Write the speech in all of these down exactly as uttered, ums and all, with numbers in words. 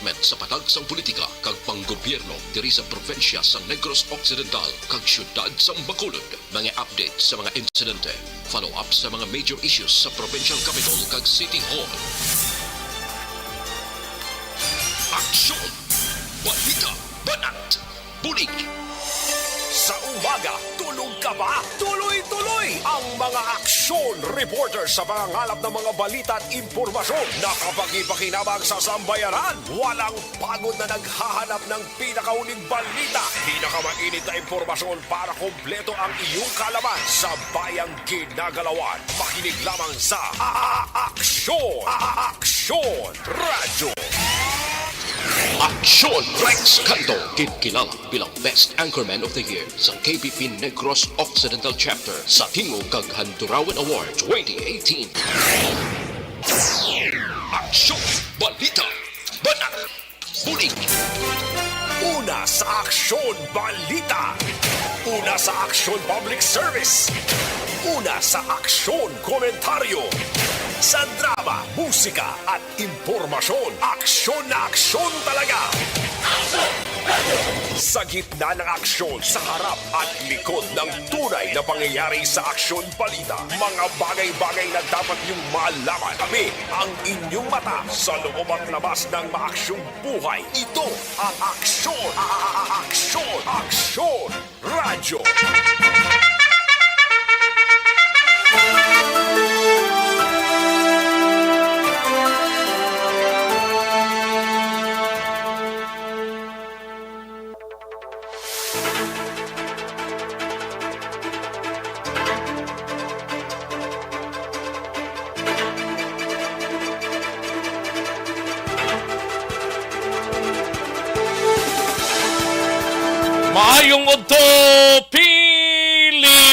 Sa patag sang politika kag panggobyerno diri sa probinsya sang Negros Occidental kag siyudad sang Bacolod, mga update sa mga insidente, follow-up sa mga major issues sa provincial capital kag city hall. Aksyon! Balita! Banat! Bulig! Sa umaga, tulog ka ba? Tuloy-tuloy ang mga aksyon reporter sa pangangalap ng mga balita at impormasyon na kapakipakinabang sa sambayanan. Walang pagod na naghahanap ng pinakauling balita, pinakamainit na impormasyon para kompleto ang iyong kaalaman sa bayang ginagalawan. Makinig lamang sa A-, A-, Aksyon! A-, A-, Aksyon! Radyo. Aksyon Rex Canto, ginkilala bilang Best Anchorman of the Year sa K P P Negros Occidental Chapter sa Tingog kag Handurawan Award twenty eighteen. Aksyon! Balita! Banat! Bulig! Una sa Aksyon Balita! Una sa Aksyon Public Service! Una sa Aksyon Komentaryo! Sa drama, musika, at impormasyon, aksyon na aksyon talaga! Sa gitna ng aksyon, sa harap at likod ng tunay na pangyayari sa Aksyon Balita, mga bagay-bagay na dapat niyong malaman. Kami ang inyong mata sa loob at labas ng maaksyong buhay. Ito ang Aksyon, a-, a-, a-, Aksyon, Aksyon Radyo. Maayong udto, Pilipinas!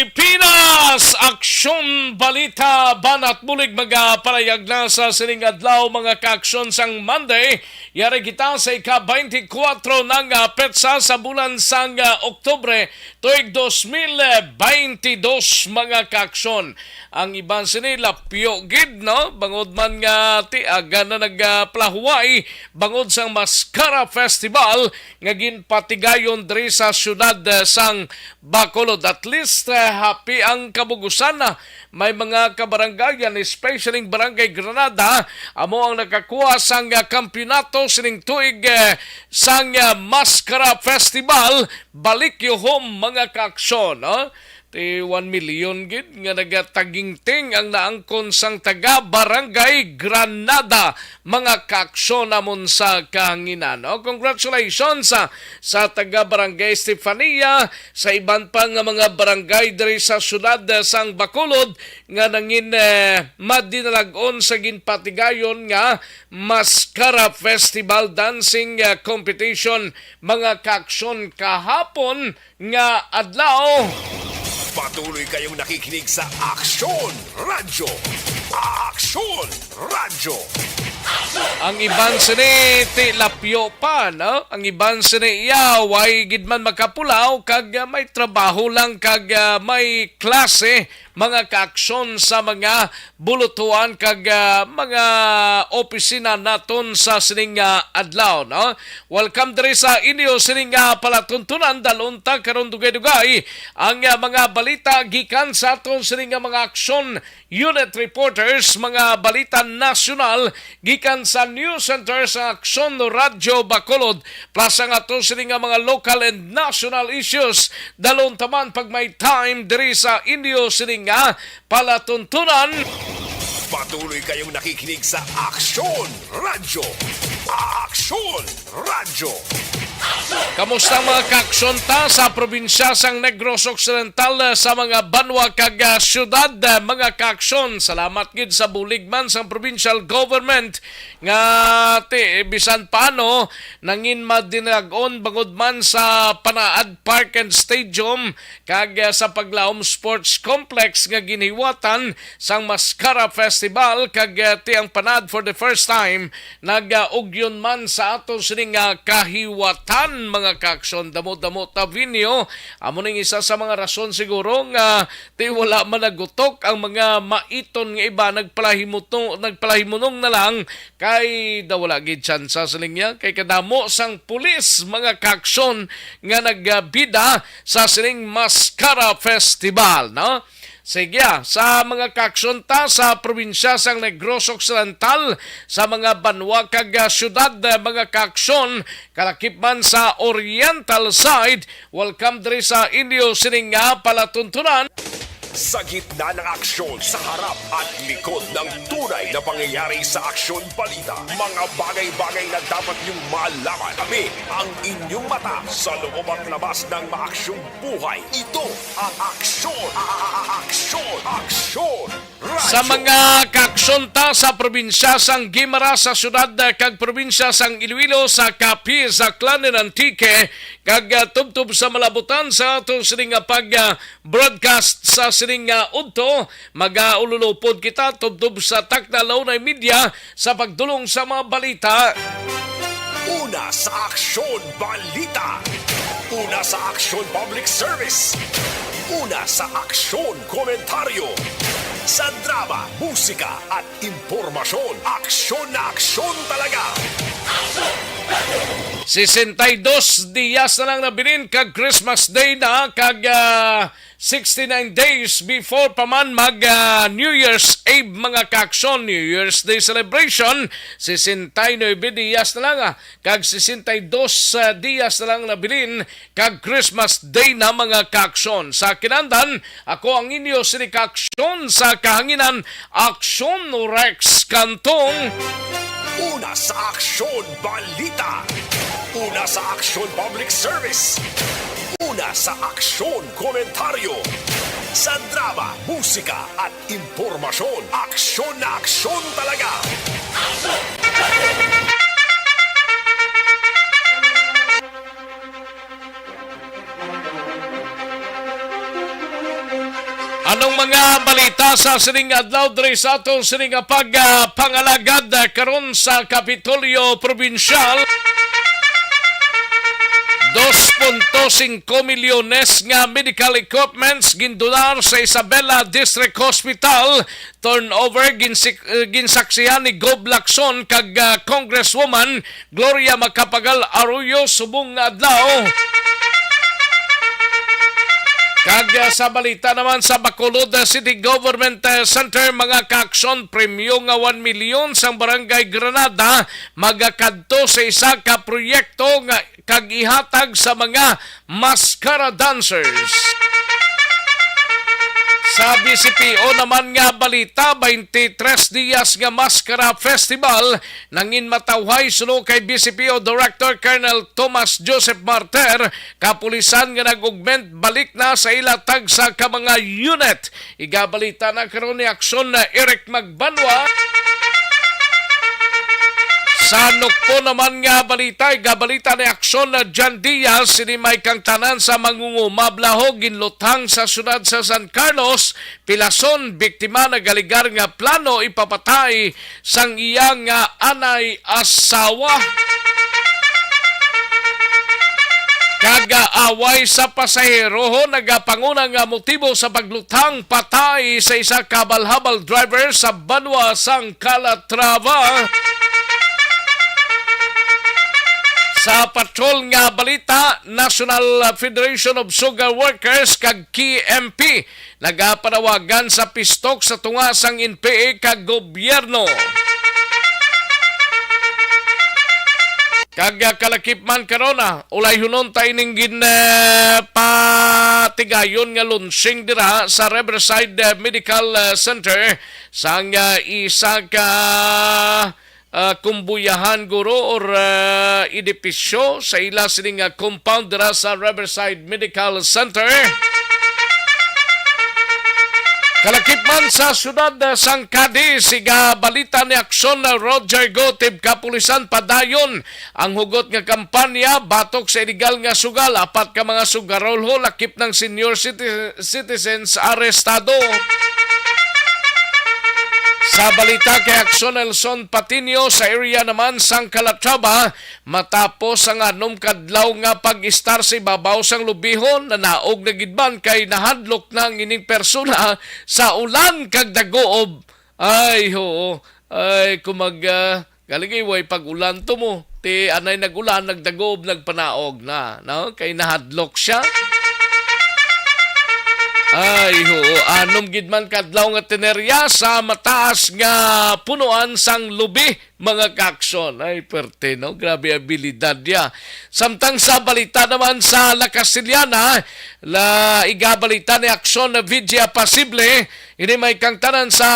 Aksyon, balita, banat bulig magapalayag na sa sining adlaw, mga kaaksyon, sang Monday. Yari kita sa ika-twenty-four na nga petsa sa bulan sang, ah, Oktubre, tuig dos mil twenty-two, mga kaaksyon. Ang iban sini lapyo gid, no? Bangod man nga ti aga na nagplahuway bangod sang Mascara Festival nga ginpatigayon diri sa siyudad, eh, sang Bacolod. At least, eh, happy ang kabugusan na may mga kabarangayan, especially ang Barangay Granada, amo ang nakakuha sang, ah, kampiyonato sining tuig, eh, sang, ah, Mascara Festival. Balik yuhom, mga kaaksyon, no? Ti one million gid nga nagatagingting ang naangkon sang taga Barangay Granada, mga kaaksyon, namon sa kahanginan. O, congratulations sa, sa taga Barangay Estefania, sa iban pa nga mga barangay diri sa siyudad, eh, sang Bacolod nga nangin, eh, madinalag-on sa ginpatigayon nga Mascara Festival Dancing, eh, Competition, mga kaaksyon, kahapon nga adlaw. Patuloy kayong nakikinig sa Aksyon Radyo. Aksyon Radyo. Ang iban sini ti lapyo pa, no? Ang iban sini iya way gid man makapulaw kag, ah, may trabaho lang kag, ah, may klase, mga kaaksyon, sa mga bulutuan kag, ah, mga opisina naton sa sining, ah, adlaw, no? Welcome diri sa inyo sining, ah, palatuntunan. Dalon ta karon dugay-dugay ang, ah, mga balita gikan sa aton sining, ah, mga aksyon unit reporters, mga balita nasyonal gikan sa news center sa Aksyon Radyo Bacolod, plus ang aton sining, ah, mga local and national issues. Dalon ta man pag may time diri sa inyo sining, ah, palatuntunan. Patuloy kayong nakikinig sa Aksyon Radyo. Aksyon Radyo. Kamusta, mga kaaksyon, ta sa probinsya sang Negros Occidental, eh, sa mga banwa kag, ah, siyudad, eh, mga kaaksyon? Salamat gid sa bulig man sang provincial government nga ti, bisan paano nangin madinalag-on bangod man sa Panaad Park and Stadium kag, ah, sa Paglaom Sports Complex nga ginhiwatan sang Mascara Festival, kag, ah, ti ang Panaad for the first time nag-ugyon man sa ato sining, ah, kahiwatan, mga mga kaaksyon, damo-damo ta, Vinio. Amo ning isa sa mga rason siguro nga ti wala man nagutok ang mga maiton nga iba, nagpalahimuto-, nagpalahimunong na lang kay daw wala gid tsansa siling niya kay kadamo sang pulis, mga kaaksyon, nga nagbida sa sining Mascara Festival, no? Sige, ah, sa mga kaaksyon ta sa probinsya sang Negros Occidental, sa mga banwa kag, ah, syudad, ah, mga kaaksyon, kalakip man sa Oriental side, welcome diri sa inyo sining nga palatuntunan. Sa gitna ng aksyon, sa harap at likod ng tunay na pangyayari sa aksyon balita, mga bagay-bagay na dapat niyong malaman. Kami ang inyong mata sa loob at labas ng maaksyong buhay. Ito ang aksyon, a-, a-, a-, aksyon, aksyon. Sa mga kaaksyon ta sa probinsya sang Guimaras, sa syudad, eh, kag probinsya sang Iloilo, sa Capiz, sa Aklan, and Antique, kag, ah, tubtob sa malabutan sa aton sining nga pag, ah, broadcast sa sining nga udto, magaululopod kita tubtob sa takna la una y media sa pagdulong sa mga balita. Una sa Aksyon Balita. Una sa Aksyon Public Service. Una sa Aksyon Komentaryo. Sa drama, musika, at impormasyon, aksyon na aksyon talaga. Sesenta y dos dias na lang nabilin kag Christmas Day na, kag, ah, sixty-nine days before pa man mag, ah, New Year's Eve, mga kaaksyon, New Year's Day celebration, sesenta y nuebe dias na lang, ah, kag sesenta y dos, ah, dias na lang nabilin kag Christmas Day na, mga kaaksyon. Sa kinandan, ako ang inyo sini kaaksyon sa kahanginan, Aksyon Rex Cantong. Una sa Aksyon Balita. Una sa Aksyon Public Service. Una sa Aksyon Komentaryo. Sa drama, musika, at impormasyon, aksyon na aksyon talaga. Anong mga balita sa sining adlaw diri sa aton sining nga pag, ah, pangalagad, ah, karon sa Kapitolyo Probinsyal? Dos punto singko milyones nga medical equipments gindonar sa Isabela District Hospital. Turnover ginsik-, eh, ginsaksihan ni Gob Lacson kag, ah, Congresswoman Gloria Macapagal Arroyo subong nga adlaw. Kag, ah, sa balita naman sa Bacolod, ah, City Government, ah, Center, mga kaaksyon, premyo nga one milyon sang Barangay Granada magakadto sa isa ka proyekto nga kag ihatag sa mga maskara dancers. Sa B C P O naman nga balita, twenty-three dias nga maskara festival nangin matawhay suno kay B C P O Director Colonel Thomas Joseph Martir, kapulisan nga nag-augment balik na sa ila tagsa ka mga unit. Igabalita na karon ni Aksyon na Eric Magbanwa. Sa Nukpo naman nga balita, igabalita ni Aksyon na Jan Diaz, sini may kangtanan sa mangunguma, blaho, ginluthang sa syudad sa San Carlos, Pilason, biktima nagaligar nga plano ipapatay sang iya nga anay asawa. Kag, ah, away sa pasahero ho nagapanguna nga motibo sa pagluthang patay sa isa ka habal-habal driver sa banwa sang Calatrava. Sa patrol nga balita, National Federation of Sugar Workers kag K M P nagapanawagan sa pistok sa tunga sang N P A kag gobyerno. Kag, ah, kalakip man karon, ah, ulayhunon ta ining gin, eh, patigayon nga launching dira sa Riverside, eh, Medical, eh, Center sang, ah, isa ka ah, kumbuyahan, guro, or, ah, edipisyo sa ila sini nga compound dira sa Riverside Medical Center. Kalakip man sa siyudad, ah, sang Cadiz, igabalita ni Aksyon na Roger Gotib, kapulisan padayon ang hugot nga kampanya batok sa iligal nga sugal. Apat ka mga sugarolho, lakip ng senior citi-, citizens, arestado. Sa balita kay Aksyon, Nelson Patiño, sa area naman sang Calatrava, matapos ang anom kadlaw nga pag-istar sa ibabaw sang lubihon, nanaog na gid man kay nahadlok na ang ining persona sa ulan kag daguob. Ay, oo. Ay, kung mag, ah, galing, eh, way pag-ulan to mo. Ti anay nag-ulan, nagdagob, nagpanaog na, no? Kay nahadlok siya. Ay, oo. Anom gid man kadlaw nga tinerya sa mataas nga punuan sang lubi, mga kaaksyon. Ay, perte, no? Grabe abilidad niya. Samtang sa balita naman sa La Castellana, la, igabalita ni Aksyon na Vidya Pasible, ini may kangtanan sa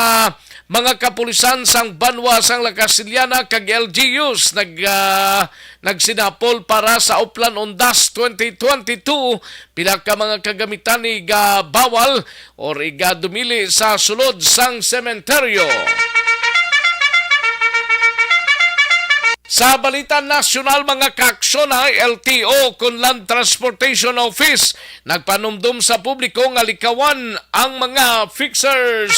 mga kapulisan sang banwa sang La Castellana kag L G Us nag, ah, nagsinapol para sa Oplan Undas twenty twenty-two, pila ka mga kagamitan igabawal or igadumili sa sulod sang sementeryo. Sa balita nasyonal, mga kaaksyon, ang L T O kon Land Transportation Office nagpanumdom sa publiko nga likawan ang mga fixers.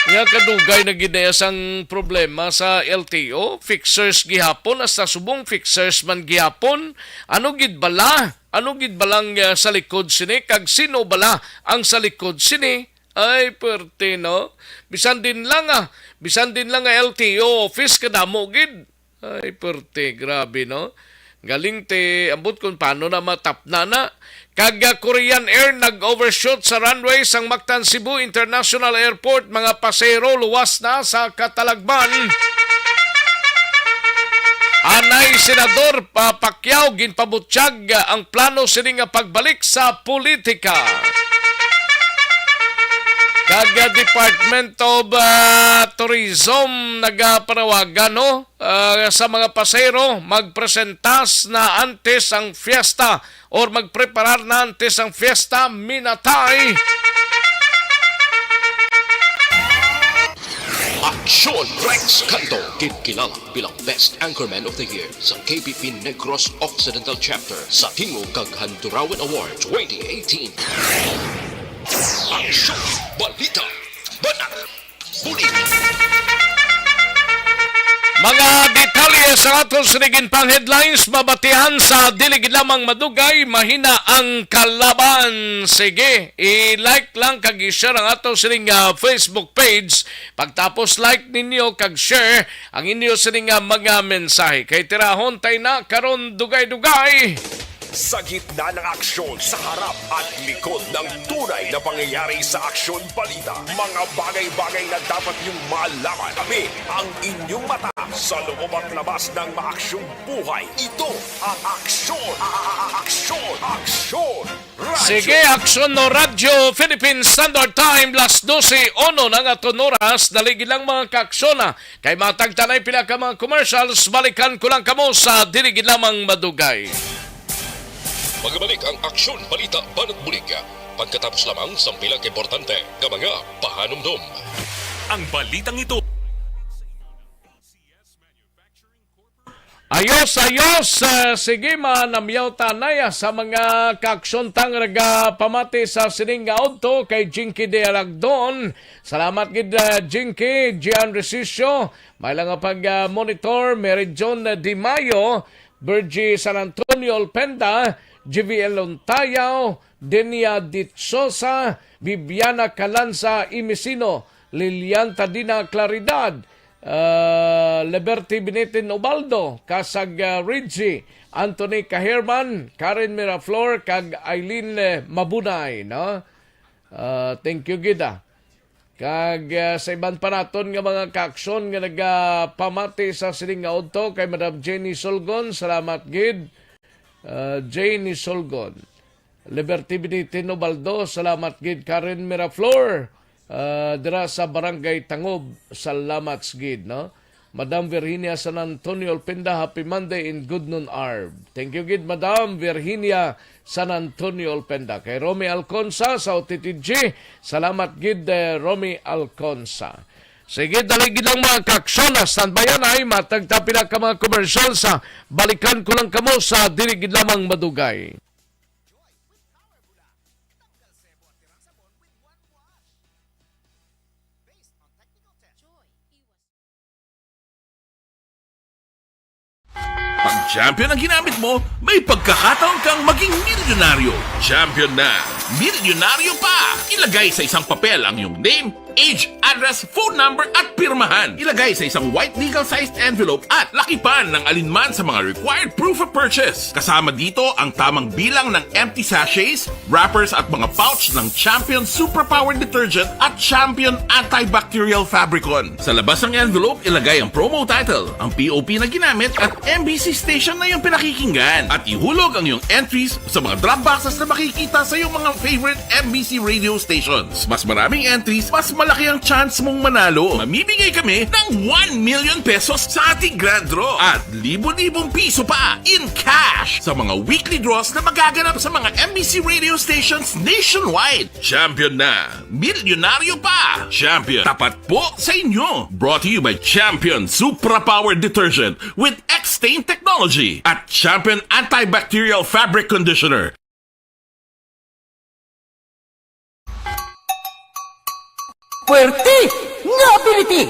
Nga kadugay na gid na sang problema sa L T O, fixers gihapon, hasta subong fixers man gihapon. Ano gid bala? Ano gid balang, ah, sa likod sini? Kag sino bala ang sa likod sini? Ay, perte, no? Bisan din lang, ah. Bisan din lang nga L T O office, kadamo gid. Ay, perte, grabe, no? Galing te, ambot kung paano na matapna na. Kag, ah, Korean Air nag-overshoot sa runway sang Mactan Cebu International Airport, mga pasahero luwas na sa katalagman. Anay Senador pa Pacquiao ginpabutyag, ah, ang plano sini nga pagbalik sa politika. Kag, ah, Department of, ah, Tourism nagapanawagan, no? Ah, sa mga pasahero, magpresentas na antes ang fiesta or magpreparar na antes ang fiesta, minatay. Aksyon Rex Canto, ginkilala bilang Best Anchorman of the Year sa K P P Negros Occidental Chapter sa Tingog kag Handurawan Award twenty eighteen. Aksyon, balita, banat, Mga detalye sa aton sining pang headlines, mabatihan sa dili gid lamang madugay, mahina ang kalaban. Sige, i-like lang kag i-share ang ato sining, ah, Facebook page. Pagtapos like ninyo kag share ang inyo sining, ah, mga mensahe. Kay tirahon tay na karon dugay-dugay. Sa gitna ng aksyon, sa harap at likod ng tunay na pangyayari sa Aksyon Balita, mga bagay-bagay na dapat niyong malaman. Kami ang inyong mata sa loob at labas ng maaksyong buhay. Ito ang Aksyon, a-, a-, a-, Aksyon, Aksyon Radyo. Sige, Aksyon no Radyo, Philippine Standard Time, las dose uno na nga aton oras. Dali gid lang, mga kaaksyon, ah. Kay matag ta nay pila ka mga commercials, balikan ko lang kamo sa dili gid lamang madugay. Magabalik ang Aksyon Balita Banat Bulig pagkatapos lamang sang pila ka importante nga mga pahanumdom. Ang balitang ito. Ayos, ayos. Ah, sige, manamyaw ta anay, ah, sa mga kaaksyon ta nga nagapamati sa sining nga udto kay Jinky de Alagdon. Salamat gid, ah, Jinky, Gian Resicio. May lang nga pag, ah, monitor, Mary John Di Mayo, Virgie San Antonio Olpenda, G V L Lontayaw, Denia Dichosa, Viviana Calanza Imicino, Lilian Tadina Claridad, ah, Liberty Binitin Ubaldo, Kasag, ah, Ridgy, Anthony Caherman, Karen Miraflor, kag Eileen, eh, Mabunay, no? Ah, thank you gid, ah. Kag, ah, sa iban pa naton nga mga kaaksyon nga nagapamati sa sining nga udto kay Madam Jenny Solgon, salamat gid. Ah, Jenny Solgon. Liberty Benitino Baldo, salamat gid. Karen Miraflor, ah, dira sa Barangay Tangob, salamat gid, no? Madam Virginia San Antonio Olpenda, happy Monday and good noon, Arb. Thank you gid, Madam Virginia San Antonio Olpenda. Kay Romy Alconsa sa O T T G, salamat gid, eh, Romy Alconsa. Sige, dali gid lang, mga kaaksyon, ah, standby anay, matag ta pila ka mga commercials, ah, balikan ko lang kamo sa dili gid lamang madugay. Champion ang ginamit mo, may pagkakataon kang maging milyonaryo. Champion na, milyonaryo pa! Ilagay sa isang papel ang iyong name, age, address, phone number, at pirmahan. Ilagay sa isang white legal-sized envelope at lakipan ng alinman sa mga required proof of purchase. Kasama dito ang tamang bilang ng empty sachets, wrappers at mga pouch ng Champion Superpower Detergent at Champion Antibacterial Fabricon. Sa labas ng envelope, ilagay ang promo title, ang P O P na ginamit at M B C station na iyong pinakikinggan. At ihulog ang iyong entries sa mga drop boxes na makikita sa iyong mga favorite M B C radio stations. Mas maraming entries, mas malaki ang chance mong manalo. Mamimigay kami ng one million pesos sa ating grand draw at libo-libong piso pa in cash sa mga weekly draws na magaganap sa mga M B C radio stations nationwide. Champion na! Milyonaryo pa! Champion, tapat po sa inyo! Brought to you by Champion Supra Power Detergent with X-Stain Technology at Champion Antibacterial Fabric Conditioner. Puwerte nga ability!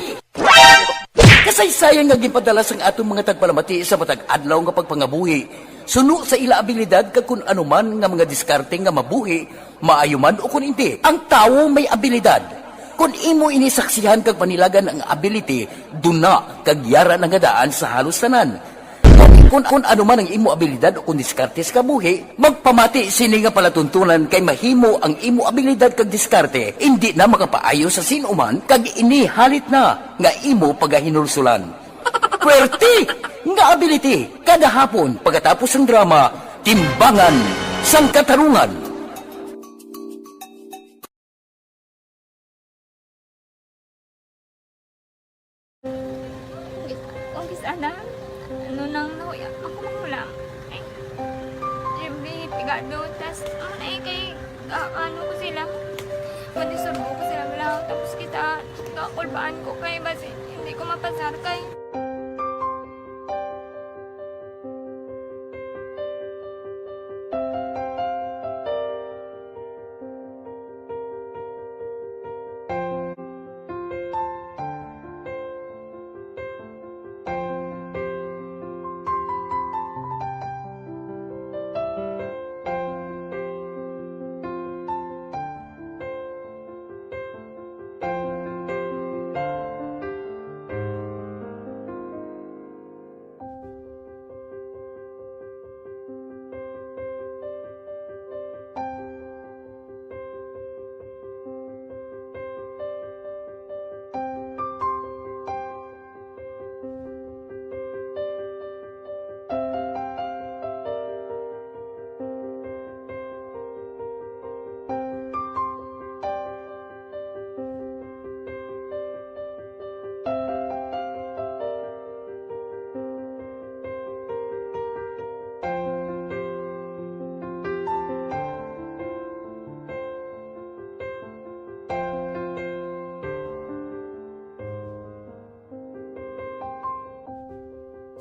Kasaysayan nga ginpadala sang aton mga tagpalamati sa matag adlaw nga pagpangabuhi, suno sa ila abilidad kag kun ano man nga mga diskarte nga mabuhi, maayo man o kun indi. Ang tawo may abilidad. Kon imo ini saksihan kag panilagan ang ability, duna kag yara na nga daan sa halos tanan. Kon, kon, kon ano man ang imo abilidad o kon diskarte sa kabuhi, magpamati sini nga palatuntunan kay mahimo ang imo abilidad kag diskarte indi na makapaayo sa sin-o man kag ini halit na nga imo pagahinulsulan. Puwerte nga ability kada hapon pagkatapos sang drama, Timbangan sang Katarungan. Kis-, kung kis-, ana, ano nang nahuya, ako mahulam. Ay, Jimmy, pigado, tas, ano na eh, kay, ah, ano ko sila, manisurbo ko sila lang, tapos kita, kakulbaan ko kay, basi, hindi ko mapasar kay.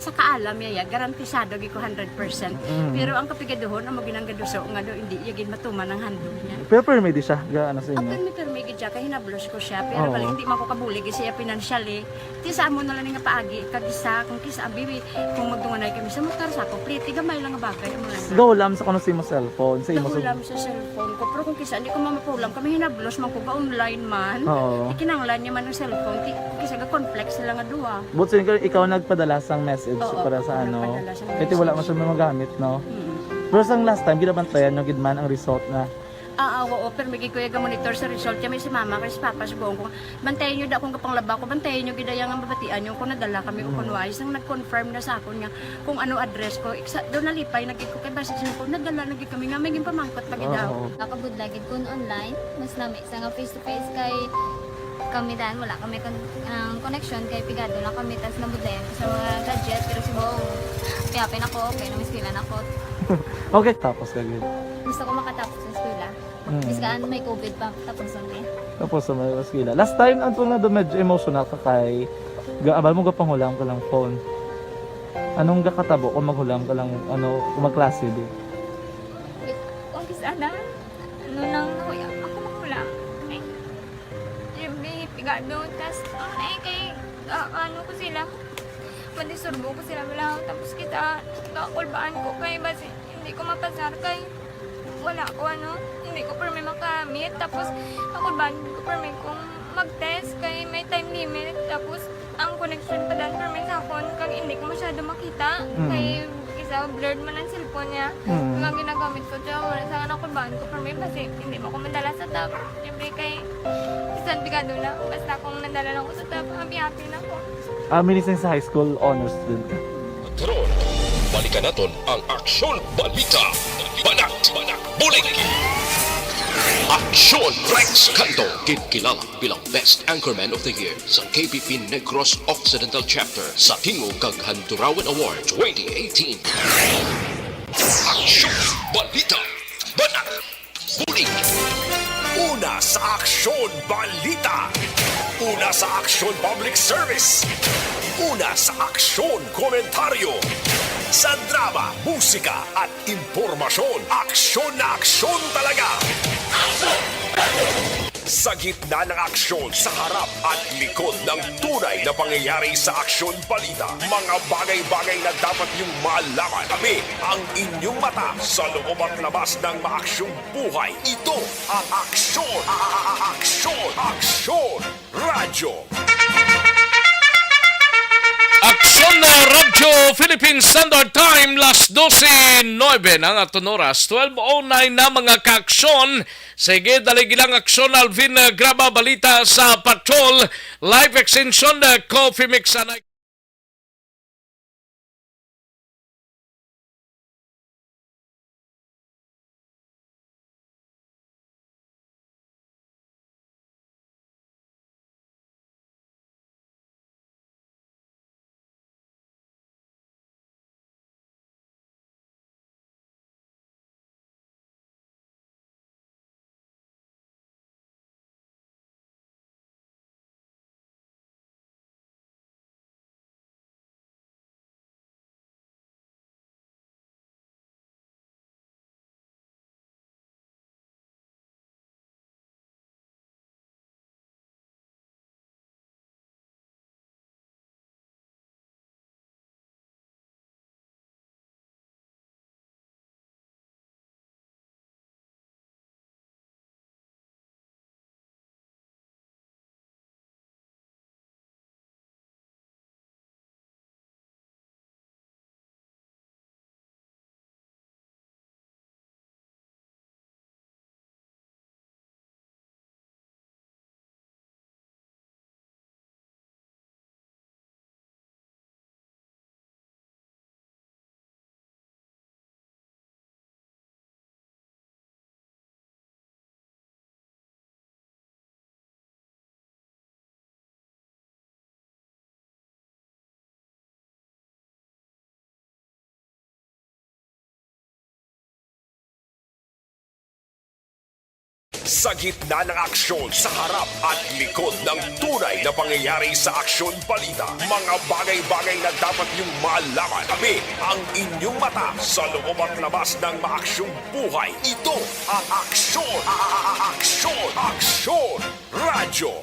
Sa kaalam niya, ya, garantisado gid ko hundred percent. Mm. Pero ang kapigaduhon, amo gid ang gaduso nga do, hindi iya gid matuman ang handog niya. Pero permi di siya, ga, ano sa inyo? Permi, permi gid siya, kay hinablos ko siya. Pero Oo. balik, hindi man ko kabulig siya financially. Ti sa amo na lang nga paagi, kag isa, kung kisa, abi, kung magdunganay kami sa motor, sa ako, pliti, gamay lang nga bagay, amo lang. Gahulam sa kuno sa imo cellphone, sa imo sa Gahulam sa cellphone ko, pero kung kisa, hindi ko mamapulam, kami hinablos man ko, ga-online man. Oo. Ikinanglan niya man ang cellphone, ti, kisa ga-conflict sila nga duha. But so, ikaw, ikaw nagpadala sang message Oo, para sa ako ano? nagpadala sang Kasi wala man message. siya magamit, no? Mm. Pero sang last time, ginabantayan nyo gid man ang result na Ah, ah, oo, pero may gid ko iya ga-monitor sa result. Kami si mama, kay si papa, si buong ko. Bantayan nyo da akong gapanglaba ko, bantayan nyo gid iya nga mabatian nyo kung nadala kami o Mm. kung wala. Isang nag-confirm na sa akon nga kung ano address ko. Iksa, doon nalipay na gid ko kay basi siya ko, nadala na gid kami nga may ginpamangkot pa gid Oo, ako. oo. Nakabudlay gid kun online, mas nami sa nga face to face kay kami dan wala kami kon-, ang connection kay pigado lang kami tas nabudlayan ko sa mga gadget pero si Bong kaya pin ako okay nang eskwela na ko. Okay, tapos ka gid. Gusto ko makatapos sa eskwela. Mm. Bis kaan may covid pa tapos ang eh. Tapos sa mga eskwela. Last time, ang tunga doon, medyo emotional ka kay ga-, abal mo gapanghulam ka lang phone. Anong gakatabo kung maghulam ka lang, ano, kung magklase di? Kung kis-, ana, ano nang nahuya, ako maghulam. Ay, Jimmy, pigado, tas, ano na eh, kay, ah, ano ko sila, Madisturbo ko sila bala. Tapos kita, kakulbaan ko kay basi hindi ko mapasar kay wala ko, ano, hindi ko permi makamit. Tapos kakulbaan ko permi kung mag-test kay may time limit. Tapos ang connection pa dan permi sa akon kag hindi ko masyado makita. Mm. Kay isa, blurred man ang cellphone niya. Mm. Ang ginagamit ko, tsaka wala sa kakulbaan ko permi basi hindi mo ko madala sa top. Siyempre kay bisan pigado na, basta kung nadala lang ko sa top, happy-happy na ko. Ah, minis sa high school honors student ka? Karon, balikan naton ang Aksyon Balita. Banat, Banat, Bulig. Aksyon Rex Canto, ginkilala bilang Best Anchorman of the Year sa K P P Negros Occidental Chapter sa Tingog kag Handurawan Award twenty eighteen. Aksyon Balita. Banat. Bulig. Una sa Aksyon Balita. Una sa Aksyon Public Service. Una sa Aksyon Komentaryo. Sa drama, musika, at impormasyon, aksyon na aksyon talaga. Sa gitna ng aksyon, sa harap at likod ng tunay na pangyayari sa Aksyon Balita, mga bagay-bagay na dapat niyong malaman. Kami ang inyong mata sa loob at labas ng maaksyong buhay. Ito ang Aksyon, a-, a-, a-, Aksyon, Aksyon Radyo. Aksyon na Radyo Philippine Standard Time, las dose nuebe na nga aton oras, twelve oh nine na, mga kaaksyon. Sige, dali gilang Aksyon Alvin, uh, Graba, balita sa Patrol, Life Extension, uh, Coffee Mix, anay. Sa gitna ng aksyon, sa harap at likod ng tunay na pangyayari sa Aksyon Balita, mga bagay-bagay na dapat niyong malaman. Kami ang inyong mata sa loob at labas ng maaksyong buhay. Ito ang Aksyon, a-, a-, a-, Aksyon, Aksyon Radyo.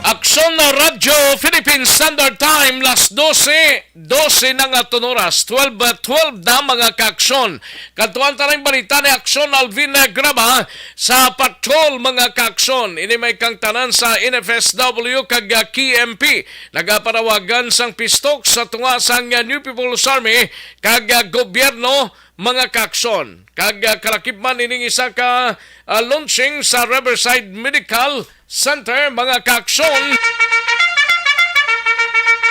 Aksyon na Radyo Philippine Standard Time, las dose, dose na nga aton oras, twelve, twelve na, mga kaaksyon. Kadtuan ta ning balita ni Aksyon Alvin Graba sa Patrol, mga kaaksyon. Ini may kangtanan sa N F S W kag, ah, K M P. Nagapanawagan sang pistok sa tunga sang, ah, New People's Army kag, ah, gobyerno, mga kaaksyon. Kag, ah, kalakip man ining isa ka, ah, launching sa Riverside Medical Center, mga kaaksyon.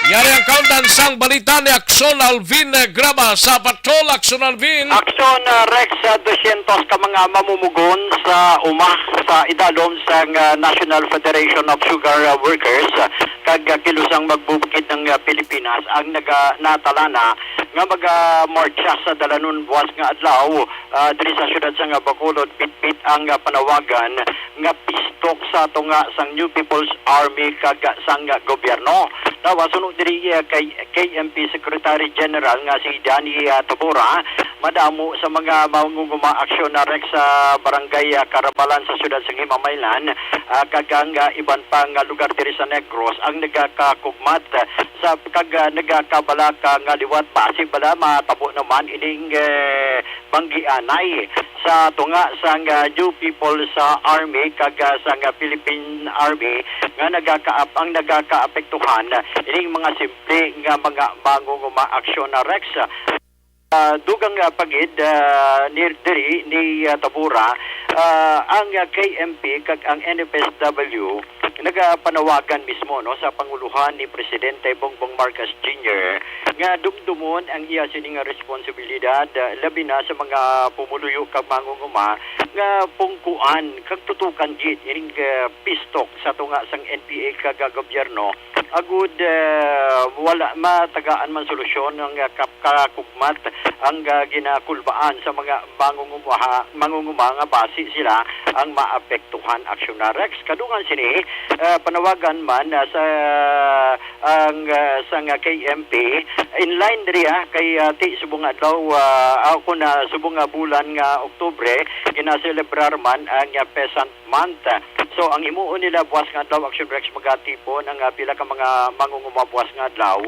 Yari ang kaundan sang balita ni Aksyon Alvin, eh, Graba sa Patrol. Aksyon Alvin. Aksyon, ah, Rex, ah, dosyentos ka mga mamumugon sa uma sa idalom sang, ah, National Federation of Sugar, ah, Workers, ah, kag, ah, Kilusang Magbubukid ng, ah, Pilipinas ang naga-, natalana nga maga-marcha sa dalanon buwas nga adlaw, ah, diri sa siyudad sang Bacolod, bitbit ang, ah, panawagan nga pistok sa tunga sang New People's Army kag sang gobyerno. Nawa, sunod Diri, ah, kay K M P Secretary General nga si Danny, ah, Tabora, madamo sa mga mangunguma aksyon na Rex sa Barangay, ah, Carabalan sa siyudad sa Himamaylan, ah, kag ang, ah, iban pa nga lugar diri sa Negros ang nagakakugmat sa kag, ah, nagakabalaka nga liwat. Basi bala matabo naman ining, eh, banggianay sa tunga sang, ah, New People's, ah, Army kag, ah, sang, ah, Philippine Army nga nagakaap-, ang nagakaapektuhan ining mga simple nga mga mangunguma aksyon na Rex. Ah, dugang, ah, pagid, ah, ni, diri ni, ah, Tabora, ah, ang, ah, K M P kag ang N F S W nagapanawagan mismo, no, sa panguluhan ni Presidente Bongbong Marcos Junior nga dumdumon ang iya sini nga responsibilidad, ah, labi na sa mga pumuluyo kag mangunguma nga pungkuan kag tutukan gid ining, ah, peace talk sa tunga sang N P A kag, ah, gobyerno, agud, ah, wala matagaan man solusyon ang, ah, kap-, kakugmat ang, ah, ginakulbaan sa mga mangunguma, mangunguma nga basi sila ang maapektuhan. Aksyon na Rex. Kadungan sini, ah, panawagan man, ah, sa ang, ah, sang K M P, in line diri, ah, kay, ah, ti subong adlaw, ah, ako na subong nga bulan nga Oktubre, ginaselebrar man ang, ah, Peasant Month. So, ang himuon nila buwas nga adlaw, Action Rex, magatipon ang, ah, pila ka mga mangunguma buwas nga adlaw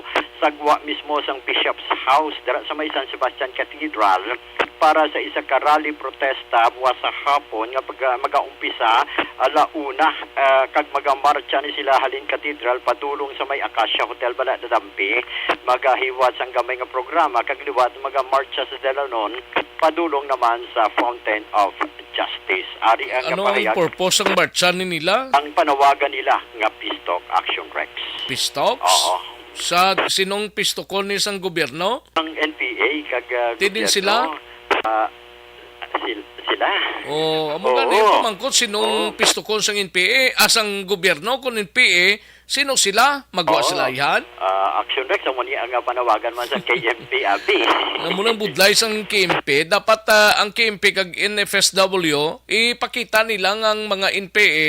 sa gwa mismo sang Bishop's House dira sa may San Sebastian Cathedral para sa isa ka rally protesta buwas sa hapon nga pag-, magaumpisa ala una, ah, kag magamartsa ni sila halin Cathedral padulong sa may Acacia Hotel, bala, Dadampi. Magahiwat sang gamay nga programa kag liwat magamartsa sa dalanon padulong naman sa Fountain of Justice. Ari ang Ano ang pahayag, purpose sang martsa ni nila? Ang panawagan nila nga peace talk, Action Rex. Peace talks? Oo. Sa sinong pistokon ni sang gobyerno? Ang N P A kag, ah, Ti din gobyerno, sila? Ah, sil-, sila. Oh, amo Oo. gani ang pamangkot, sinong Oo. pistokon sang N P A, ah, sang gobyerno, kung N P A, sino sila? Magwa Oo. sila ihan? Ah, Action Rex, amo ni ang, ah, panawagan man sa K M P, abi. Amo nang budlay sang K M P, dapat, ah, ang K M P kag N F S W, ipakita nila nga ang mga N P A,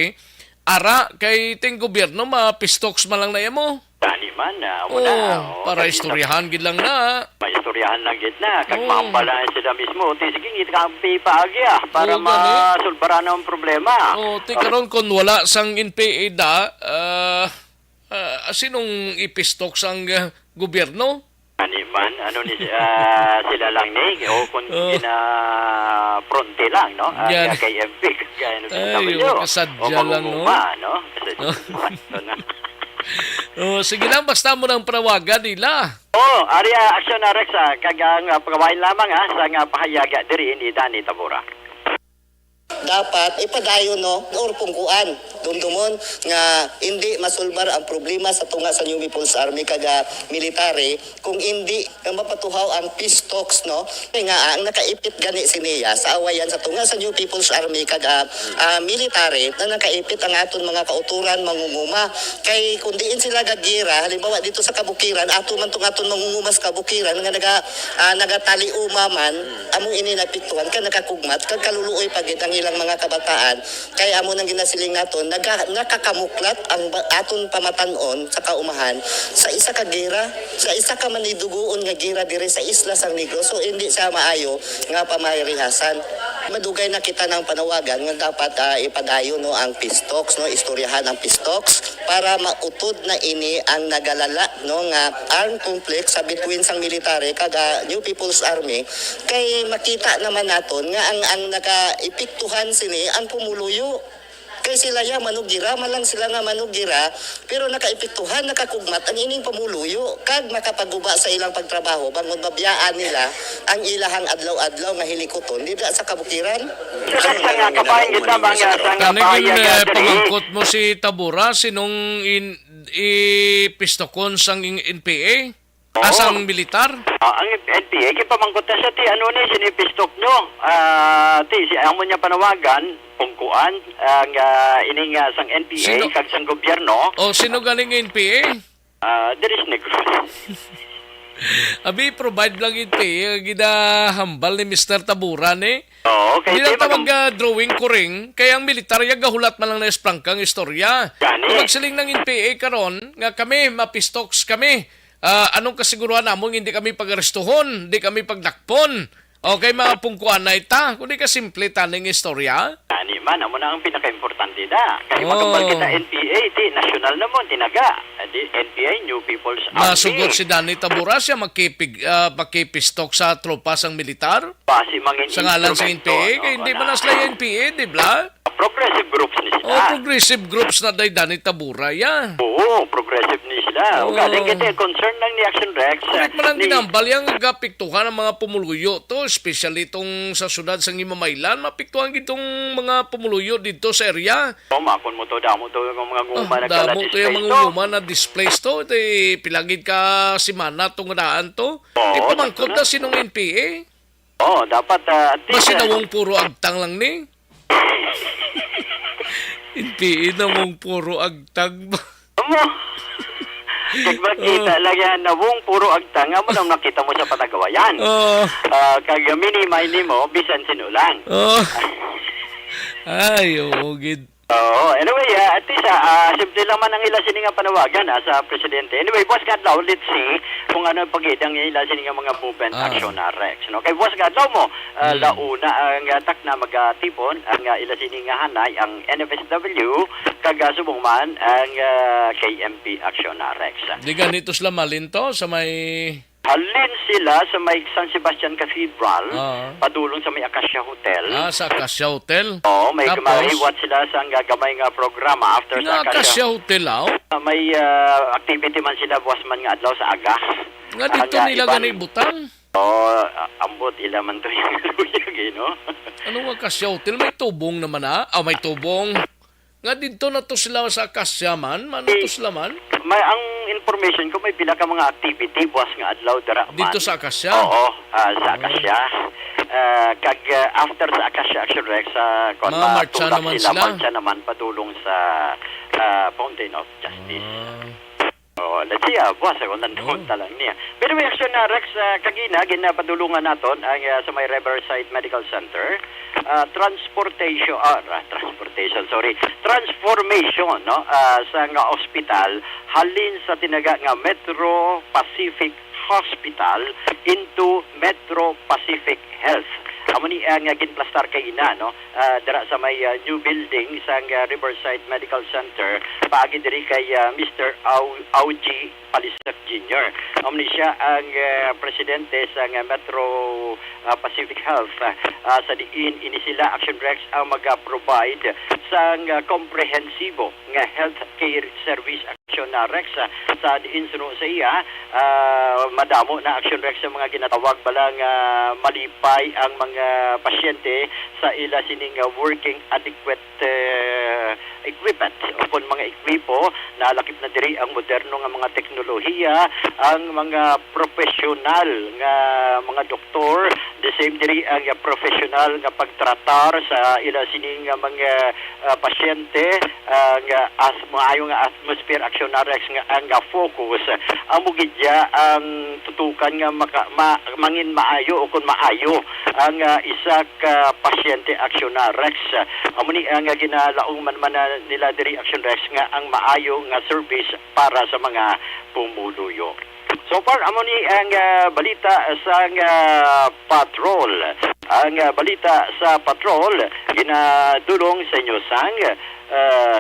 ara, kay ting gobyerno, mapistoks man lang na imo. Tani man, ah, amo na, Oh, oh, para kay istoryahan gid lang na. Maistoryahan lang gid na, kag Oo. mahambal na sila mismo. Ti, sige, ngit ka ang paagi, ah, para Oo, gani. masulbaran ang problema. Oh, ti Ah. karon kung wala sang N P A da, ah, ah, sinong ipistok sang, ah, gobyerno? Ani man, ano ni, ah, sila lang ni, o kung Oh. gina-fronte lang, no? Ah, Yan. kay M P, kay ano, Ay, W, kasadya o lang, no? mangunguma, no? Kasadya. Oh. Ito na. Oh, sige lang, basta mo nang panawagan nila. Oh, ari, ah, Action Rex, ah, kag ang, ah, pagawain lamang, ah, sa nga pahayag, ah, diri ni Danny Tabora. Dapat ipadayon, no, or pungkuan, dumdumon nga hindi masulbar ang problema sa tunga sa New People's Army kag, ah, military kung hindi nga mapatuhaw ang peace talks, no? Kay nga, ah, ang nakaipit gani siniya sa awayan sa tunga sa New People's Army kag, ah, ah, military na nakaipit ang aton mga kauturan, mangunguma. Kay kung diin sila gagira, halimbawa dito sa kabukiran, ato man tong aton mangunguma sa kabukiran nga naga, ah, nagataliuma man, amo ini napiktuhan kag nakakugmat kag kaluluoy pa gid ang ilang mga kabataan. Kay amo nang ginasiling naton, naga-, nakakamuklat ang ba-, aton pamatan-on sa kaumahan sa isa ka gira, sa isa ka manidugoon nga gira diri sa isla sang Negros. So, hindi siya maayo nga pamarihasan. Madugay na kita nang panawagan nga dapat, ah, ipadayon, no, ang peace talks, no, istoryahan ang peace talks para mautod na ini ang nagalala, no, nga armed conflict sa between sang military kag, ah, New People's Army. Kay makita naman naton nga ang, ang nakaepektuhan sini ang pumuluyo. Kay sila ya manugira, man lang sila nga manugira, pero nakaepektuhan, nakakugmat ang ining pumuluyo kag makapaguba sa ilang pagtrabaho bangod mabiyaan nila ang ilahang adlaw-adlaw nga hilikuton dida sa kabukiran. Sa nga kabahin kita, mga sa nga Kani gin, bahaya nga eh, diri. pamangkot mo si Tabora, sinong in, ipistokon sang ing-, N P A? Oo. Asang militar? Ah, ang N P A, gipamangkot na siya, ti, ano ni, sinipistok nyo? Ah, ti, si, amo niya panawagan, pungkuan, ang, ah, ining, ah, sang N P A, Sino? kag sang gobyerno. O, sino galing N P A? Ah, there is Negros. Abi, provide lang N P A ang ginahambal ni Mister Tabura ni. Oo, kay Di di lang ta man mag, ang ah, drawing kuring, kay ang militar ya gahulat man lang na esplangkang istorya. Gani. Kung magsiling ng N P A karon nga kami, mapistoks kami, ah, anong kasiguruhan namon nga hindi kami pag-arestuhon, hindi kami pagdakpon? Okay, mga pungkuanay ta, kundi ka simple taning istorya. Gani man, amo na ang pinakaimportante da. Kay Oh. Magambal kita N P A, di, nasyonal na mo, tinaga. Di, N P A, New People's Army. Masugot si Danny Tabura siya makipig, ah, makipistok sa tropa sang militar? Basi mangin Sa ngalan sa instrumento, N P A, no? Kay hindi man Wala. na sila N P A, di ba? Progressive groups ni sila. Oh, progressive groups na day Danny Tabura, ya. Oo, progressive ni sila. Oh. Ugaling kay concern lang ni Action Rex, Correct man ang ni ginambal yang gapiktuhan ang mga pumuluyo to, especially itong sa siyudad sa Ngimamaylan, mapiktuhan gid tong mga pumuluyo dito sa area. Oh, makon mo to, damo to yung mga Ah, nguma na damo to yung mga nguma na displaced to. Ito, eh, pilagid ka simana tong daan to. Oo, Di pamangkot sakto na na. sinong N P A. Oo, dapat, ah, at least, Basi ah, nawong puro agtang lang ni. N P A nawong puro agtang. Amo. Kag makita Ah. lang yan, nawong puro agtang. Amo nang nakita mo sa Patagawayan. Ah. Ah, kag mini-mini mo, bisan sino lang. Ah. Ay, oo, gid. Oo, anyway, ah, at least, ah, ah, simple lang man ang ila sini nga panawagan, ah, sa presidente. Anyway, buwas nga adlaw, let's see kung ano ang pagidang ila sini nga mga movement Ah. action na Rex, no? Kay buwas nga adlaw mo, ah, Hmm. launa ang, ah, takna magatipon ang, ah, ila sini nga hanay ang N F S W kag, ah, subong man ang, ah, K M P action na Rex. Di ganito sila malinto sa may Halin sila sa may San Sebastian Cathedral, Oo. padulong sa may Acacia Hotel. Ah, sa Acacia Hotel? Oo, may Tapos? mahiwat sila sa nga gamay nga programa after Nga sa Acacia. Acacia Hotel, aw? Ah, may, ah, activity man sila buwas man nga adlaw sa aga. Nga Ang, dito ah, nila iban gani butang? Oo, ah, ambot, ila man to yung luyag, eh, no? Ano nga Acacia Hotel? May tubong naman, ah? Ah, may tubong. Nga didto na to sila sa Acacia man, man to sila man? May, ang information ko, may pila ka mga activity buwas nga adlaw dira man. Didto sa Acacia? Oo, ah, sa Oh. Acacia. Ah, kag, ah, after sa Acacia Action Rex, sa kuwan, Mga marcha matulak naman sila, sila. marcha naman padulong sa, ah, Fountain of Justice. Ah. Oh, let's see, ah, buwas, eh, kung nandun Oh. ta lang niya. Pero may aksyon na, Rex, ah, kagina, ginapadulungan naton ang, ah, sa may Riverside Medical Center, ah, transportation, ah, ra-, transportation, sorry, transformation, no, ah, sa nga ospital, halin sa tinaga nga Metro Pacific Hospital into Metro Pacific Health. Amo ni ang, ah, ginplastar kagina, no? Ah, dira sa may, ah, new building sang, ah, Riverside Medical Center, paagi diri kay, ah, Mister Au-, Augie Palisek Junior. Amo ni siya ang, ah, presidente sang, ah, Metro, ah, Pacific Health, ah, ah, sa diin ini sila, Action Rex, ang maga-provide sang, ah, komprehensibo nga healthcare service Action na Rex, ah, sa diin suno sa iya, ah, madamo na Action Rex sa mga ginatawag bala nga malipay ang mga pasyente sa ila sining, ah, working adequate, eh, equipment o kon mga ekwipo. Nalakip na diri ang moderno nga mga teknolohiya, ang mga professional nga mga doktor, the same diri ang, ah, professional nga pagtratar sa ila sining, ah, mga, ah, pasyente, ah, nga as-, maayo nga atmosphere, Action Rex, nga ang, ah, focus, amo gid ya ang tutukan nga maka-, ma-, mangin maayo o kon maayo ang, ah, isa ka pasyente, Action Rex. Amo ni ang, ah, ginalaong man, man na nila diri, Action Rex, nga ang maayo nga service para sa mga pumuluyo. So far, amo ni ang, ah, balita sa, ah, patrol. Ang, ah, balita sa patrol, ginadulong sa inyo sang, ah,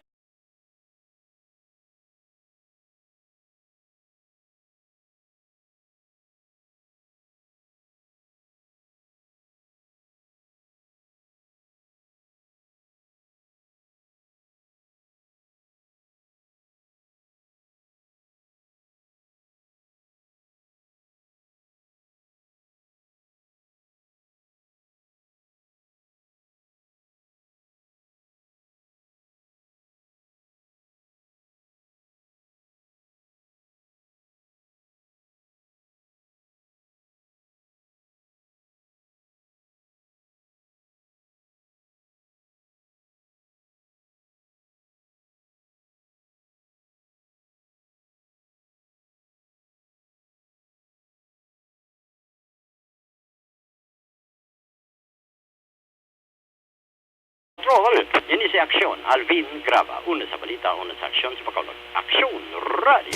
Patrol, ini si Aksyon, Alvin Graba. Una sa balita, una sa aksyon sa Bacolod. Aksyon Radio.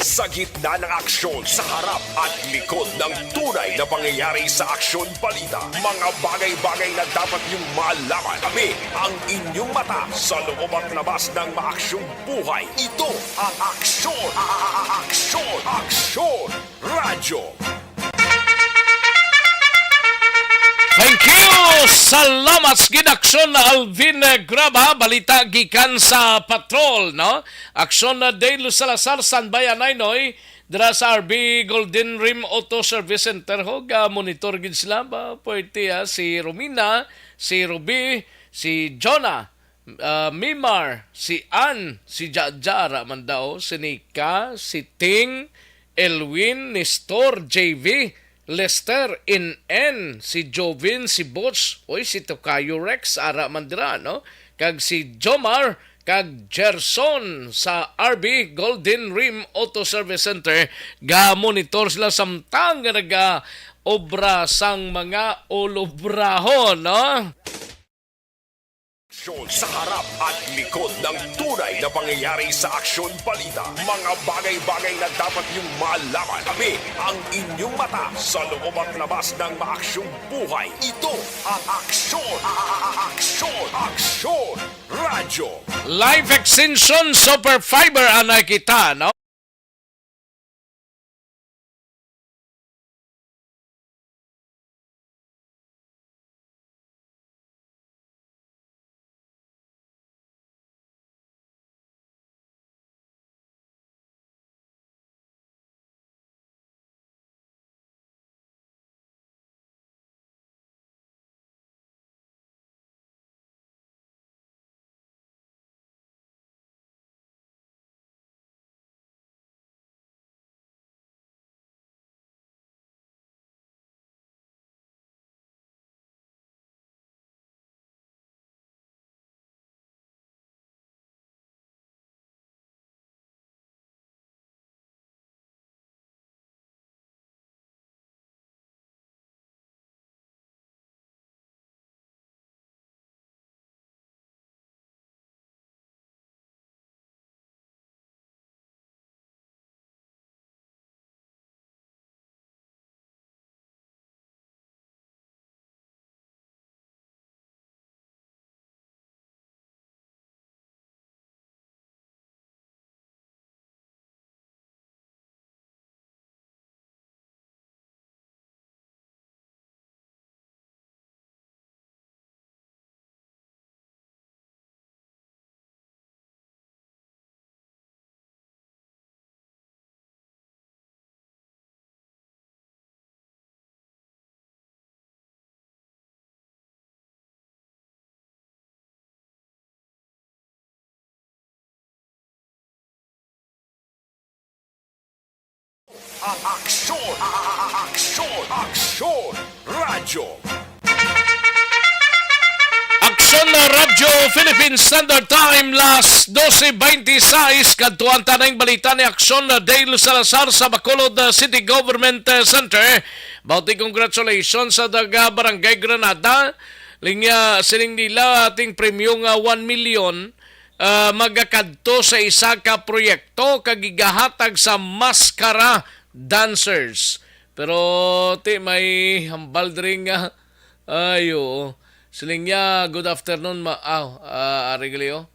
Sa gitna ng aksyon, sa harap at likod ng tunay na pangyayari sa Aksyon Balita, mga bagay-bagay na dapat niyong malaman. Kami ang inyong mata sa loob at labas ng maaksyong buhay. Ito ang Aksyon, a-, a-, a-, Aksyon, Aksyon Radyo. Thank you! Salamat sa ginaksyon na Alvin, eh, Graba. Balita gikan sa patrol, no? Aksyon na Dale Salazar, San Bayan, Noy. Dira sa R B Golden Rim Auto Service Center, ho, ga monitor gid sila ba? Pwerte, ah, si Romina, si Ruby, si Jonah, ah, Mimar, si Ann, si Jaja, ara man daw, si Nika, si Ting, Elwin, Nestor, J V, Lester, N N, si Jovin, si Butch, oy, si Tokayo Rex, ara man dira, no? Kag si Jomar, kag Gerson sa R B Golden Rim Auto Service Center, ga monitor sila samtang nga naga-obra sang mga olobrahon, no? Aksyon sa harap at likod ng tunay na pangyayari sa Aksyon Balita. Mga bagay-bagay na dapat niyong malaman. Kami ang inyong mata sa loob at labas ng maaksyong buhay. Ito ang Aksyon, a-, a-, a-, Aksyon, Aksyon Radyo. Life Extension Super Fiber ang nakita, no? Ang aksyon, a-, a-, a-, aksyon, aksyon, radyo. Aksyon na Radyo Philippine Standard Time, las doce veintiseis. Kadtuan ta na ang balita ni Aksyon na Dale Salazar sa Bacolod, uh, City Government, uh, Center. Bauti, congratulations sa taga Barangay Granada. Linya, siling nila ating premyo nga one million, ah, magakadto sa isa ka proyekto kag igahatag sa Maskara Dancers. Pero ti may hambal diri nga, ay, oo. Siling niya, "Good afternoon, ma-," aw, ah, ari gali, oh.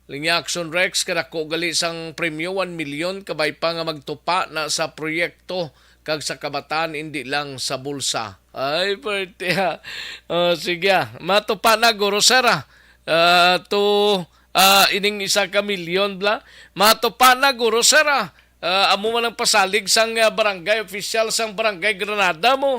Siling niya, "Action Rex, kadako gali sang premyo, one million, kabay pa nga magtupa na sa proyekto kag sa kabataan, indi lang sa bulsa." Ay, pwerte, ha. Oh, sige, ah. Matupa na, guro, sir, ah. Ah, to, ah, ining isa ka milyon, bla. Matupa na, guro, sir, ah. Ah, amo man ang pasalig sang, ah, barangay official sang Barangay Granada mo.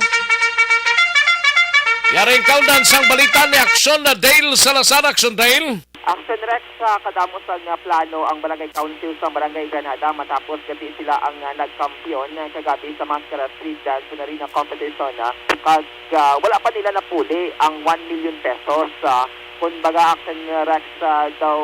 Yari ang kaundan sang balita ni Aksyon na Dale Salazar. Aksyon Dale. Action Rex, sa kadamo sang plano ang Barangay Council sa Barangay Granada matapos gati sila ang, ah, nagkampiyon, ah, kagabi sa Mascara Street Dance and Arena Competition, ah, kag, ah, wala pa nila napuli ang one million pesos. Ah, kun baga, Action Rex, ah, daw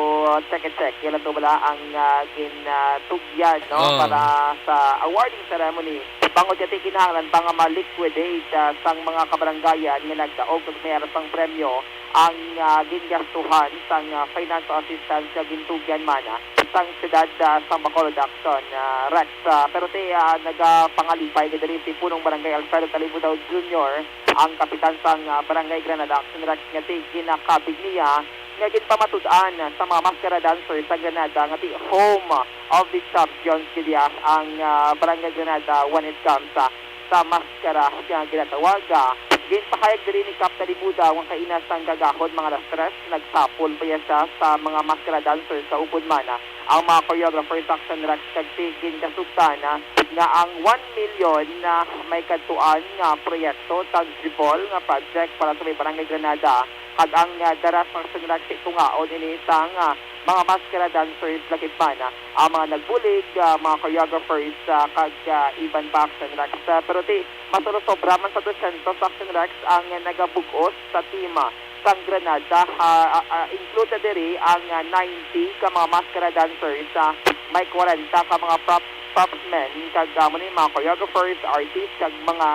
check-check, yun lang to wala ang, ah, gin, ah, tugyan, no, Oo. para sa awarding ceremony. Bangod kati kinahanglan pa nga ma-liquidate, ah, sang mga kabarangayan nga nagdaog kag may ara sang premyo ang, ah, gingastuhan sang, ah, financial assistance nga gintugyan man, ah, sang siyudad, ah, sang Bacolod Action, ah, Rex. Ah, pero ti, ah, nagapangalipay nga diri si Punong Barangay Alfredo Talibudao Junior, ang kapitan sang, ah, Barangay Granada Action Rex nga ti ginakabig niya nga ginpamatud-an sa mga maskara dancers sa Granada nga ti home of the champions gid iya ang, ah, Barangay Granada when it comes, ah, sa maskara nga ginatawag. Ah, ginpahayag diri ni Kap Talibudao nga kaina sang kagahod, mga alas tres, nagsapol pa iya siya sa mga maskara dancers sa ukon man, ah, ang mga choreographers sa Action Rex kag ti ginkasugtan, ah, nga ang one million na may kadtuan nga proyekto, tangible nga project para sa may Barangay Granada, kag ang, ah, dara sa Action Rex tungaon ini sang, ah, mga maskara dancers lakip man, ah, ang mga nagbulig, ah, mga choreographers, ah, kag, ah, iban pa Action Rex. Ah, pero ti, mas sobra man sa dosyentos Action Rex ang nagabug-os sa team, ah, sang Granada. Ah, ah, ah, include na diri ang, ah, ninety ka mga maskara dancers, ah, may kwarenta ka mga prop, props men, kag, ah, amo ni mga choreographers, artists, kag mga,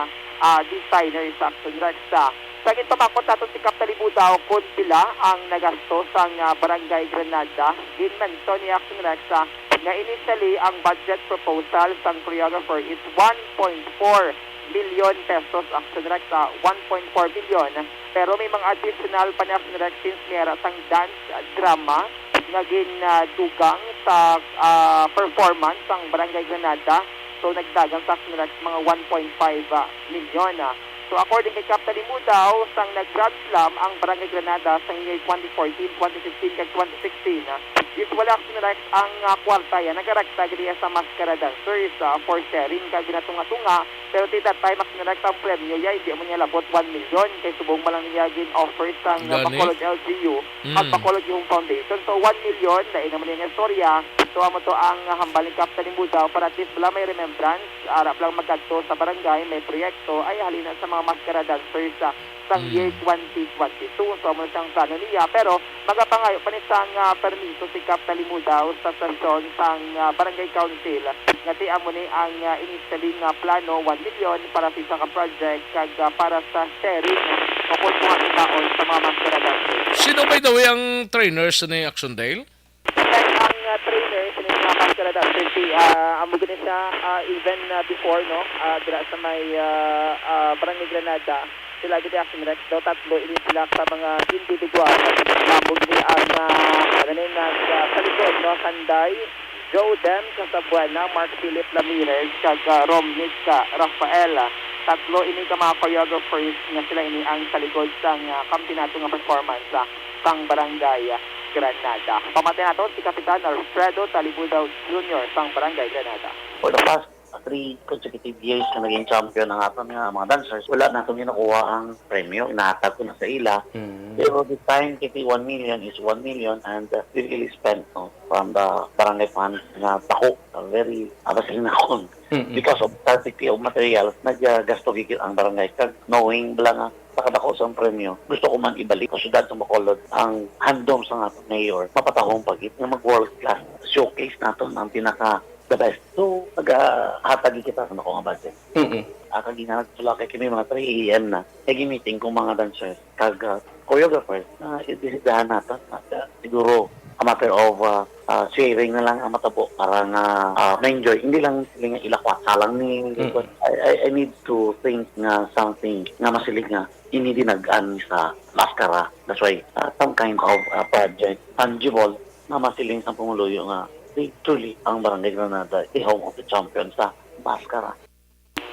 ah, designers sa Action Rex. Ah, sa ginpamangkot naton si Kap Talibudao kung pila ang nagasto sang, ah, Barangay Granada, ginmention ni Action Rex, ah, nga initially ang budget proposal sang choreographer is one point four million pesos, Action Rex, ah, one point four million. Pero may mga additional pa ni Action Rex since may ara sang dance, ah, drama nga gindugang sa, ah, performance sang Barangay Granada. So, nagdagan sa Action Rex mga one point five, ah, million, ah. So, according kay Kap Talibudao, sang nag-Grand Slam ang Barangay Granada sa year twenty fourteen, twenty fifteen, kag twenty sixteen, ah, usually Action Rex ang, ah, kwarta ya nagarekta gid iya sa maskara dancers, ah, for sharing kag ginatunga-tunga. Pero ti that time, Action Rex, ang premyo ya, hindi mo niya labot one million. Kay subong man lang niya gin-offer sang, ah, Gani? Bacolod L G U at Mm. Bacolod Gihong Foundation. So, one million, lain naman niya nga istorya. So, amo to ang, ah, hambal ni Kap Talibudao para at least wala may remembrance. Ara pa lang magkadto sa barangay, may proyekto, ay halina sa mga maskara dancers, ah, sang Mm. year twenty twenty-two. So, amo na siyang plano niya. Pero, magapangayo pa ni sang, ah, permiso si Kap Talibudao sa sesyon sang, ah, Barangay Council. Nga ti amo ni ang, ah, initially nga plano, one million para sa isa ka project, kag, ah, para sa sharing o kung mga kaon sa mga maskara dancers. Sino, by the way, ang trainers ni Action Dale? Kay ang, ah, trainer sa mga maskara dancers, si, ah, amo gani siya, ah, even, ah, before, no, ah, dira sa may, ah, ah, Barangay Granada, sila gid ang Action Rex daw, tatlo ini sila sa mga individual. Amo gid ang, ah, ano ni, nag, ah, sa likod, no, Sanday, Joe Dem Casabuena, Mark Philip Ramirez, kag, ah, Romnick, ah, Rafael. Tatlo ini ka mga choreographers nga sila ini ang sa likod sang, ah, kampeonato nga performance, ah, sang Barangay, ah, Granada. Pamati nato si Kapitan Alfredo Talibudao Junior sang Barangay Granada. For the past three consecutive years na naging champion ang aton nga mga dancers, wala nato ginakuha ang premyo, inahatag ko na sa ila. Mm. Pero the time, kiti one million is one million and, uh, we really spent, no, from the barangay fund nga tako, uh, very, uh, basin na akon. Mm-mm. Because of scarcity of materials, naggasto gigit ang barangay. Kag knowing bala nga pakadako sa premyo, gusto ko man ibalik sa syudad sa Bacolod ang handom sa nga mayor, mapatahong pagit nga mag world class showcase naton ang pinaka the best. So, nagahatag kita sa ako nga budget. Mm-mm. Ah, kag ina, nagtulakay kami mga three A M na. Nag-meeting ko mga dancers. Kag, ah, choreographers na ibisidahan natin. At, ah, siguro, a matter of, ah, ah, sharing na lang ang matabo para nga, ah, ma-enjoy. Hindi lang sila nga ilakwat. Salang ni, Mm. I, I, I need to think nga something nga masiling nga ini dinag-an sa maskara. That's why, ah, some kind of, ah, project, tangible, na masiling sa pumuluyo nga, they truly, ang Barangay Granada, the home of the champion sa maskara.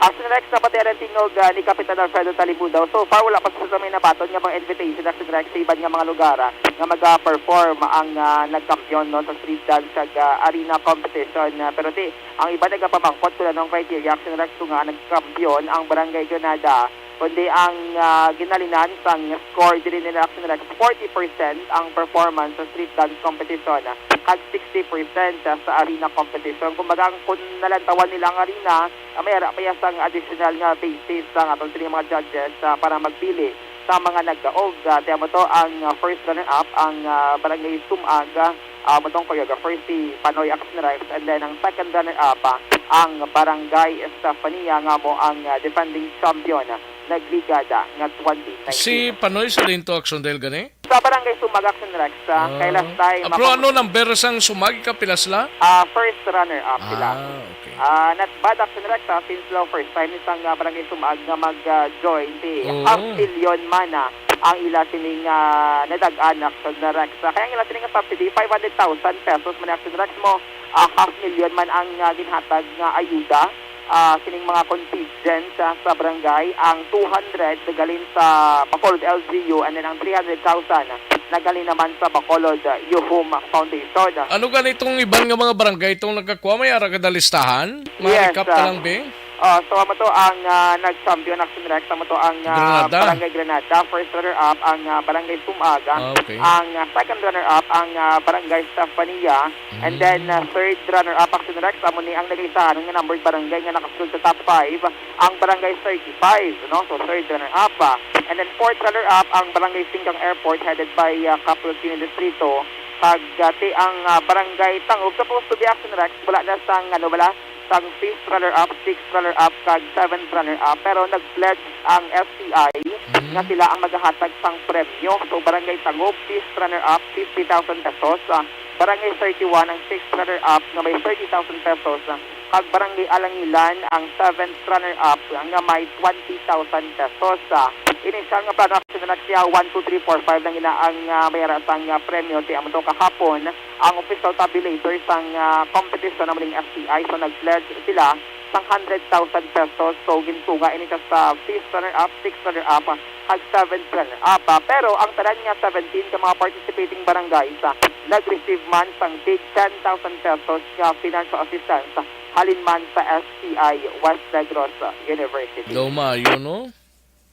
Action Rex, napatiaran tingog, ah, ni Kapitan Alfredo Talibudao. So far, wala pa sa may nabaton nga mga invitation, Action Rex, sa iban nga mga lugar, ah, nga mag-perform ang, ah, nagkampiyon, no, sa street dance kag, ah, arena competition. Ah, pero ti, ang iba nagapamangkot kung anong criteria, Action Rex, kung nga nagkampiyon ang Barangay Granada. Kundi ang, ah, ginhalinan sang score diri nila, Action Rex, forty percent ang performance sa street dance competition, ah, kag sixty percent sa arena competition. Kumbaga, ang, kung nalantawan nila ang arena, ah, may ara pa iya sang additional nga basis sang aton sini mga judges, ah, para magpili sa mga nagdaog. Ah, ti amo to ang, ah, first runner-up, ang, ah, Barangay Sumag, ah, ah, mo tong choreographer, si Panoy Action Rex, and then ang second runner-up, ah, ang Barangay Estefania nga mo ang, ah, defending champion, ah, nagligada nga twenty nineteen. Si Panoy sa din to, Action Del, gani? Sa Barangay Sumag, Action Rex, ah, kay last time, ah, pero maka- ano number sang Sumag, kapila sila? Ah, first runner-up sila. Ah, okay. Ah, not bad, Action Rex, ah, since law first time isang, ah, Barangay Sumag nga mag, ah, join, di Oo. half million man, ah, ang ila sining, ah, nadag-an, Action Rex. Ah, kaya ang ila sining nga subsidy, five hundred thousand pesos man, Action Rex, mo, ah, half million man ang, ah, ginhatag nga ayuda, ah, sining mga contingent, ah, sa barangay. Ang two hundred nagalin sa Bacolod L G U, and then ang three hundred thousand nagalin naman sa Bacolod, ah, Yuhum Foundation. Ano gani itong iban nga mga barangay itong nagkakuha? May ara ka listahan? Yes, ma-recap na ah, lang, Bing. Ah, so, amo to ang, ah, nag-champion, Action Rex, amo to ang, ah, Granada. Barangay Granada, first runner-up ang, ah, Barangay Sumaga, Ah, okay. ang, ah, second runner-up ang, ah, Barangay Stefania, and then, Mhm. ah, third runner-up, Action Rex, amo ni ang nagalisahan nga numbered barangay nga nakasulod sa top five, ang Barangay thirty-five, no? So, third runner-up, ah. And then fourth runner-up ang Barangay Singkang Airport, headed by, ah, Kap Rufino Distrito, kag, ah, ti ang, ah, Barangay Tangub, supposed to be, Action Rex, wala na sang, ano, wala sang fifth runner-up, sixth runner-up, kag seventh runner-up. Pero nag-pledge ang S T I Mhm. nga sila ang magahatag sang premyo. So, Barangay Tangub, fifth runner-up, fifty thousand pesos. Ah, Barangay thirty-one ang sixth runner-up nga may thirty thousand pesos. Ah, kag Barangay Alangilan ang seventh runner-up nga may twenty thousand pesos. Ah, initial nga plano, Action Rex, siya one, two, three, four, five lang ina ang, ah, may ara sang, ah, premyo. Ti amo to kahapon, ang official tabulator sang, ah, competition na maling S T I. So, nag-pledge sila sang hundred thousand pesos. So, gintunga ini siya sa fifth runner-up, sixth runner-up, kag seventh runner-up. Ah, pero ang tanan nga seventeen ka mga participating barangays, ah, nag-receive man sang tig ten thousand pesos nga financial assistance halin man sa S T I West Negros University. Daw maayo, no?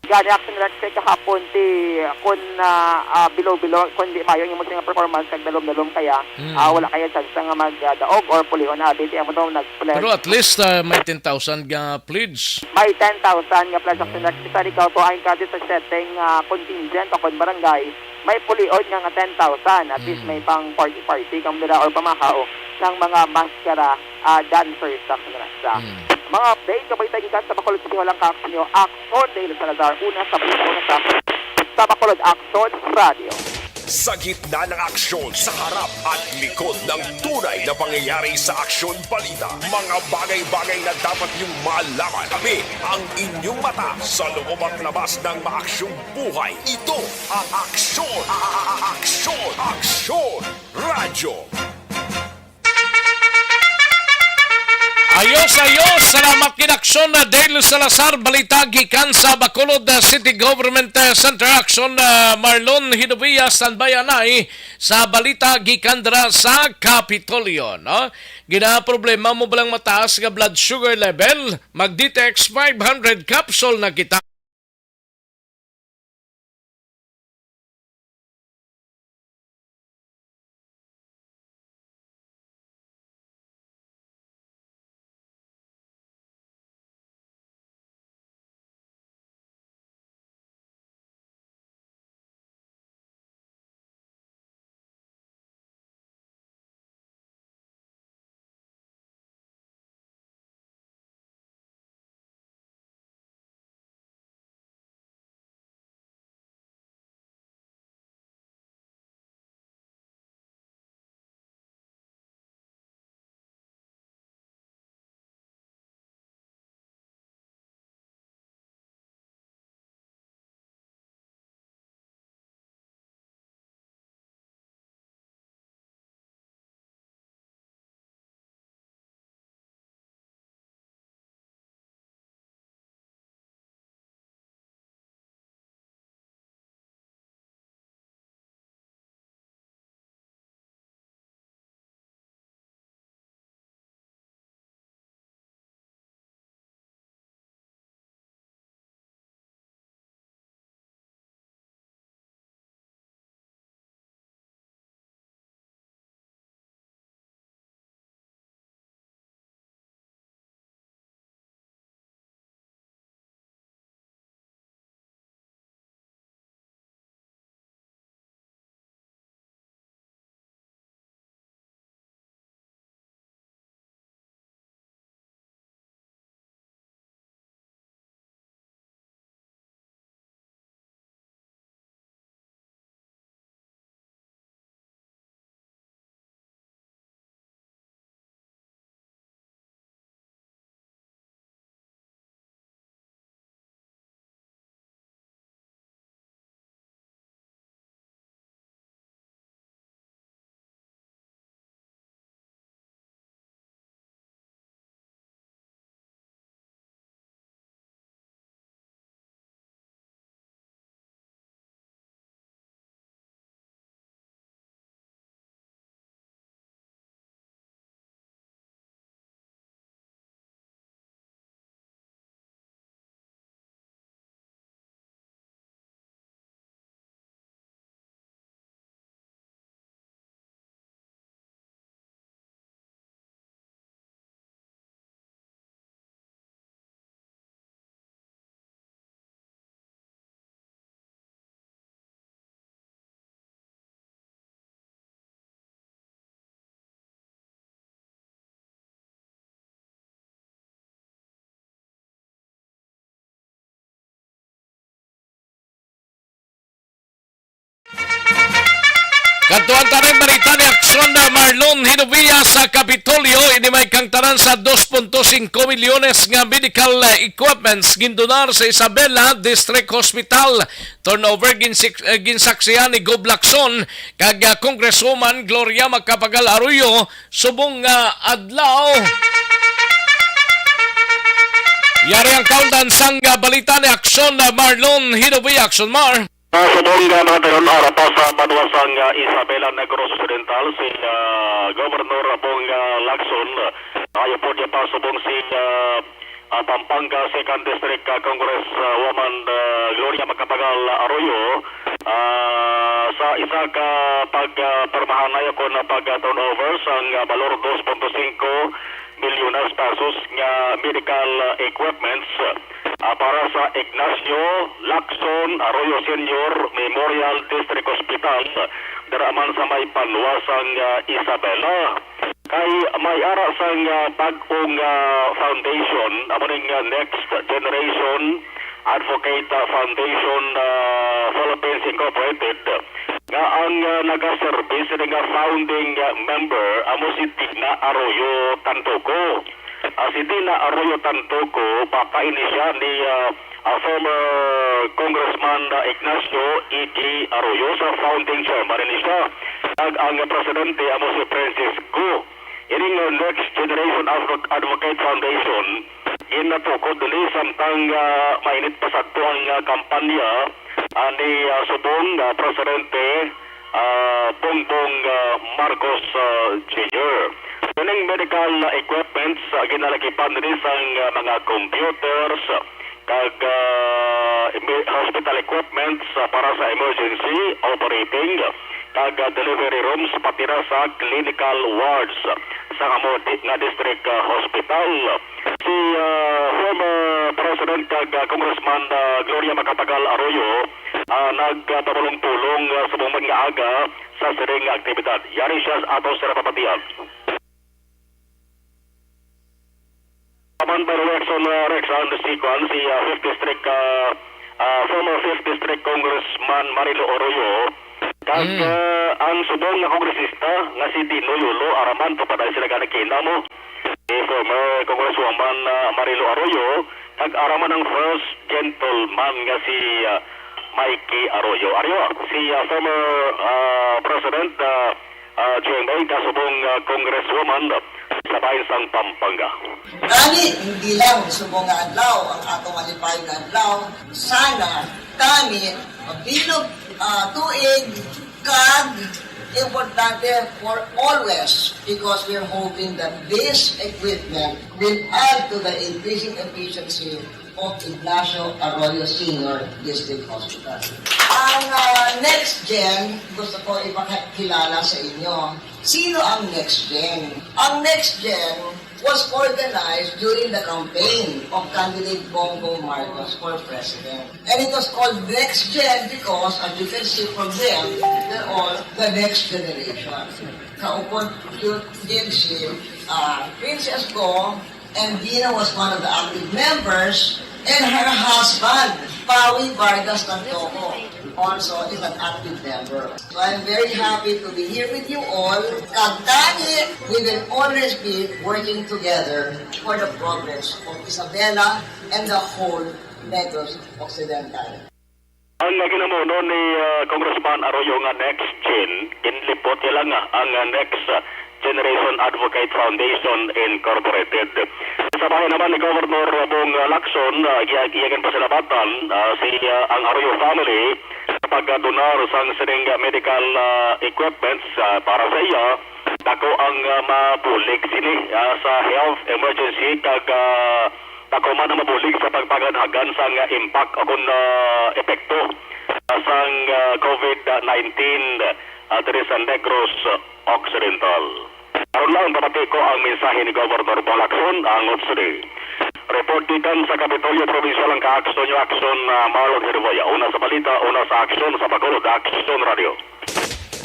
Gani, Action Rex, kay kahapon ti kun, ah, ah, bilo-bilo, kun di maayo ang imo nga performance kag dalom-dalom kaya, Mm. ah, wala kaya chance nga magdaog or pulion abi ti amo to nag-pledge. Pero at least, ah, may ten thousand nga pledge. May ten thousand nga pledge, Action Rex. Ah. Isa ikaw to ang encourage sa setting, ah, contingent o kun barangay, may pulion nga, nga ten thousand. At least Mm. may pang party-party kamo dira or pamahaw sang mga maskara, ah, dancers, Action Rex. Mm. Mga update, kabay tayo gikan sa Bacolod City Hall ang kaaksyon nyo, Action Dale Salazar, una sa puso, una sa, sa Bacolod Action Radio. Sa gitna ng aksyon, sa harap at likod ng tunay na pangyayari sa Aksyon Balita, mga bagay-bagay na dapat niyong malaman. Kami ang inyong mata sa loob at labas ng maaksyong buhay. Ito ang Aksyon, a-, a-, a-, Aksyon, Aksyon Radyo. Ayos, ayos. Salamat gid, Aksyon na Dale Salazar. Balita gikan sa Bacolod, uh, City Government, uh, Center. Aksyon, uh, Marlon Hinovia, standby anay sa balita gikan dira sa Kapitolyo, no? Ginaproblema mo ba lang mataas nga blood sugar level? Mag D T X five hundred capsule na kita. Kadtuan ta ning balita ni Aksyon na Marlon Hinovia sa Kapitolyo. Ini may kangtanan sa dos punto singko milyones nga medical, eh, equipments gindonar sa Isabela District Hospital. Turnover ginsik-, eh, ginsaksihan ni Gob Lacson kag, ah, Congresswoman Gloria Macapagal Arroyo subong nga adlaw. Yari ang kaundan sang, ah, balita ni Aksyon na Marlon Hinovia. Aksyon, Mar. Sa subong nga mga tayon, ara pa sa banwa sang, ah, Isabela, Negros Occidental, si, ah, Governor Bong, ah, Lacson. Ayo po niya pa subong si, ah, ah, Pampanga Second District, ah, Congress, ah, Woman, ah, Gloria Macapagal Arroyo, ah, sa isa ka pag, ah, pirmahan na kon pag, ah, turnover sang, ah, balor dos punto singko milyones pesos nga medical, ah, equipments, ah, para sa Ignacio Lacson Arroyo Senior Memorial District Hospital, dira man sa may banwa sang, ah, Isabela. Kay may ara sang, ah, bag-ong, ah, foundation, amo ning, ah, Next Generation Advocate, ah, Foundation, ah, Philippines Incorporated, nga ang, ah, nagaserbi sini nga founding, ah, member amo si Dina Arroyo Tantoco. Ah, si Dina Arroyo Tantoco, papa ini siya ni, ah, ah, former Congressman, ah, Ignacio Iggy Arroyo, sa founding chairman ini siya. Kag ang presidente amo si Francis Go. Ining, uh, Next Generation Advo-, Advocate Foundation, ginatukod diri samtang, uh, mainit pa sadto ang, uh, kampanya, uh, ni, uh, subong, uh, Presidente, uh, Bongbong, uh, Marcos, uh, Junior. Kining medical, uh, equipments, uh, ginalagipan diri sang, uh, mga computers, kag, ah, eme-, hospital equipments, ah, para sa emergency operating, kag, ah, delivery rooms, pati na sa clinical wards sa amo di-, nga district, ah, hospital. Si, ah, former President kag, ah, Congressman, ah, Gloria Macapagal Arroyo, ah, nagpamulong-pulong, ah, subong man nga aga sa sining nga aktibidad. Yari siya sa ato sa napapatiag. Paman by Rex on, uh, Rex, ang si kuan, si, uh, fifth District, uh, uh, former fifth District Congressman Marilo Arroyo. Kag, Mm. uh, ang subong nga kongresista nga si Dino Yulo, araman pa paday sila gani kina mo. Si former Congresswoman, uh, Marilo Arroyo, kag araman ang first gentleman nga si, uh, Mikey Arroyo. Arroyo, si, uh, former, uh, President, uh, ah, G M A, kasubong, ah, Congresswoman sa bahin sang Pampanga. Gani, hindi lang subong nga adlaw ang atong malipay nga adlaw. Sana kami mabilog, ah, tuig, kag importante for always, because we're hoping that this equipment will add to the increasing efficiency of Ignacio Arroyo Senior District Hospital. Ang, ah, Next Gen, gusto ko ipakilala sa inyo. Sino ang Next Gen? Ang Next Gen was organized during the campaign of candidate Bongbong Marcos for president. And it was called Next Gen because, as you can see from them, they're all the next generation. Kaupod yun din si, ah, Princess Go, and Dina was one of the active members, and her husband, Pawi Vargas Tantoco, also is an active member. So I'm very happy to be here with you all. Kag tani, we will always be working together for the progress of Isabela and the whole Negros Occidental. Ang ginamuno ni, ah, Congressman Arroyo nga Next Gen, ginlipot niya lang, ah, ang, ah, Next Generation Advocate Foundation Incorporated. Sa bahin naman ni Governor Bong, ah, Lacson, ah, iya, iya ginpasalamatan, ah, si, ah, ang Arroyo family sa pagdonar sang sining, ah, medical, ah, equipments, ah, para sa iya. Dako ang, ah, mabulig sini, ah, sa health emergency kag, ah, dako man ang mabulig sa pagpaganhagan sang, ah, impact o kon, ah, epekto, ah, sang, ah, COVID nineteen, ah, diri sa Negros Occidental. Karon lang, pamati ko ang mensahe ni Governor Bong Lacson, angot sini. Report gikan sa Kapitolyo Probinsyal ang ka-Aksyon nyo, Aksyon, ah, Marlon Herboya. Una sa balita, una sa aksyon, sa pagkulod, Aksyon Radio.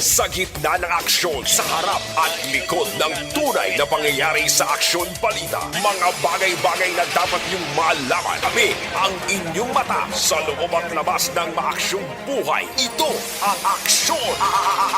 Sa gitna ng aksyon, sa harap at likod ng tunay na pangyayari sa aksyon balita, mga bagay-bagay na dapat niyong malaman. Kami ang inyong mata sa loob at labas ng maaksyong buhay. Ito ang Aksyon,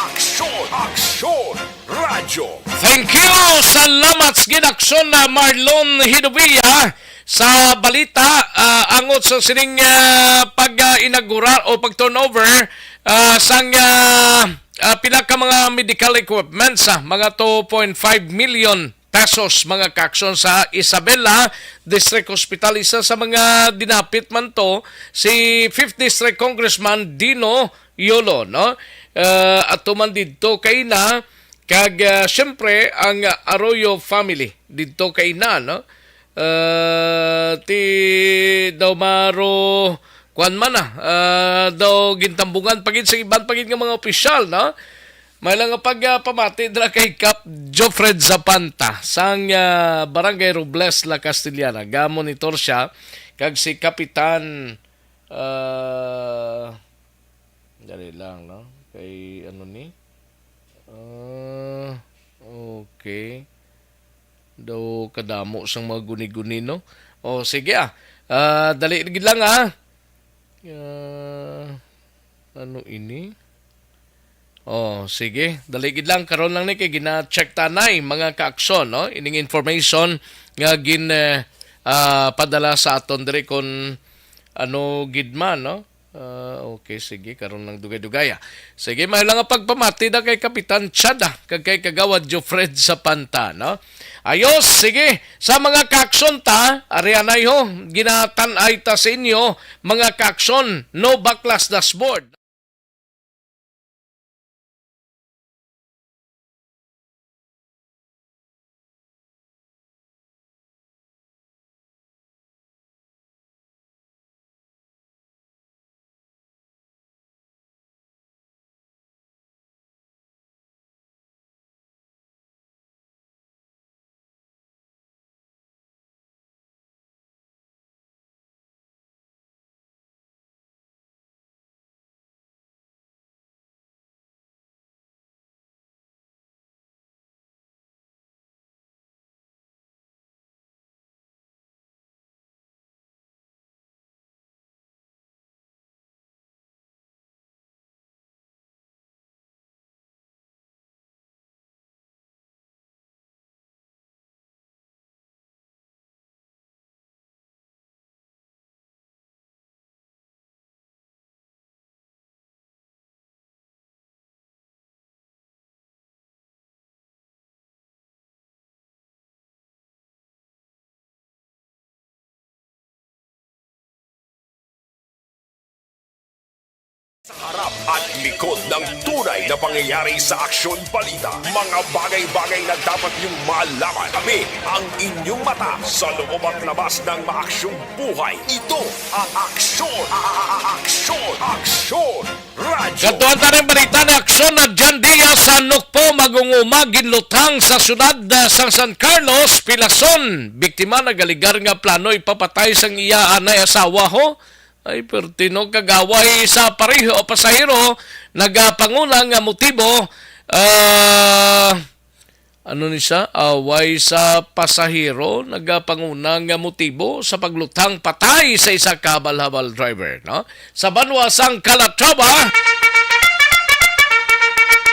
Aksyon, Aksyon Radyo. Thank you! Salamat sa ginaksyon na Marlon Hidobia sa balita, ah, angot sa sining, ah, pag-inaugurar o pag-turnover, ah, sang, ah, ah, pila ka mga medical equipments, ah, mga two point five million pesos, mga kaaksyon, sa Isabela District Hospital. Isa sa mga dinapit man to, si Fifth District Congressman Dino Yolo, no? Ah, ato man didto kay na, kag, ah, siyempre, ang, ah, Arroyo family didto kay na, no? Ah, ti daw maro, kuwan man na, ah, daw gintambungan pa gid sa iban pa gid nga mga opisyal, no? May lang nga pag, ah, pamati dira kay Kap Jofred Zapanta sang, ah, Barangay Robles, La Castellana. Gamonitor siya kag si Kapitan, ah, dali lang, no? Kay ano ni? Ah, okay. Daw kadamo sang mga guni-guni, no? O, sige, ah. Ah, dali gid lang, ah. Ah, ano ini? Oh, sige. Dali gid lang. Karon lang ni kay gina-check tanay, mga kaaksyon, no? Ining information nga gin, eh, ah, padala sa aton diri kon ano gid man, no? Ah, okay, sige, karon lang dugay-dugaya. Sige, may lang nga pagpamati na kay Kapitan Chada, kag kay Kagawad Jofred Zapanta, no? Ayos, sige. Sa mga kaaksyon ta, ari anay ho, ginatan-ay ta sa inyo, mga kaaksyon, no baklas dashboard. Sa harap at likod ng tunay na pangyayari sa Aksyon Balita, mga bagay-bagay na dapat niyong malaman. Kami ang inyong mata sa loob at labas ng maaksyong buhay. Ito ang Aksyon, Aksyon, Aksyon Radyo. Kadtuan ta rin balita ni Aksyon na John Diaz sa Nukpo, magunguma, ginlutang sa syudad, ah, sang San Carlos, Pilason. Biktima nagaligar nga plano ipapatay sang iya anay asawa, ho. Ay, perti, no, kag away sa pareho o pasahero nagapanguna nga motibo, ah, ano ni siya? Away sa pasahero nagapanguna nga motibo sa paglutang patay sa isa ka habal-habal driver, no? Sa banwa sang Calatrava,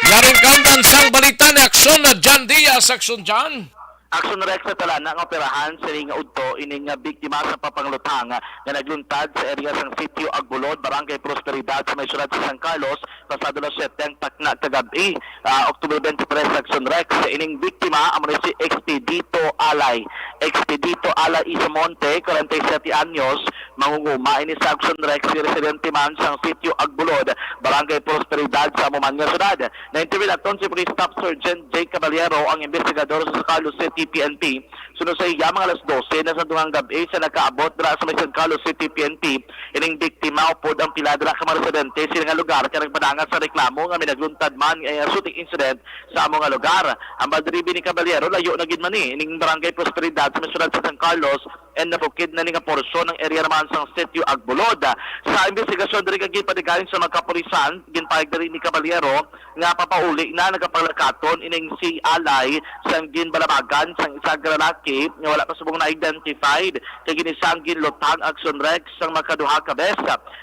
yaring kaundan sang balita ni Aksyon na John Diaz. Aksyon, John. Aksyon Rex sa talana nga operahan sining udto ini nga biktima sa papanglutang nga nagluntad sa area sang Sitio Agbolod, Barangay Prosperidad sa may syudad sa San Carlos, pasado las siyete ang takna kagab-i, ah, October twenty-three, Aksyon Rex. Ining biktima amo ni si Expedito Alay. Expedito Alay Isamonte, kwarenta y siyete anyos, mangunguma ini sa Aksyon Rex, residente man sang Sitio Agbolod, Barangay Prosperidad sa amo man nga syudad. Na-interview naton si Police Staff Sergeant Jay Caballero, ang investigador sa Carlos City P N P. Suno sa iya, mga alas dose na sa dugang gab-i sa nakaabot dira sa may San Carlos City P N P ining biktima upod ang pila dira ka mga residente sini nga lugar kay nagpadala sa reklamo nga may nagluntad man nga shooting incident sa amo nga lugar. Ang badribi ni Caballero, layo na gid man ni ining Barangay Prosperidad sa may siyudad sa San Carlos, and nabukid na ni nga porsyon ang area naman sang Sitio Agbulod. Sa investigasyon diri nga ginpatigayon sa mga kapulisan, ginpahayag diri ni Caballero nga papauli na nagapanglakaton ining si Alay sang ginbalabagan sang isa ka lalaki nga wala pa subong na-identified, kag ini sang ginlutang action Rex sang makaduha ka bes.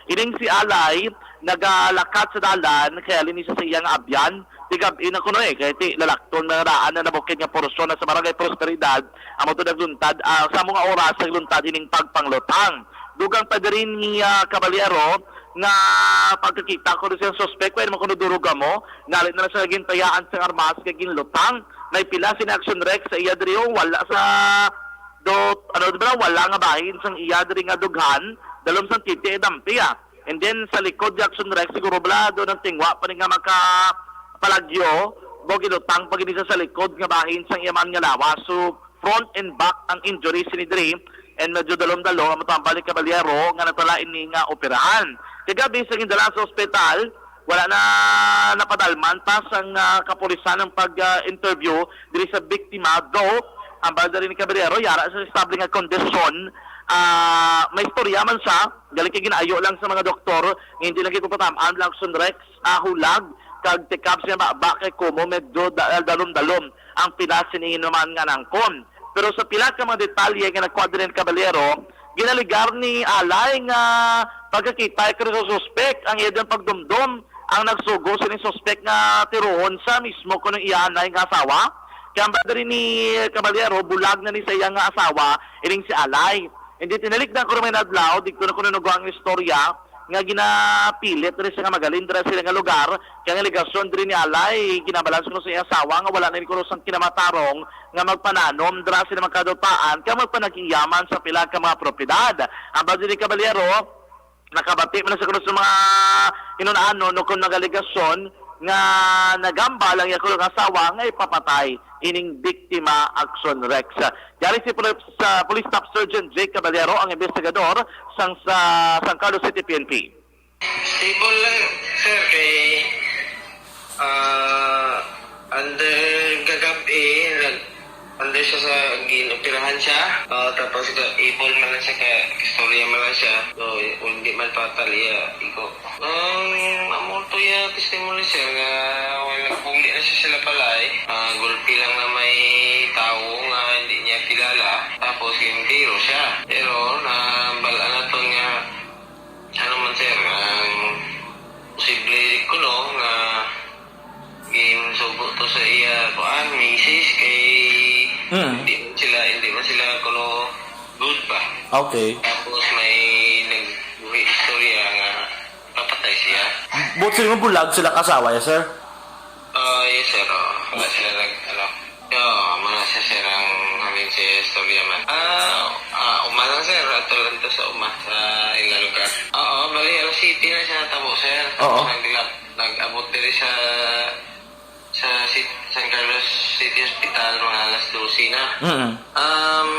Ining si Alay nagalakat sa dalan kay halin ni sa iya nga abyan. Tigab-i na kuno, eh, kay ti lalakton na daan na nabukid nga porsyon na sa Barangay Prosperidad, amo to nagluntad, ah, sa amo nga oras nagluntad ining pagpanglutang. Dugang pa diri ni, ah, Caballero nga pagkakita ko sa suspek, pwede man kuno durog amo, nalit na lang sa gintayaan sang armas kay ginlutang. May pila sini action Rex sa iya diri, oh, wala sa do, ano, di ba, wala nga bahin sang iya diri nga dughan, dalom sang titi, eh, dampi, ah. And then, sa likod ni action Rex, siguro bala, doon ang tingwa pa rin nga makapalagyo, mo ginutang pa gid siya sa likod nga bahin sang iya man nga lawas. So, front and back ang injury sini diri, and medyo dalom-dalom ang matambal ni Caballero nga natala ini nga operahan. Kagabi, sa gindala sa ospital, wala na napadalman pa sang, ah, kapulisan ang pag-interview diri sa biktima, though ang banda ni Caballero yara sa estable nga kondisyon, ah, may istorya man siya, gali kay ginayo lang sa mga doktor nga hindi lang gid patam-an lang action Rex, ah, hulag kag tikab siya baba kay kumo medyo da-, dalom-dalom ang pila sini naman nga nangkon. Pero sa pila ka mga detalye nga nakuha din ni Caballero, ginaligar ni Alay nga pagkakita ko sa suspek ang iya din pagdumdom ang nagsugo sa ining suspek nga tiruhon sa mismo kuno iya anay nga asawa. Kaya ang brother ni Caballero, bulag na ni sa iya nga asawa, ining si Alay. Hindi tinalik na kuno may nadlaw, di ko na kuno nagwa ang istorya nga ginapilit rin sa nga magalindra sila nga lugar. Kaya ang alegasyon diri ni Alay, ginabalas kuno sa iya asawa nga wala na ni kuno sang kinamatarong nga magpananom dira sila magkadutaan kag magpanag-iyaman sa pila ka mga propiedad. Ang brother ni Caballero, nakabati man sa kuno sa mga inun-anon o kung nagaligasyon nga nagambal ang iya kuno nga asawa nga ipapatay ining biktima, action Rex. Yari si Poli-, sa Police Staff Sergeant Jake Caballero ang investigador sang sa San Carlos City P N P. Stable lang, sir, kay, ah, under gagab eh, nag-, under siya sa gin-operahan siya. Ah, tapos ga-, able man lang siya ka, istorya man lang siya. So, hindi man fatal iya igo. Ang amulto iya testimony, sir, nga, well, nagpuli na siya sila palay. Ah, gulpi lang na may tao nga hindi niya kilala. Tapos, yung tiro siya. Pero, nabal-an naton nga, ano man, sir, ang posible kuno nga ginsugo to sa iya, kuan, misis, kay Mm. hindi man sila, hindi man sila kuno good ba? Okay. Tapos may nagbuhi istorya nga papatay siya. Buot sa imo bulag sila kasawa, yes, sir? Ah, yes, sir. Oh. Wala sila nag, ano. Yo, mga sa sir ang halin si istorya man. Ah, ah, uma lang, sir. Ato lang to sa uma, sa ila lugar. Oo, bali, alas siyete na siya natabo, sir. Oo. Tapos nag-, nag-abot diri sa, sa Cit-, San Carlos City Hospital, mga alas dose na. Mm. Um,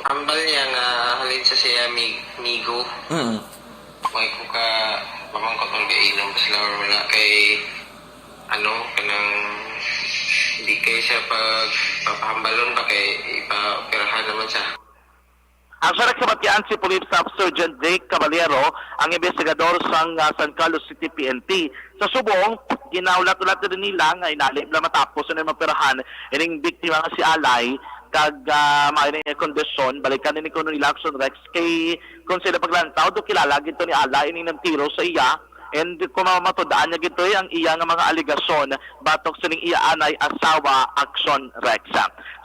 ambal niya nga halin sa siya mi-, migo. Mm. May ko ka pamangkot ang gainom, basta lang wala kay, ano, kanang di kay siya pag papahambalon ba kay ipa-operahan naman siya. Ang sa nagsabatian si Police Staff Sergeant Jake Caballero, ang investigador sang, ah, San Carlos City P N P. Sa subong, ginaulat-ulat din nila nga inali bala matapos na mapirahan ining biktima nga si Alay, kag, ah, maayo na iya kondisyon, balikan ni kuno nila action Rex kay kung sila paglantaw, do kilala gid to ni Alay ining nagtiro sa iya, and kung mamatud-an niya gid to, eh, ang iya nga mga alegasyon batok sining iya anay asawa, action Rex.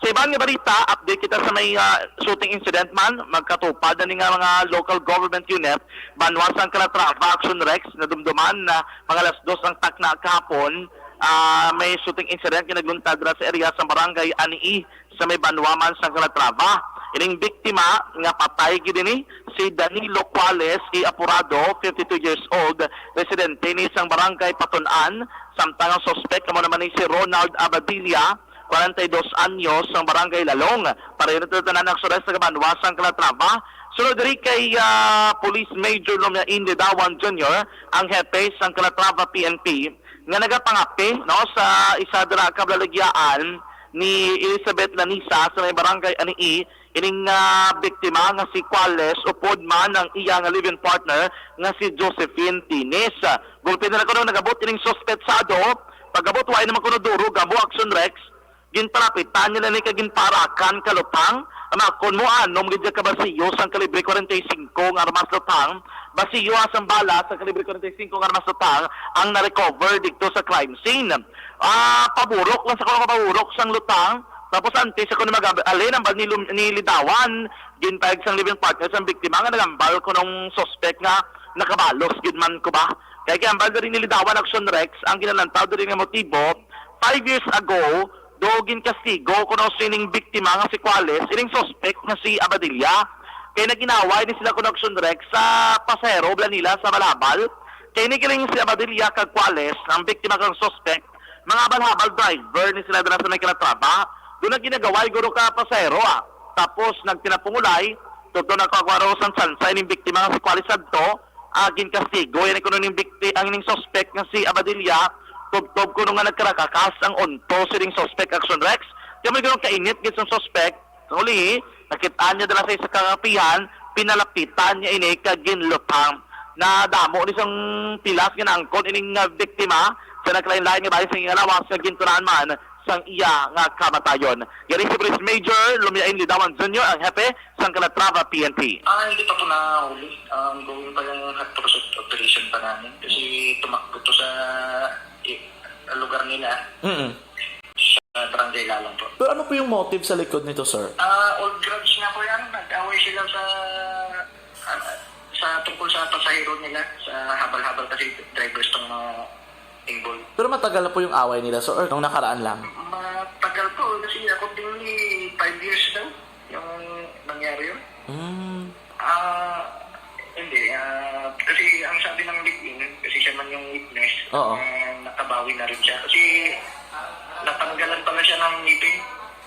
Sa iban nga balita, update kita sa may, ah, shooting incident man, magkatupad na ni nga mga local government unit, banwa sang Calatrava, action Rex, nadumduman na mga alas dos ang takna kahapon, ah, may shooting incident nga nagluntad ra sa area sa barangay Anii, sa may banwa man sang Calatrava. Ining biktima nga patay gid ini si Danilo Cuales E. Apurado, fifty-two years old, residente ni sang barangay Patun-an, samtang ang suspek amo naman ni si Ronald Abadilla, kwarenta y dos anyos, sang Barangay Lalong. Pareho na tanan ang surat sa kabanwa sang Calatrava. Sunod diri kay, ah, Police Major Lumiain Lidawan Junior, ang hepe sang Calatrava P N P, nga nagapangape, no, sa isa dira ka balaligyaan ni Elizabeth Lanisa sa may Barangay Anii, ining, ah, biktima nga si Cuales, upod man ang iya nga live-in partner nga si Josephine Tines. Gulpi na lang kuno nagabot ining suspetsado. Pagabot, wa naman kuno duro, gamo action, Rex. Ginparapitan nila ni kag ginparakan ka lutang. Amakon mo anom gid ka basiyo sang kalibre kwarenta y singko nga armas lutang. Basiyo sang bala sang kalibre kwarenta y singko nga armas lutang ang na-recover didto sa crime scene. Ah, paburok lang sa kuno, paburok sang lutang. Tapos antes sa kuno mag-, alin ang bal ni Lum-, ni Lidawan, gintayag sang living partner sang biktima nga nagambal kunong suspect nga nakabalos gid man ko ba. Kay giambal diri ni Lidawan, Action Rex, ang ginalantaw diri nga motibo, five years ago, do ginkastigo kuno sining biktima nga si Cuales, ining suspect nga si Abadilla. Kay nag-inaway ni sila kuno, Action Rex, sa pasahero bala nila sa Balabal. Kay ni kiling si Abadilla kag Cuales, ang biktima kag suspect, mga habal-habal driver ni sila dira sa may Calatrava. Doon na ginagaway guro ka pasahero, ah. Tapos nagtinapungulay, tubtob na kagwaro sang tsansa ining biktima nga si Cuales adto, ah, ginkastigo yan kuno ning bikti-, ang ning suspect nga si Abadilla, tubtob kuno nga nagkarakakas ang unto sining suspect, Action Rex. Kaya may ganun kainit gid sang suspect, sa huli, nakit-an niya dala sa isa ka kapihan, pinalapitan niya ini kag ginlutang. Nadamo ni sang pilas nga naangkon ining, ah, biktima sa nagkalain-lain nga bahin sa iyang lawas nga gintunaan man sang iya nga kamatayon. Yari si Police Major Lumiain Lidawan Junior, ang hepe sang Calatrava P N P. Ah, hindi pa po nahuli. Ah, ongoing pa yung hot pursuit operation pa namin kasi tumakbo to sa, eh, lugar nila. Mm-mm. Sa Barangay Lalong po. Pero ano po yung motive sa likod nito, sir? Ah, old grudge na po yan. Nag-away sila sa, ah, sa tungkol sa pasahero nila, sa habal-habal kasi drivers tong mga involved. Pero matagal na po yung away nila, sir, or nung nakaraan lang? Matagal po, kasi accordingly, five years daw yung nangyari yun. Mm. Ah, hindi. Ah, kasi ang sabi ng live-in, kasi siya man yung witness, Oo. ah, nakabawi na rin siya. Kasi natanggalan pala siya ng ngipin.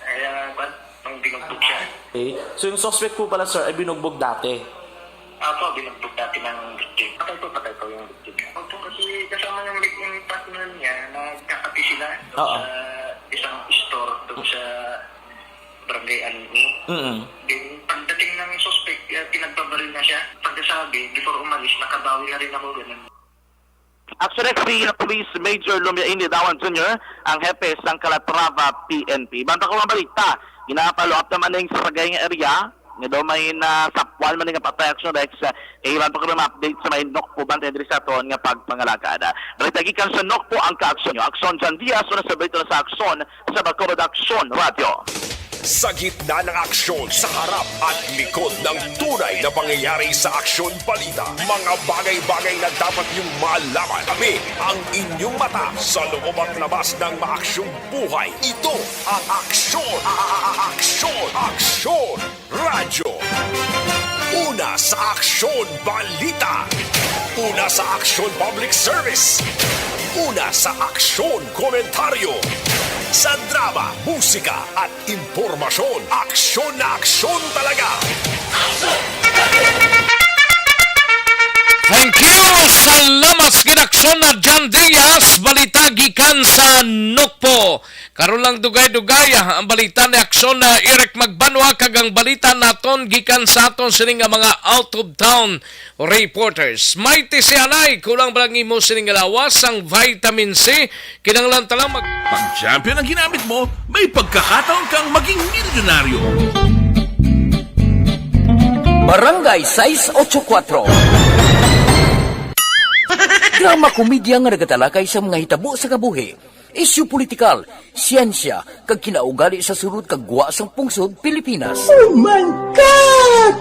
Kaya, kwan, nung binugbog siya. Okay. So, yung suspect po pala, sir, ay binugbog dati? Apo, binugbog dati ng victim. Patay po, patay po yung victim. Opo, kasi kasama yung live-in partner niya, nagkakape sila doon Oo. sa isang store doon sa Barangay Anini. Mm. Then, pagdating ng suspect, ah, pinagbabaril na siya. Pagkasabi, before umalis, nakabawi na rin ako, ganun. Actually, si Police Major Lumiain Lidawan Junior, ang hepe sang Calatrava P N P. Banta ko nga balita, gina-follow up naman ning sa Sagay nga area, nga daw may nasapwan man nga patay, Action Rex. Eh, iban pa ko nga update sa may Nokpo, bantay diri sa aton nga pagpangalagad. Balita gikan sa Nokpo ang kaaksyon nyo. Aksyon Jan Diaz, una sa balita na sa Aksyon sa Bacoor Aksyon Radio. Sa gitna ng aksyon, sa harap at likod ng tunay na pangyayari sa Aksyon Balita, mga bagay-bagay na dapat niyong malaman. Kami ang inyong mata sa loob at labas ng maaksyong buhay. Ito ang Aksyon, a-, a-, a-, Aksyon, Aksyon Radyo. Una sa Aksyon Balita. Una sa Aksyon Public Service. Una sa Aksyon Komentaryo. Sa drama, musika, at impormasyon, aksyon na aksyon talaga. Thank you! Salamat sa ginaksyon na John Diaz. Balita gikan sa Nokpo. Karon lang dugay-dugay, ah, ang balita ni Aksyon na Eric Magbanwa kag ang balita naton gikan sa aton sini nga mga out of town reporters. May tisianay, kulang ba lang imo sining lawas ang vitamin C? Kinahanglan ta lang mag- Pag champion ang ginamit mo, may pagkakataon kang maging milyonaryo. Barangay sais ocho kuatro. Drama komedya nga nagatalakay sa mga hitabo sa kabuhi, isyu politikal, siyensya, kag kinaugali sa sulod kag gwa sang pungsod Pilipinas. Oh my God!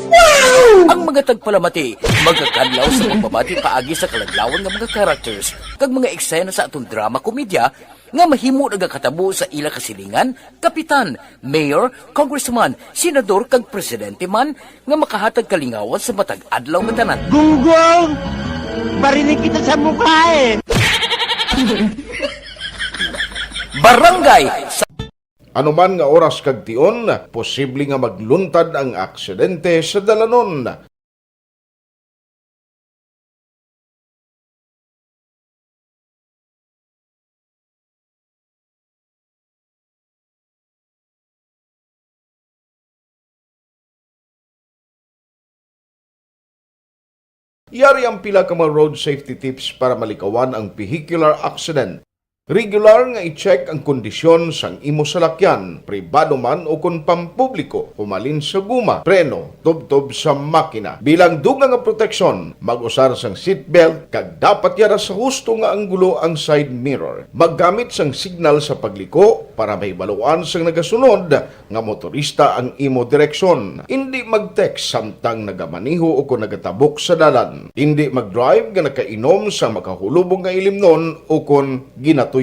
Wow! Ang mga tagpalamati magakadlaw sa pagbabati paagi sa kaladlawan nga mga characters kag mga eksena sa aton drama komedya nga mahimo nagakatabo sa ila kasilingan, kapitan, mayor, congressman, senador, kag presidente man nga makahatag kalingawan sa matag adlaw nga tanan. Gunggong! Barinig kita sa mukha eh! Barangay sa Anuman nga oras kag tion, posible nga magluntad ang aksidente sa dalanon. Yari ang pila ka mga road safety tips para malikawan ang vehicular accident. Regular nga i-check ang kondisyon sang imo salakyan, pribado man o kon pampubliko, humalin sa guma, preno, tubtob sa makina. Bilang dugang nga proteksyon, mag-usar sang seatbelt kag dapat yara sa husto nga anggulo ang side mirror. Maggamit sang signal sa pagliko para mahibaluan sang nagasunod nga motorista ang imo direksyon. Indi mag-text samtang nagamaneho o kon nagatabok sa dalan. Indi mag-drive nga nakainom sa makahulubong nga ilimnon o kon ginatuyo.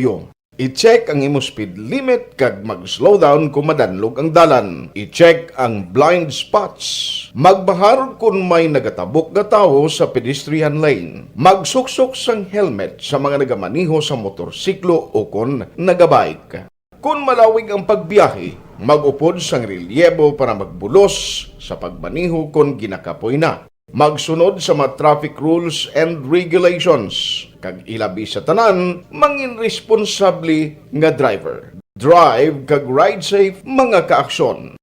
I-check ang imo speed limit kag mag-slow down kon madanlog ang dalan. I-check ang blind spots. Magbahar kon may nagatabok nga tawo sa pedestrian lane. Magsuksok sang helmet sa mga nagamaneho sa motorsiklo o kon nagabike. Kon malawig ang pagbiyahe, mag-upod sang relyebo para magbulos sa pagmaneho kon ginakapoy na. Magsunod sa mga traffic rules and regulations, kag ilabi sa tanan, mangin responsable nga driver. Drive kag ride safe, mga kaaksyon.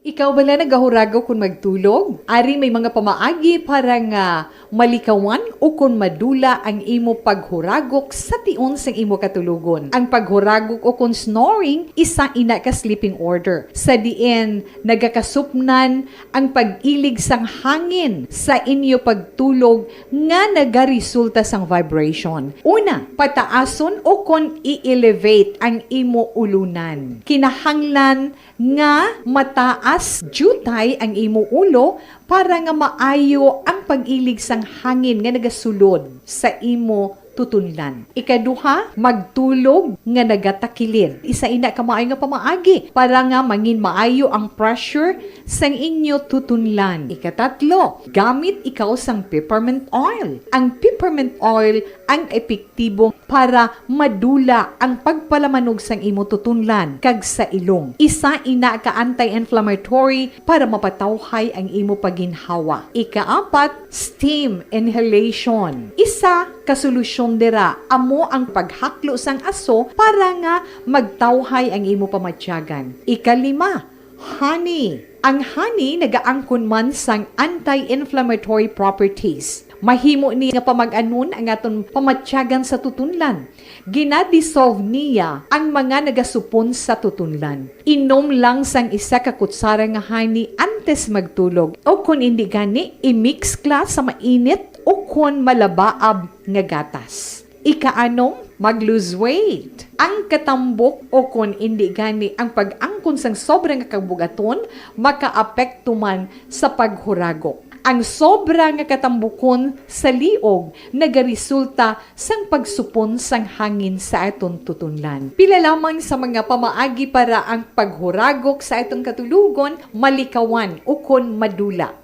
Ikaw bala nagahuragok kon magtulog? Ari may mga pamaagi para nga malikawan o kon madula ang imo paghuragok sa tion sang imo katulogon. Ang paghuragok o kon snoring, isa ina ka sleeping order, sa diin nagakasupnan ang pag-ilig sang hangin sa inyo pagtulog nga nagaresulta sang vibration. Una, pataason o kon i-elevate ang imo ulunan. Kinahanglan nga mataas diutay ang imo ulo para nga maayo ang pag-ilig sang hangin nga nagasulod sa imo tutunlan. Ikaduha, magtulog nga nagatakilid. Isa ina ka maayo nga pamaagi para nga mangin maayo ang pressure sang inyo tutunlan. Ikatatlo, gamit ikaw sang peppermint oil. Ang peppermint oil ang epektibo para madula ang pagpalamanog sang imo tutunlan kag sa ilong. Isa ina ka anti-inflammatory para mapatawhay ang imo paginhawa. Ikaapat, steam inhalation. Isa ka solusyon dira amo ang paghaklo sang aso para nga magtawhay ang imo pamatyagan. Ikalima, honey. Ang honey nagaangkon man sang anti-inflammatory properties. Mahimo ni nga pamag-anon ang aton pamatyagan sa tutunlan. Gina-dissolve niya ang mga nagasupon sa tutunlan. Inom lang sang isa ka kutsara nga honey antes magtulog, o kon indi gani, i-mix kla sa mainit o kon malabaab nga gatas. Ikaanom, mag-lose weight. Ang katambok o kon indi gani ang pag-angkon sang sobra nga kabug-aton makaapekto man sa paghuragok. Ang sobra nga katambukon sa liog nagaresulta sang pagsupon sang hangin sa aton tutunlan. Pila lamang sa mga pamaagi para ang paghuragok sa aton katulogon malikawan ukon madula.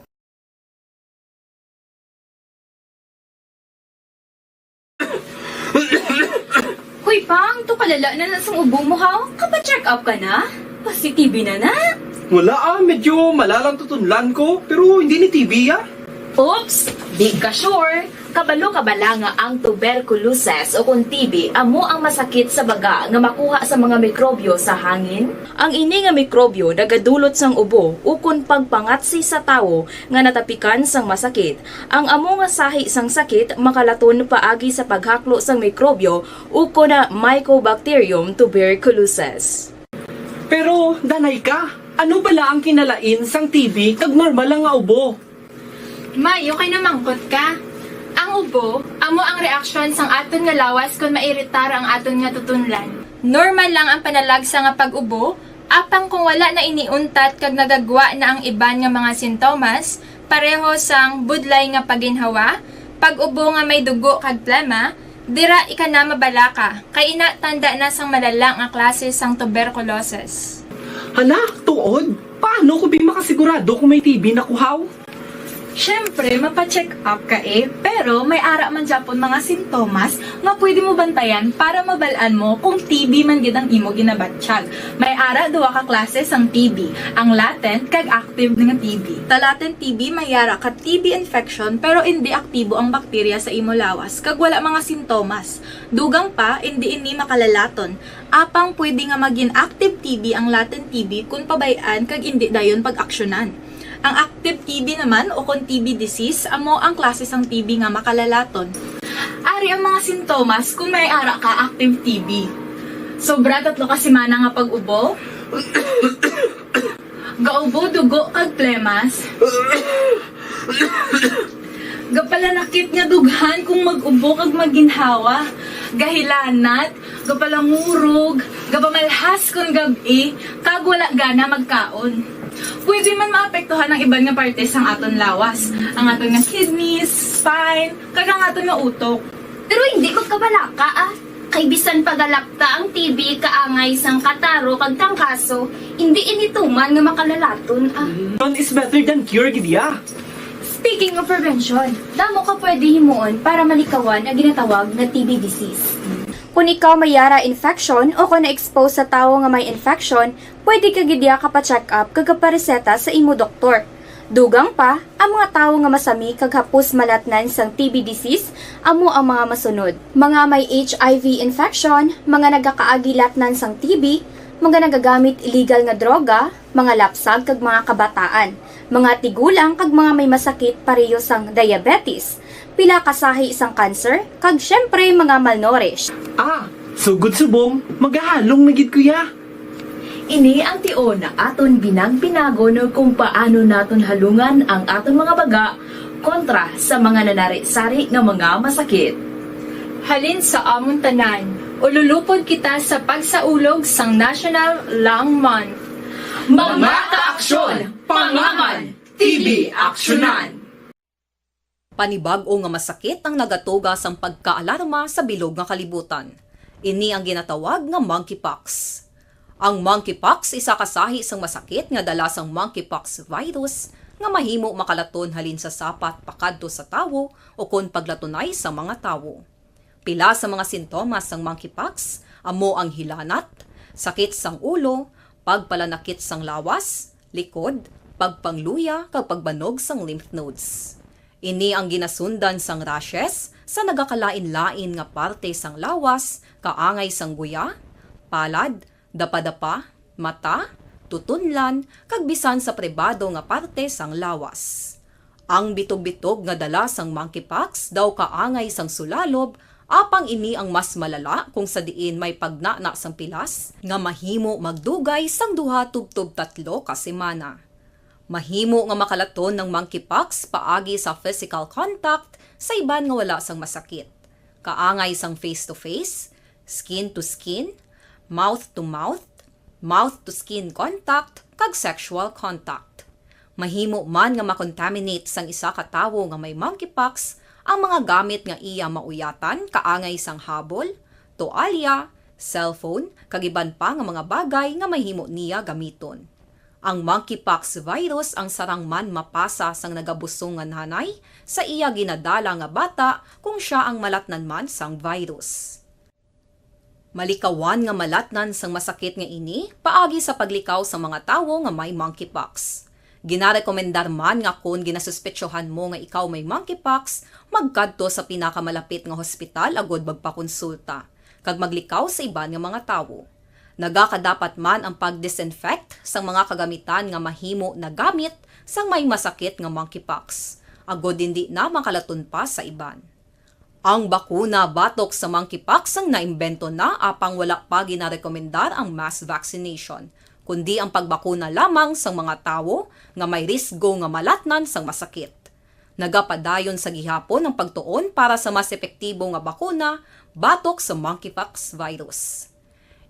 Hoy, Pang, to kalala na na sang ubo mo, ha? Kapa-check up ka na? Pasi-T B na na? Wala, ah, medyo malalang tutunlan ko, pero hindi ni T B, ah. Oops! Di ka sure? Kabalo ka bala nga ang tuberculosis o kon T B amo ang masakit sa baga nga makuha sa mga mikrobyo sa hangin? Ang ini nga mikrobyo nagadulot sang ubo ukon pagpangatsi sa tawo nga natapikan sang masakit. Ang amo nga sahi sang sakit makalaton paagi sa paghaklo sang mikrobyo ukon na Mycobacterium tuberculosis. Pero, danay ka, ano bala ang kinalain sang T B kag normal lang nga ubo? May, okay na mangkot ka. Ang ubo, amo ang reaksyon sang aton nga lawas kon mairitar ang aton nga tutunlan. Normal lang ang panalagsa nga pag-ubo, apang kung wala na ini untat kag nagagwa na ang iban nga mga sintomas, pareho sang budlay nga paginhawa, pag-ubo nga may dugo kag plema, dira ika na mabalaka, kay ina tanda na sang malala nga klase sang tuberculosis. Hala, tuod? Paano ko bi makasigurado kung may T B na ko, haw? Siyempre, mapa-check up ka eh, pero may ara man gyapon mga sintomas nga pwede mo bantayan para mabal-an mo kung T B man gid ang imo ginabatyag. May ara duha ka klase sang T B, ang latent kag active nga T B. Sa latent T B, may ara ka T B infection pero indi aktibo ang bakterya sa imo lawas kag wala mga sintomas. Dugang pa, indi ini makalalaton. Apang pwede nga magin active T B ang latent T B kon pabay-an kag indi dayon pag-aksyonan. Ang active T B naman o kon T B disease amo ang klase sang T B nga makalalaton. Ari ang mga sintomas kon may ara ka active T B. Sobra tatlo ka semana nga pag-ubo, gaubo dugo kag plemas, gapalanakit nga dughan kung mag-ubo kag maginhawa, gahilanat, gapalangurog, gapamalhas kon gab-i, kag wala gana magkaon. Pwede man maapektuhan ang iban nga parte sang aton lawas, ang aton nga kidneys, spine, kag ang aton nga utok. Pero hindi magkabalaka, ah. Kay bisan pagalapta ang T B kaangay sang kataro kag trangkaso, hindi ini tuman nga makalalaton, ah. Prevention is better than cure, gid ya. Speaking of prevention, damo ka pwede himuon para malikawan ang ginatawag nga T B disease. Kung ikaw may yara infection o kung na-expose sa tawo nga may infection, pwede ka gid ya kapa-check up kag kapareseta sa imo doktor. Dugang pa, ang mga tawo nga masami kag hapos malatnan sang T B disease amo ang mga masunod: mga may H I V infection, mga nagakaagi latnan sang T B, mga nagagamit illegal nga droga, mga lapsag kag mga kabataan, mga tigulang kag mga may masakit pareho sang diabetes, pila ka sahi sang cancer, kag siyempre mga malnourished. Ah, sugod subong, magahalong na gid ko ya. Ini ang tion aton binag-binagon kung paano naton halungan ang aton mga baga kontra sa mga nanari-sari nga mga masakit. Halin sa amon tanan, ululupod kita sa pagsaulog sang National Lung Month. Mga kaaksyon, pangaman, T B aksyonan! Panibag-o nga masakit ang nagatuga sang pagkaalarma sa bilog nga kalibutan. Ini ang ginatawag nga monkeypox. Ang monkeypox isa ka sahi sang masakit nga dala sang monkeypox virus nga mahimo makalaton halin sa sapat pakadto sa tawo ukon paglatunay sa mga tawo. Pila sa mga sintomas sang monkeypox amo ang hilanat, sakit sang ulo, pagpalanakit sang lawas, likod, pagpangluya, kag pagbanog sang lymph nodes. Ini ang ginasundan sang rashes sa nagakalain-lain nga parte sang lawas, kaangay sang guya, palad, dapadapa, mata, tutunlan, kag bisan sa pribado nga parte sang lawas. Ang bitog-bitog nga dala sang monkeypox daw kaangay sang sulalob, apang ini ang mas malala kung sa diin may pagnana sang pilas nga mahimo magdugay sang duha tubtob tatlo ka semana. Mahimo nga makalaton ang monkeypox paagi sa physical contact sa iban nga wala sang masakit, kaangay sang face-to-face, skin-to-skin, mouth-to-mouth, mouth-to-skin contact, kag sexual contact. Mahimo man nga makontaminate sang isa ka tawo nga may monkeypox ang mga gamit nga iya mauyatan, kaangay sang habol, toalya, cellphone, kag iban pa nga mga bagay nga mahimo niya gamiton. Ang monkeypox virus ang sarang man mapasa sang nagabusong nga nanay sa iya ginadala nga bata kung sia ang malatnan man sang virus. Malikawan nga malatnan sang masakit nga ini paagi sa paglikaw sa mga tawo nga may monkeypox. Ginarekomendar man nga kon ginasuspetsohan mo nga ikaw may monkeypox, magkadto sa pinakamalapit nga hospital agud magpakonsulta kag maglikaw sa iban nga mga tawo. Nagakadapat man ang pag-disinfect sang mga kagamitan nga mahimo nagamit sang may masakit nga monkeypox, agud indi na makalaton pa sa iban. Ang bakuna batok sa monkeypox ang naimbento na, apang wala pa ginarekomendar ang mass vaccination, kundi ang pagbakuna lamang sang mga tawo nga may risgo nga malatnan sang masakit. Nagapadayon sa gihapon ang pagtuon para sa mas epektibo nga bakuna batok sa monkeypox virus.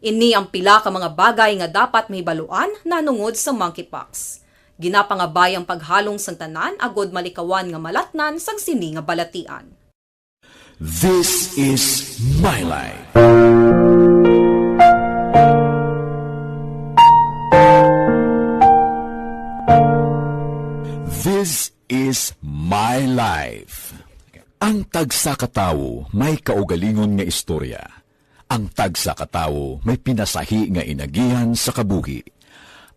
Ini ang pila ka mga bagay nga dapat mahibaluan nahanungod sa monkeypox. Ginapangabay ang paghalong sang tanan agud malikawan nga malatnan sang sini nga balatian. This is my life. This is is my life. Ang tagsa ka tawo may kaugalingon nga istorya. Ang tagsa ka tawo may pinasahi nga inagihan sa kabuhi.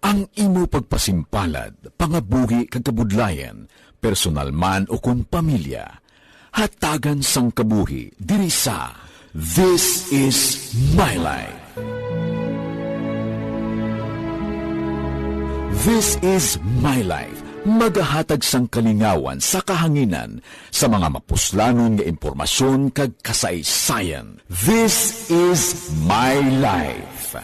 Ang imo pagpasimpalad, pangabuhi kag kabudlayan, personal man o kon pamilya, hatagan sang kabuhi diri sa This is My Life. This is My Life, magahatag sang kalingawan sa kahanginan sa mga mapuslanon nga impormasyon kag kasaysayan. This is My Life.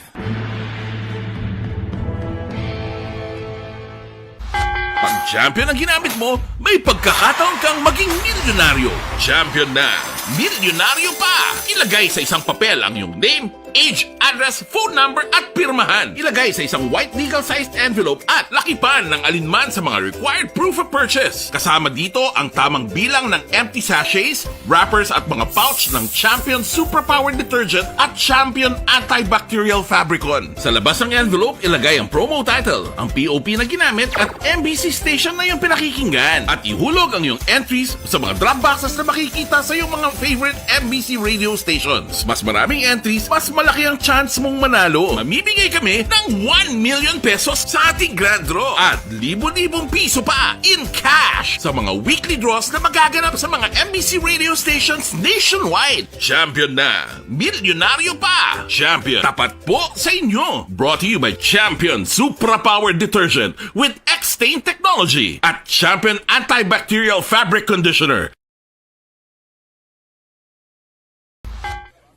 Pag champion ang ginamit mo, may pagkakataon kang maging milyonaryo. Champion na, milyonaryo pa! Ilagay sa isang papel ang iyong name, age, address, phone number, at pirmahan. Ilagay sa isang white legal-sized envelope at lakipan ng alinman sa mga required proof of purchase. Kasama dito ang tamang bilang ng empty sachets, wrappers, at mga pouch ng Champion Superpower Detergent at Champion Antibacterial Fabricon. Sa labas ng envelope, ilagay ang promo title, ang P O P na ginamit, at M B C station na iyong pinakikinggan. At ihulog ang iyong entries sa mga drop boxes na makikita sa iyong mga favorite M B C radio stations. Mas maraming entries, mas malaki ang chance mong manalo. Mamimigay kami ng one million pesos sa ating grand draw at libo-libong piso pa in cash sa mga weekly draws na magaganap sa mga M B C radio stations nationwide. Champion na! Milyonaryo pa! Champion, tapat po sa inyo! Brought to you by Champion Supra Power Detergent with X-Stain Technology at Champion Antibacterial Fabric Conditioner.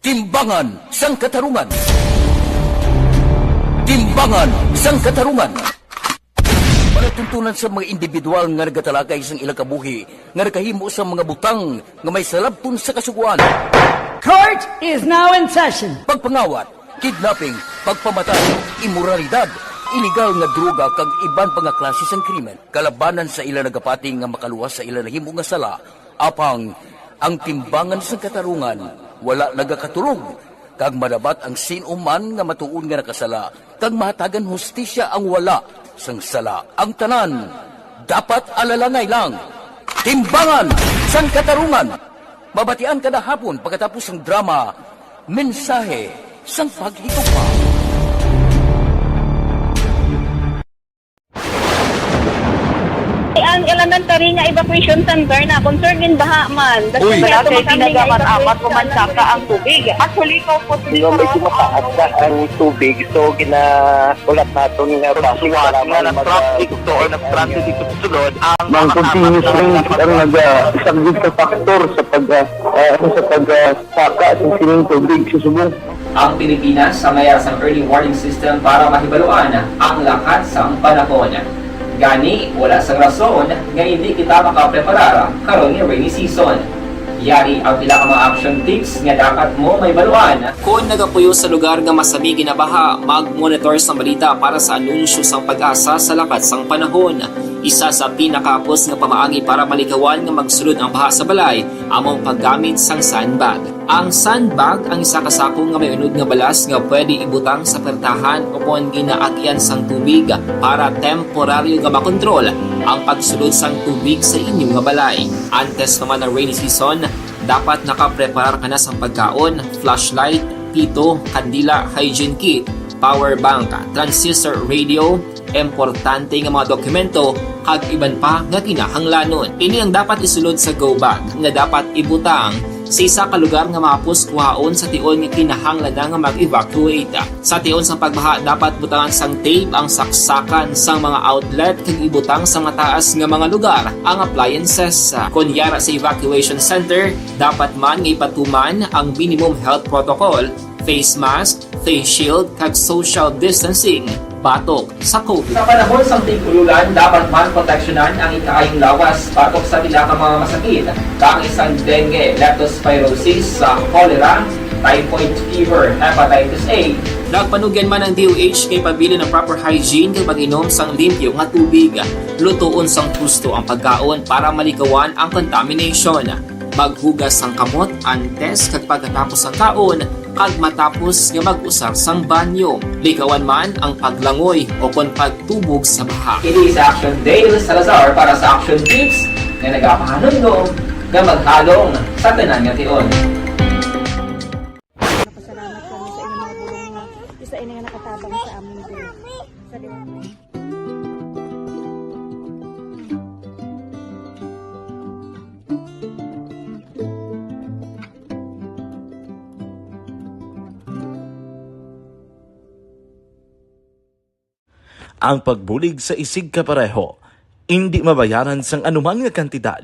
Timbangan sang Katarungan. Timbangan sang Katarungan. Palatuntunan sa mga individual nga nagatalakay sang ilang kabuhi nga nakahimo sang mga butang nga may salabton sa Kasugoan. Court is now in session. Pagpangawat, kidnapping, pagpamatay, imoralidad, iligal nga droga kag iban pa nga klase sang krimen. Kalabanan sa ila nagapati nga makaluwas sa ila nahimo nga sala, apang ang timbangan sang katarungan wala nagakatulog, kag madabat ang sin-o man nga matuod nga nakasala, kag mahatagan hustisya ang wala sang sala. Ang tanan dapat alalangay lang. Timbangan sang Katarungan. Mabatian kada hapon pagkatapos sang drama, Mensahe sang Paghigugma. Ang elementary nga evacuation center na concerned in baha man. Uy. Wala kay ginagamit-amat o mansaka ang tubig. Actually, ikaw po, Hindi, medyo mataas na ang tubig. So, gina-, ulat naton nga base nga para na mag-, nag-traffic to or nag-transit dito sa sulod ang mga continuous rain ang naga-, isang big factor sa pag-, ah, ah, sa pag-, ah, saka sa sining tubig sa subong. Ang Pilipinas sa mayar sang early warning system para mahibaluan ang lakat sang panahon. Gani, wala sang rason nga hindi kita makapreparar karon nga rainy season. Yari ang pila ka mga action tips nga dapat mo mahibaluan. Kon nagapuyo sa lugar nga masami ginabaha, mag-monitor sang balita para sa anunsyo sang PAGASA sa lakat sang panahon. Isa sa pinakahapos nga pamaagi para malikawan nga magsulod ang baha sa balay amo ang paggamit sang sandbag. Ang sandbag ang isa ka sako nga may unod nga balas nga pwede ibutang sa pertahan o kon ginaagian sang tubig para temporaryo nga makontrol ang pagsulod sang tubig sa inyo nga balay. Antes pa man ang rainy season, dapat nakapreparar ka na sang pagkaon, flashlight, pito, kandila, hygiene kit, power bank, transistor radio, importante nga mga dokumento, kag iban pa nga kinahanglanon. Ini ang dapat isulod sa go bag nga dapat ibutang sa isa ka lugar nga mahapos kuhaon sa tion nga kinahanglan na nga mag-evacuate. Sa tion sang pagbaha, dapat butangan sang tape ang saksakan sang mga outlet kag ibutang sa mataas nga mga lugar ang appliances. Kon yara sa evacuation center, dapat man nga ipatuman ang minimum health protocol, face mask, face shield, kag social distancing batok sa COVID. Sa panahon sang tig-ululan, dapat man proteksyonan ang ikaayong lawas batok sa pila ka mga masakit, kaangay sang dengue, leptospirosis, sa cholera, typhoid fever, hepatitis A. Nagpanugyan man ang D O H nga ipabilin ang proper hygiene kag pag-inom sang limpyo nga tubig. Lutoon sang husto ang pagkaon para malikawan ang contamination. Maghugas sang kamot antes kag pagkatapos sang kaon, kag matapos nga mag-usar sang banyo. Likawan man ang paglangoy o kon pagtubog sa baha. Ini si Action Dale Salazar para sa Action Tips Nga nagapahanumdom nga maghalong sa tanan nga tion. Nagapasalamat kami sa inyong mga bulong nga isa ini nga nakatabang sa amin diri. Sa liwat. Ang pagbulig sa isigkapareho indi mabayaran sang anuman nga kantidad.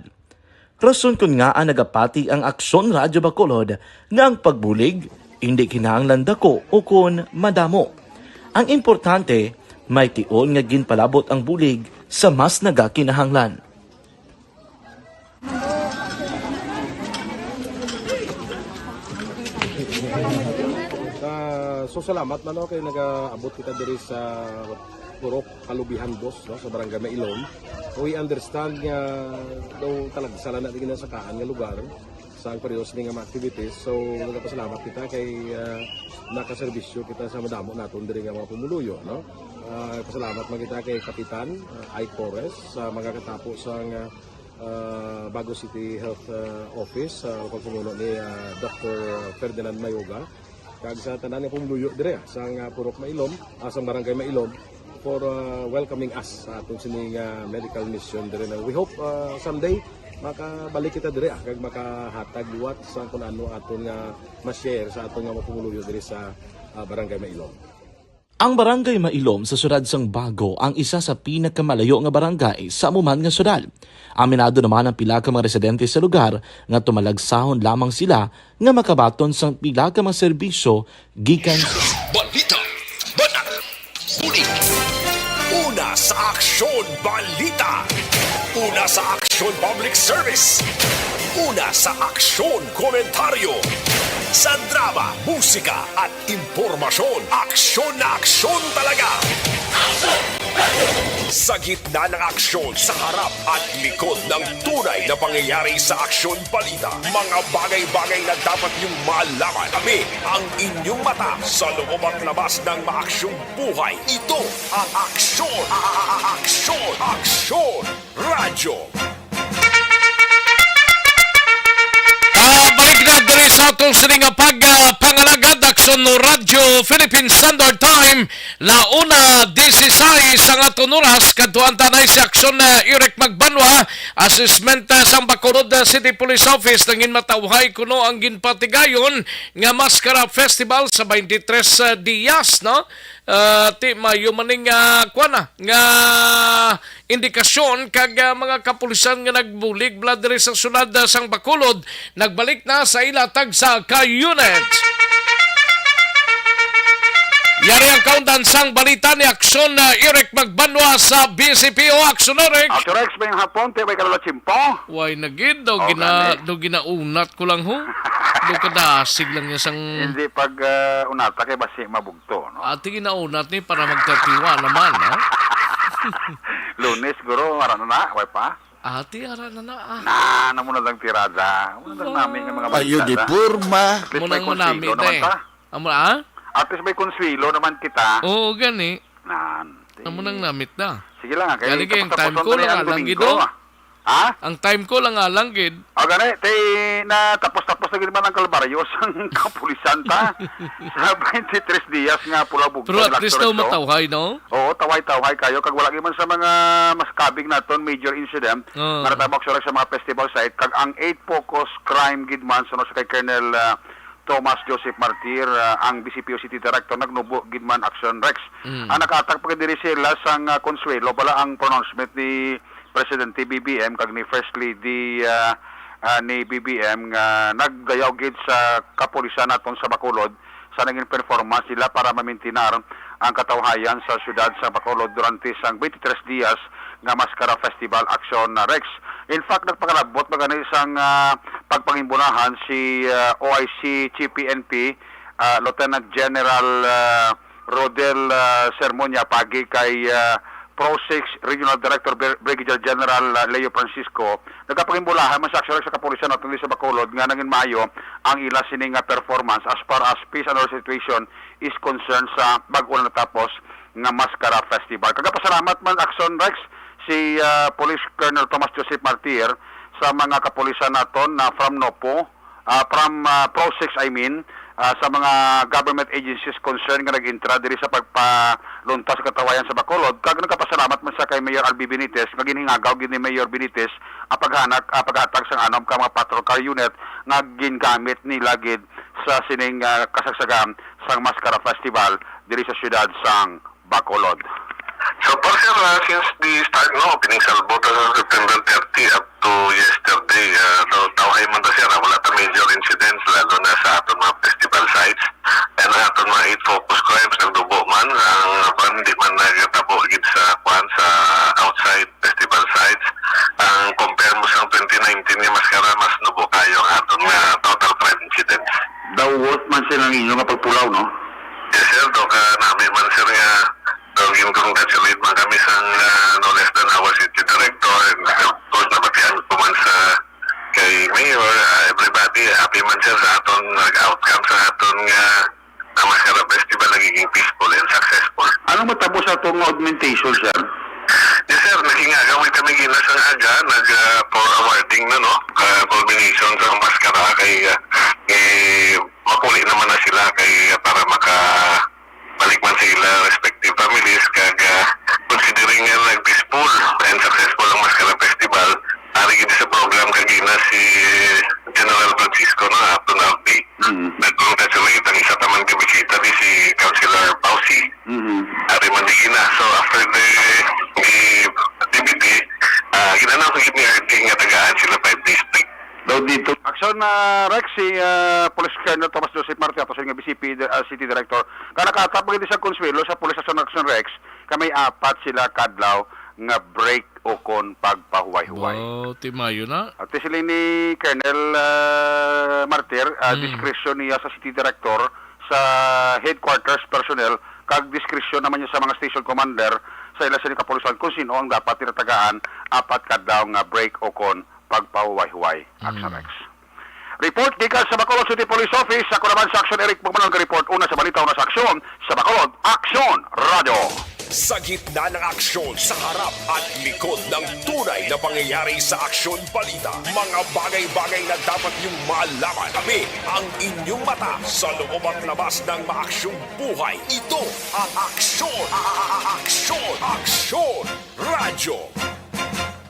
Rason kon ngaa nagapati ang Aksyon Radyo Bacolod nga ang pagbulig indi kinahanglan daku ukon madamo. Ang importante, may tion nga ginpalabot ang bulig sa mas nagakinahanglan. Ah, so salamat man, no, kay nagaabot kita diri sa Purok Kalubihan Dos, no, sa Barangay Mailom. We understand nga daw talagsa lang na ginasakaan nga lugar sa ang periodo sini nga mga activities. So nagapasalamat kita kay, ah, nakaserbisyo kita sa madamo naton diri nga mga pumuluyo, no. Ah, pasalamat man kita kay Kapitan, ah, Ike Torres sa mga katapo sa nga ah, Bago City Health, ah, Office, ah, pagpamuno ni, ah, Doctor Ferdinand Mayoga, kag sa tanan nga pumuluyo dire, ah, sang, ah, Purok Mailom, ah, sang Barangay Mailom, for, ah, welcoming us sa aton sini nga medical mission dire na we hope, ah, someday makabalik kita dire, ah, kag makahatag liwat sa kung ano aton nga ma-share sa aton nga mga pumuluyo dire sa, ah, Barangay Mailom. Ang Barangay Mailom sa siyudad sang Bago ang isa sa pinakamalayo nga barangay sa amo man nga siyudad. Aminado naman ang pila ka mga residente sa lugar nga tumalagsahon lamang sila nga makabaton sang pila ka mga serbisyo gikan sa Balita, Banat, Bulig. Una sa Aksyon Balita. Una sa Aksyon Public Service. Una sa Aksyon Komentaryo. Sa drama, musika, at impormasyon, aksyon na aksyon talaga. Sa gitna ng aksyon, sa harap at likod ng tunay na pangyayari sa Aksyon Balita, mga bagay-bagay na dapat niyong malaman. Kami ang inyong mata sa loob at labas ng maaksyong buhay. Ito ang Aksyon, a-, a-, a-, Aksyon, Aksyon Radyo. Ah, balik na diri sa atong sini nga pag, ah, pangalagad, Aksyon Radyo, Philippine Standard Time, launa dieciséis ang aton oras. Kadtuan ta na si Aksyon, ah, Eric Magbanwa, assessment, ah, sang Bacolod, ah, City Police Office, nangin matawhay kuno ang ginpatigayon nga Maskara Festival sa twenty-three, ah, Dias, no? Ah, ti mayo man ning, ah, kuwan na, nga indikasyon kag, ah, mga kapulisan nga nagbulig bala diri sa syudad, ah, sang Bacolod, nagbalik na sa ila tagsa ka unit. Yari ang kaundan sang balita ni Aksyon, ah, Eric Magbanwa sa B C P O. Aksyon, Eric. Aksyon, Rex, may hapon, ti may kalala chimpo. Way na gid, daw Oh, gina-, gani. daw ginaunat ko lang, ho. Daw kadasig lang niya sang Hindi pag, ah, unata kay basi mabugto, no? Ati ginaunat ni para mag thirty-one naman, ha? Lunes, guro, ara na na, way pa? Ati, ara na na, ah. Na, amo na lang tirada. Amo na lang Ah. nami nga mga Ayo, balita, di da. Purma. At least Amo may nang manami, konsilo naman day. ta. Amo, ah? At least may konswelo naman kita. Oo, gani. Nan, ti- Amo nang namit na. Sige lang, ah, kay Gani kay ang tapos-tapuson time ko na ni lang ang alang Domingo, gido. ah. Ha? Ang time ko lang alang gid. Ah, gani, tay na tapos-tapos na gid man ang kalbaryo sang kapulisan ta sa twenty-three Dias nga pula bugto Pero at least daw matawhay, no? Oo, tawhay-tawhay kayo. Kag wala gid man sa mga mas kabig naton major incident. Oo. Nga natabak sila sa mga festival site. Kag ang eight focus crime gid man, sunod sa kay Colonel, ah, Thomas Joseph Martir, ah, ang B C P O City Director, nagnubo gid man Action Rex. Mm. Ang nakaatag pa gid diri sila sang, ah, Consuelo, bala ang pronouncement ni Presidente B B M kag ni First Lady, ah, ah, ni B B M nga nagdayaw gid sa kapulisan naton sa Bacolod sa naging performance nila para mamintinar ang katawhayan sa siyudad sa Bacolod durante sang twenty-three Dias nga Maskara Festival Action na Rex. In fact, nagpakalabot ba gani sang, ah, pagpangimbunahan si, ah, O I C Chief P N P, ah, Lieutenant General, ah, Rodel, ah, Sermonia pagi kay, ah, Pro Six Regional Director Bri-, Brigadier General, ah, Leo Francisco. Nagapangimbunahan man sa aksyon sa kapulisan naton sa Bacolod nga nangin maayo ang ila sini nga performance as far as peace and order situation is concerned sa bag-o na natapos nga Maskara Festival. Kagapasalamat man, Action Rex, si, ah, Police Colonel Thomas Joseph Martir sa mga kapulisan naton na from NOPO, ah, from, ah, PROSICS, I mean, ah, sa mga government agencies concerned nga nag-intra diri sa pagpaluntas sa katawayan sa Bacolod, kag nagapasalamat man siya kay Mayor Albi Benitez nga ginhingagaw gid ni Mayor Benitez ang paghanak, ah, paghatag sang anom ka mga patrol car unit nga gingamit nila gid sa sining, ah, kasagsagan sang Mascara Festival diri sa siyudad sang Bacolod. So far, sir, ah, since the start, no, opening salvo ta sa September thirty up to yesterday, ah, no, tawhay man ta, sir, ah, wala ta major incidents, lalo na sa aton mga festival sites. And aton mga eight focus crimes, nagdubo man, ang, ah, di man nagtabo gid sa, kwan, sa outside festival sites. Ang compare mo sa twenty nineteen nga Mascara, mas nubo kayo ang aton nga total crime incidents. Daw worse man sila ang inyo nga pagpulaw, no? Yes, sir. Do ka nami man, sir, nga do gin-congratulate man kami sang, ah, no less than our city director. And of course, nabatian ko man sa kay Mayor, ah, everybody happy man, sir, sa aton nag-outcome sa aton nga, ah, Mascara Festival, nagiging peaceful and successful. Anong matabo sa atong augmentation, sir? Yes, sir. Naging aga, may kami gina sang aga, nag, ah, for awarding na, no? Ah, culmination sa Mascara kay, ah, eh, mapuli naman na sila kay, ah, para maka balik man sa ila respective families, kag, ah, considering nga nag-peaceful and successful ang Mascara Festival, ari gid sa program kagina si General Francisco, no, aton R D. Mm. Nag-congratulate ang isa ka man ka bisita di si Councilor Pausi. Mm. Ari man di gina. So, after the, the activity, ah, ginanaw ko gid ni R D nga tagaan sila five district. Daw dito. Aksyon, ah, Rex, si, ah, Police Colonel Thomas Joseph Marte, ato sa nga B C P, ah, City Director, ka nakaatap gid sa Consuelo sa Police Station Action Rex, ka may apat sila kadlaw nga break o kon pagpahuway-huway. Wow, timayo na. At sila ni Colonel, ah, Martir, ah, Mm. diskresyon niya sa City Director, sa headquarters personnel, kag diskresyon naman niya sa mga station commander sa ila sa kapulisan kung sino ang dapat nila tagaan apat kadlaw nga break o kon pagpahuway-huway. Action Mm. Rex. Report gikan sa Bacolod City Police Office. Ako naman sa Action, Eric Magmanal, nga report. Una sa balita, una sa aksyon, sa Bacolod, Action Radio. Sa gitna ng aksyon, sa harap at likod ng tunay na pangyayari sa Aksyon Balita, mga bagay-bagay na dapat niyong malaman. Kami ang inyong mata sa loob at labas ng maaksyong buhay. Ito ang Aksyon, a-, a-, a-, Aksyon, Aksyon Radyo.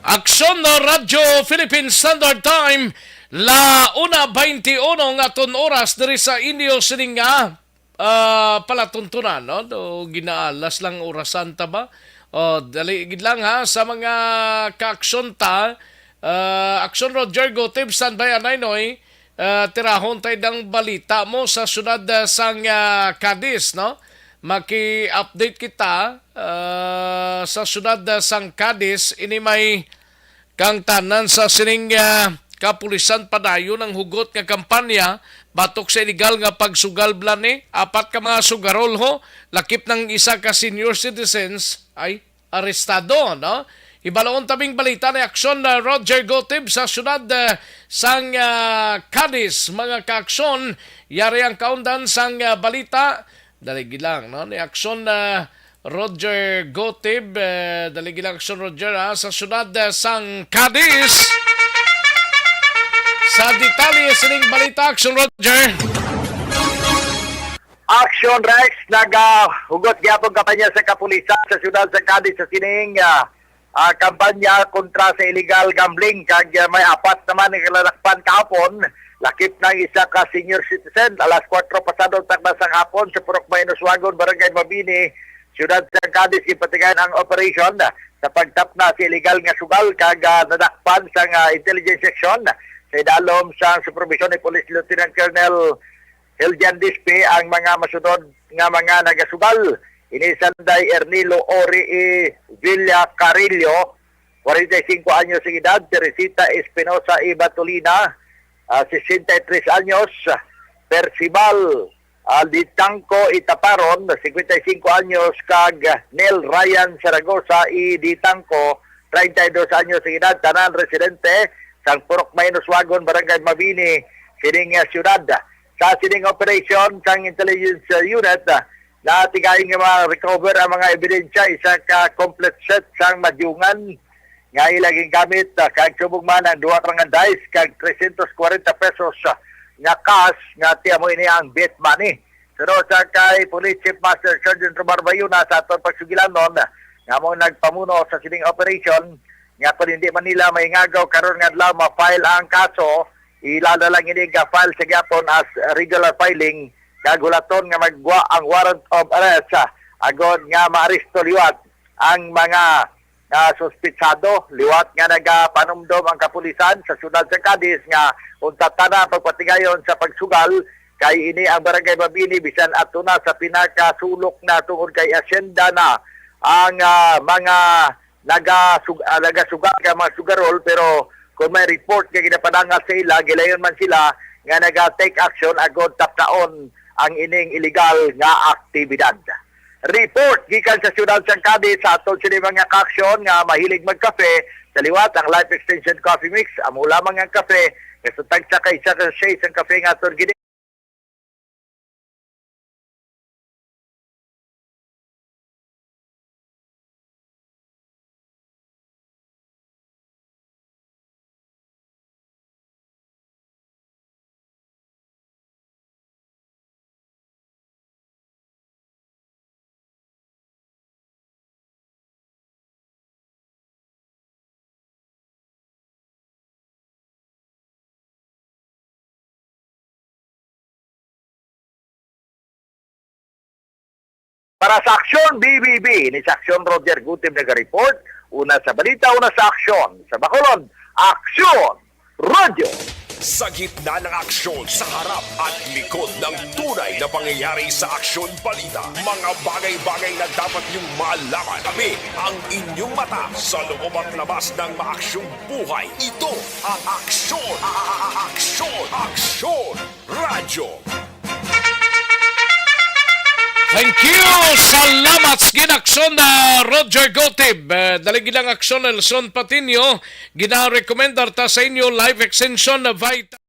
Aksyon na Radyo Philippine Standard Time, la una twenty-uno nga aton oras diri sa inyo sining nga, ah, palatuntunan, no? Do, ginaalas lang orasan ta ba? O, dali gid lang ha, sa mga kaaksyon ta, ah, Aksyon Roger Gotib, standby anay, Noy. Ah, tirahon tay dang balita mo sa syudad, ah, sang, ah, Cadiz, no? Maki-update kita, ah, sa syudad, ah, sang Cadiz. Ini may kang tanan sa sining, ah, kapulisan padayon ang hugot nga kampanya batok sa iligal nga pagsugal, Blani. Apat ka mga sugarol, ho, lakip ng isa ka senior citizens ay arestado, no? Hibaloon tabing balita ni Aksyon na Roger Gotib sa syudad, ah, sang, ah, Cadiz. Mga kaaksyon, yari ang kaundan sang, ah, balita. Dali gid lang, no? Ni Aksyon na Roger Gotib, eh, dali gid lang, Aksyon Roger, ha, sa syudad, ah, sang Cadiz. Sa detalye sining balita, Aksyon Roger. Action Rex, nagahugot gyapon kampanya sa kapulisan sa siyudad sa Cadiz sa sining, ah, ah, kampanya kontra sa illegal gambling, kag, ah, may apat naman nga nadakpan kahapon, lakip ng isa ka senior citizen. Alas kuwatro pasado takna sang hapon sa Purok Mainoswagon, Barangay Mabini, siyudad sa Cadiz, ginpatigayon ang operation sa pagtapna sa illegal nga sugal, kag, ah, nadakpan sang, ah, intelligence section sa idalom sang supervision ni Police Lieutenant Colonel Hildian Dispe ang mga masunod nga mga nagasugal. Ini sanday Ernilo Ori E. Villacarillo, kwarenta y singko anyos ang edad, Teresita Espinosa E. Batolina, ah, sesenta y tres anyos, Percival, ah, Ditangco Itaparon, singkwenta y singko anyos, kag Neil Ryan Zaragoza E. Ditangco, treinta y dos anyos ang edad, tanan residente sang Purok Mainoswagon, Barangay Mabini, sining, ah, siyudad. Sa sining operation sang intelligence, ah, unit, ah, natigayon nga ma-recover ang mga ebidensya, isa ka complete set sang madyungan, nga ila gingamit, ah, kag subong man ang duha ka mga dice kag trescientos kwarenta pesos, ah, nga cash nga ti amo ini ang bet money. Suno sa kay Police Chief Master Sergeant Romar Bayona sa aton pagsugilanon nga amo nagpamuno sa sining operation, nga kung hindi man nila maingagaw karon nga adlaw ma-file ang kaso, ila na lang ini ga-file sa gyapon as regular filing, kag hulaton nga magwa ang warrant of arrest, ah, agod nga maaresto liwat ang mga, ah, suspitsado. Liwat nga nagapanumdom ang kapulisan sa siyudad sa Cadiz nga untat na ang pagpatigayon sa pagsugal, kay ini ang Barangay Mabini bisan ato na sa pinakasulok na tungod kay asyenda na ang, ah, mga nagasug-, ah, nagasugal nga mga sugarol, pero kung may report nga ginapadangat sa ila, gilayon man sila nga naga-take action agod tapdaon ang ining illegal nga aktibidad. Report gikan sa siyudad sang Cadiz sa aton sini mga kaaksyon nga mahilig magkape. Sa liwat, ang Life Extension Coffee Mix, amo lamang ang kape nga sa tagsa ka isa ka sachet sang kape nga aton gini. Para sa Aksyon B B B, ni sa Aksyon Roger Gutib naga-report, una sa balita, una sa aksyon. Sa Bacolod, Aksyon Radyo. Sa gitna ng aksyon, sa harap at likod ng tunay na pangyayari sa Aksyon Balita, mga bagay-bagay na dapat niyong malaman. Kami ang inyong mata sa loob at labas ng maaksyong buhay. Ito ang Aksyon, a-, a-, a-, Aksyon, Aksyon Radyo. Thank you! Salamat sa ginaksyon na Roger Gotib. Eh, dali gid ang aksyon, Nelson Patiño. Ginarekomendar ta sa inyo, Life Extension na Vita.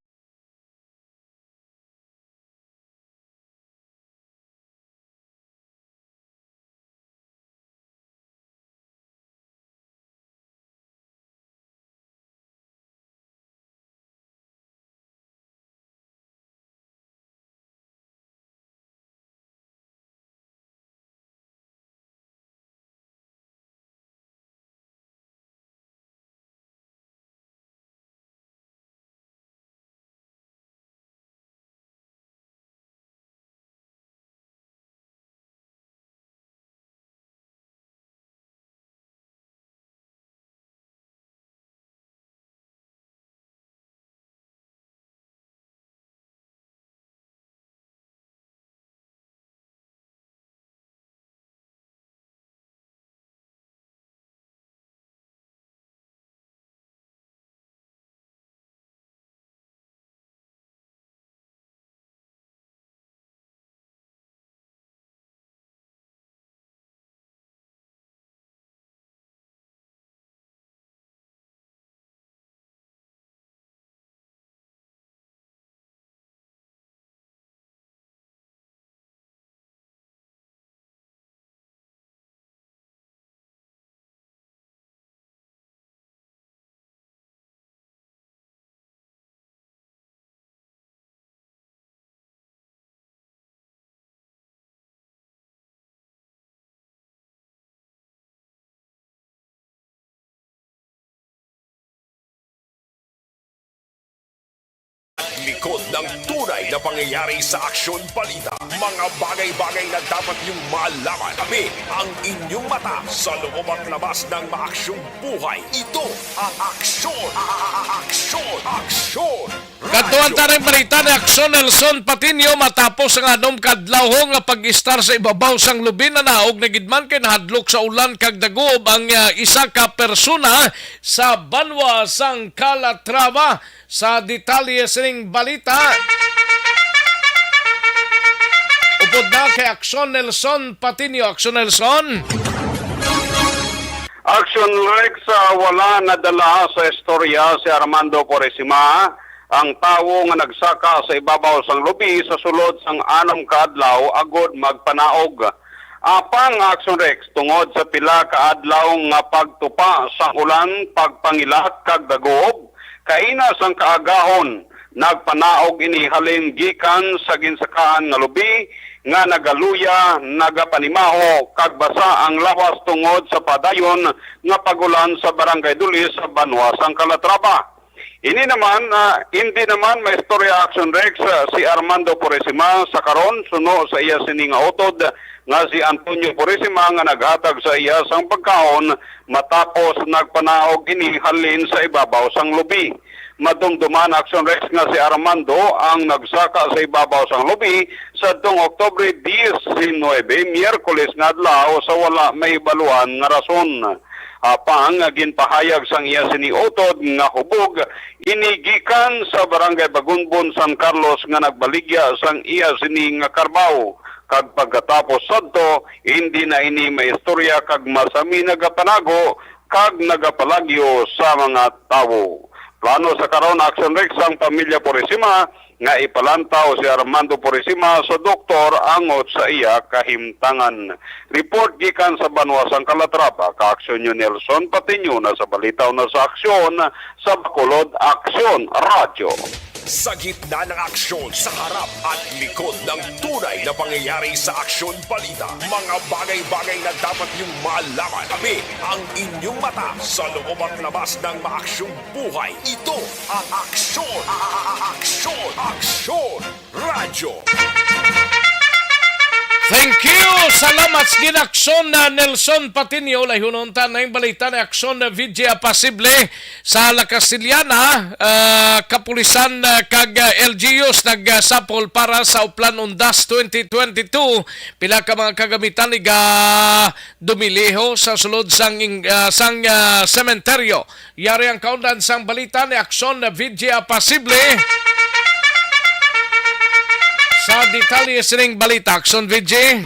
Likod ng tunay na pangyayari sa Aksyon Balita. Mga bagay-bagay na dapat niyong malaman. Kami ang inyong mata sa loob at labas ng maaksyong buhay. Ito ang Aksyon, a-, a-, a-, Aksyon, Aksyon Radyo. Kadtuan ta ning balita ni Aksyon Nelson Patiño. Matapos ang anom ka adlaw nga pag-istar sa ibabaw sang lubi, nanaog na gid man kay nahadlok sa ulan kag daguob ang, ah, isa ka persona sa banwa sang Calatrava. Sa detalye sining balita, upod na kay Aksyon Nelson Patiño. Aksyon Nelson. Aksyon Rex, ah, wala nadala sa istorya si Armando Purisima, ang tawo nga nagsaka sa ibabaw sang lubi sa sulod sang anom ka adlaw agod magpanaog. Apang, Action Rex, tungod sa pila ka adlaw nga pagtupa sang ulan, pagpangilak kag dagob, kaina sang kaagahon, nagpanaog ini halin gikan sa ginsakahan nga lubi nga nagaluya, nagapanimaho kag basa ang lawas tungod sa padayon nga pag-ulan sa Barangay Dulis sa banwa sang Calatrava. Ini naman, ah, hindi naman maistorya, Action Rex, ah, si Armando Purisima sa karon suno sa iya sini nga utod nga si Antonio Purisima nga naghatag sa iya sang pagkaon matapos nagpanaog ini halin sa ibabaw sang lubi. Madumduman, Action Rex, nga si Armando ang nagsaka sa ibabaw sang lubi sadtong Oktubre diecinuebe, Miyerkules nga adlaw, sa wala mahibaluan nga rason. Apang ginpahayag sang iya sini utod nga hubog ini gikan sa Barangay Bagunbon, San Carlos, nga nagbaligya sang iya sini nga karbaw, kag pagkatapos sadto, hindi na ini maistorya kag masami nagapanago kag nagapalagyo sa mga tawo. Plano sa karon, Action Rex, ang pamilya Purisima nga ipalantaw si Armando Purisima sa doktor angot sa iya kahimtangan. Report gikan sa banwa sang Calatrava, ka-aksyon niyo Nelson Patiño na sa Balita Una sa Aksyon, sa Bacolod Aksyon Radyo. Sa gitna ng aksyon, sa harap at likod ng tunay na pangyayari sa Aksyon Balita, mga bagay-bagay na dapat niyong malaman. Kami ang inyong mata sa loob at labas ng maaksyong buhay. Ito ang Aksyon, a-, a-, a-, Aksyon, Aksyon Radyo. Thank you. Salamat sa ginaksyon na Nelson Patiño. Layhonon ta na yung balita ni Aksyon na V J Apasible sa La Castellana. Ah, kapulisan, ah, kag, ah, L G Us nagsapol para sa Oplan Undas twenty twenty-two. Pila ka mga kagamitan iga dumiliho sa sulod sang ing-, ah, sang, ah, sementeryo. Yari ang kaundan sang balita ni Aksyon V J Apasible. Sa detalye sining balita, Aksyon V J.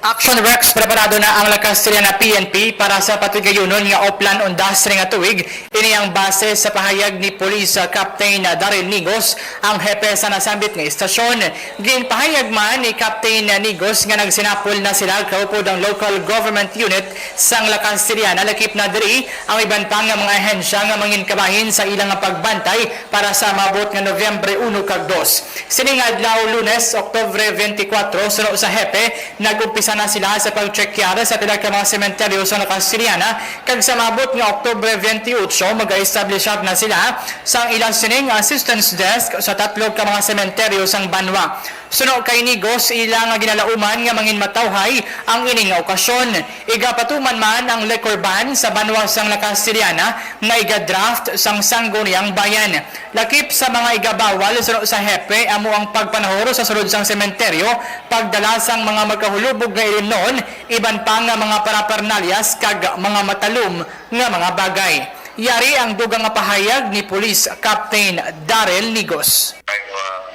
Action Rex, preparado na ang La Castellana P N P para sa patigayunon nga Oplan Undas sining nga tuig. Ini ang base sa pahayag ni Police Captain Daryl Nigos, ang hepe sa nasambit nga istasyon. Ginpahayag man ni Captain Nigos nga nagsinapol na sila kaupod ang local government unit sang La Castellana, lakip na diri ang iban pa nga mga ahensya nga manginkabahin sa ilang pagbantay para sa maabot nga Nobyembre uno kag dos. Sining adlaw, Lunes, Oktubre twenty-four, suno sa hepe, nag-umpisa na sila sa pagtsekyar sa pila ka mga sementeryo sa La Castellana, kag sa maabot nga Oktubre twenty-eight, mag-establishar na sila sang ila sining assistance desk sa tatlo ka mga sementeryo sang banwa. Suno kay Nigos, ila nga ginalauman nga manginmatawhay ang ini nga okasyon. Igapatuman man ang liquor ban sa banwa sang La Castellana nga iga-draft sang Sangguniang Bayan. Lakip sa mga igabawal suno sa hepe amo ang pagpanahor sa sulod sang sementeryo, pagdala sang mga magkahulubog nga ilimnon, iban pa nga mga parapernalyas kag mga matalom nga mga bagay. Yari ang dugang nga pahayag ni Police Captain Daryl Nigos. I, uh,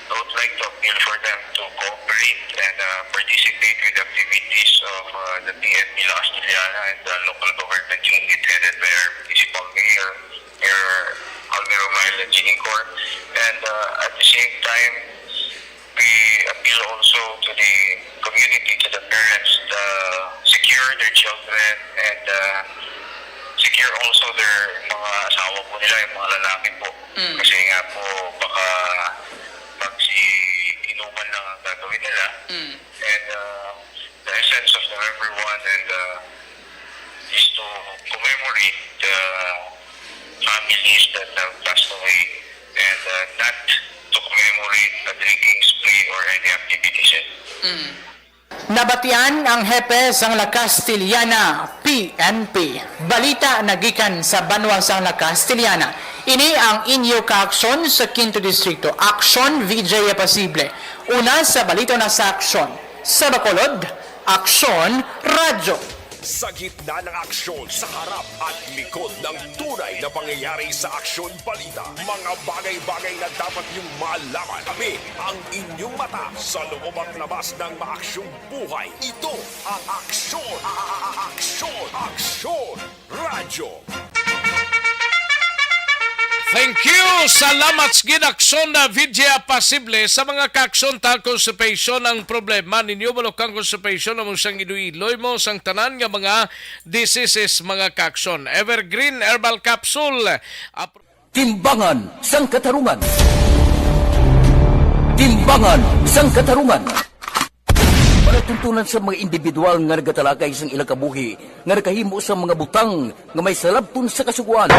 I would like to appeal for them to cooperate and, uh, participate with the activities of, uh, the P N P La Castellana and the local government unit headed by our municipal mayor, Mayor Almiro Maila Jingicor. And, uh, at the same time, we appeal also to the community, to the parents, uh, secure their children and, uh, secure also their mga asawa po nila, yung mga lalaki po. Mm. Kasi nga po, baka pag si inuman lang ang gagawin nila. Mm. And, uh, the essence of November one and, uh, is to commemorate the families that have passed away and, uh, not to commemorate a drinking spree or any activities. Mm. Nabatian ang hepe sang La Castellana P N P. Balita nagikan sa banwa sang La Castellana. Ini ang inyo kaaksyon sa Quinto Distrito. Aksyon, V J Apasible. Una sa balita na sa aksyon. Sa Bacolod, Aksyon Radyo. Sa gitna ng aksyon, sa harap at likod ng tunay na pangyayari sa Aksyon Balita, mga bagay-bagay na dapat niyong malaman. Kami ang inyong mata sa loob at labas ng maaksyong buhay. Ito ang Aksyon, a-, a-, a-, Aksyon, Aksyon Radyo. Thank you. Salamat sa ginakson na Vidya Pasible. Sa mga kakson ta, constipation ang problema ninyo, balok ang constipation, amo sang iloy-iloy mo sang tanan nga mga diseases, mga kakson. Evergreen Herbal Capsule. Ap- Timbangan sang Katarungan. Timbangan sang Katarungan. Palatuntunan sa mga individual nga nagatalakay sang ilang kabuhi nga nakahimo sa mga butang nga may salabton sa kasugoan.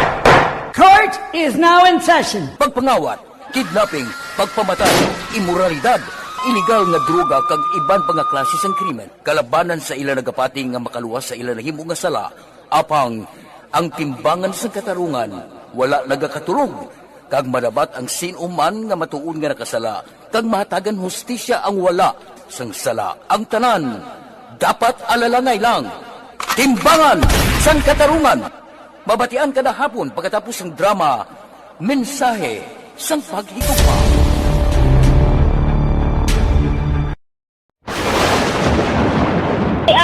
Court is now in session. Pagpangawat, kidnapping, pagpamatay, imoralidad, iligal nga droga kag iban pa nga klase sang krimen. Kalabanan sa ila nagapati nga makaluwas sa ila nahimo nga sala, apang ang timbangan sang katarungan wala nagakatulog, kag madabat ang sin-o man nga matuod nga nakasala, kag mahatagan hustisya ang wala sang sala. Ang tanan dapat alalangay lang. Timbangan sang Katarungan. Mabatian kada hapon pagkatapos sang drama, Mensahe sang Paghigugma.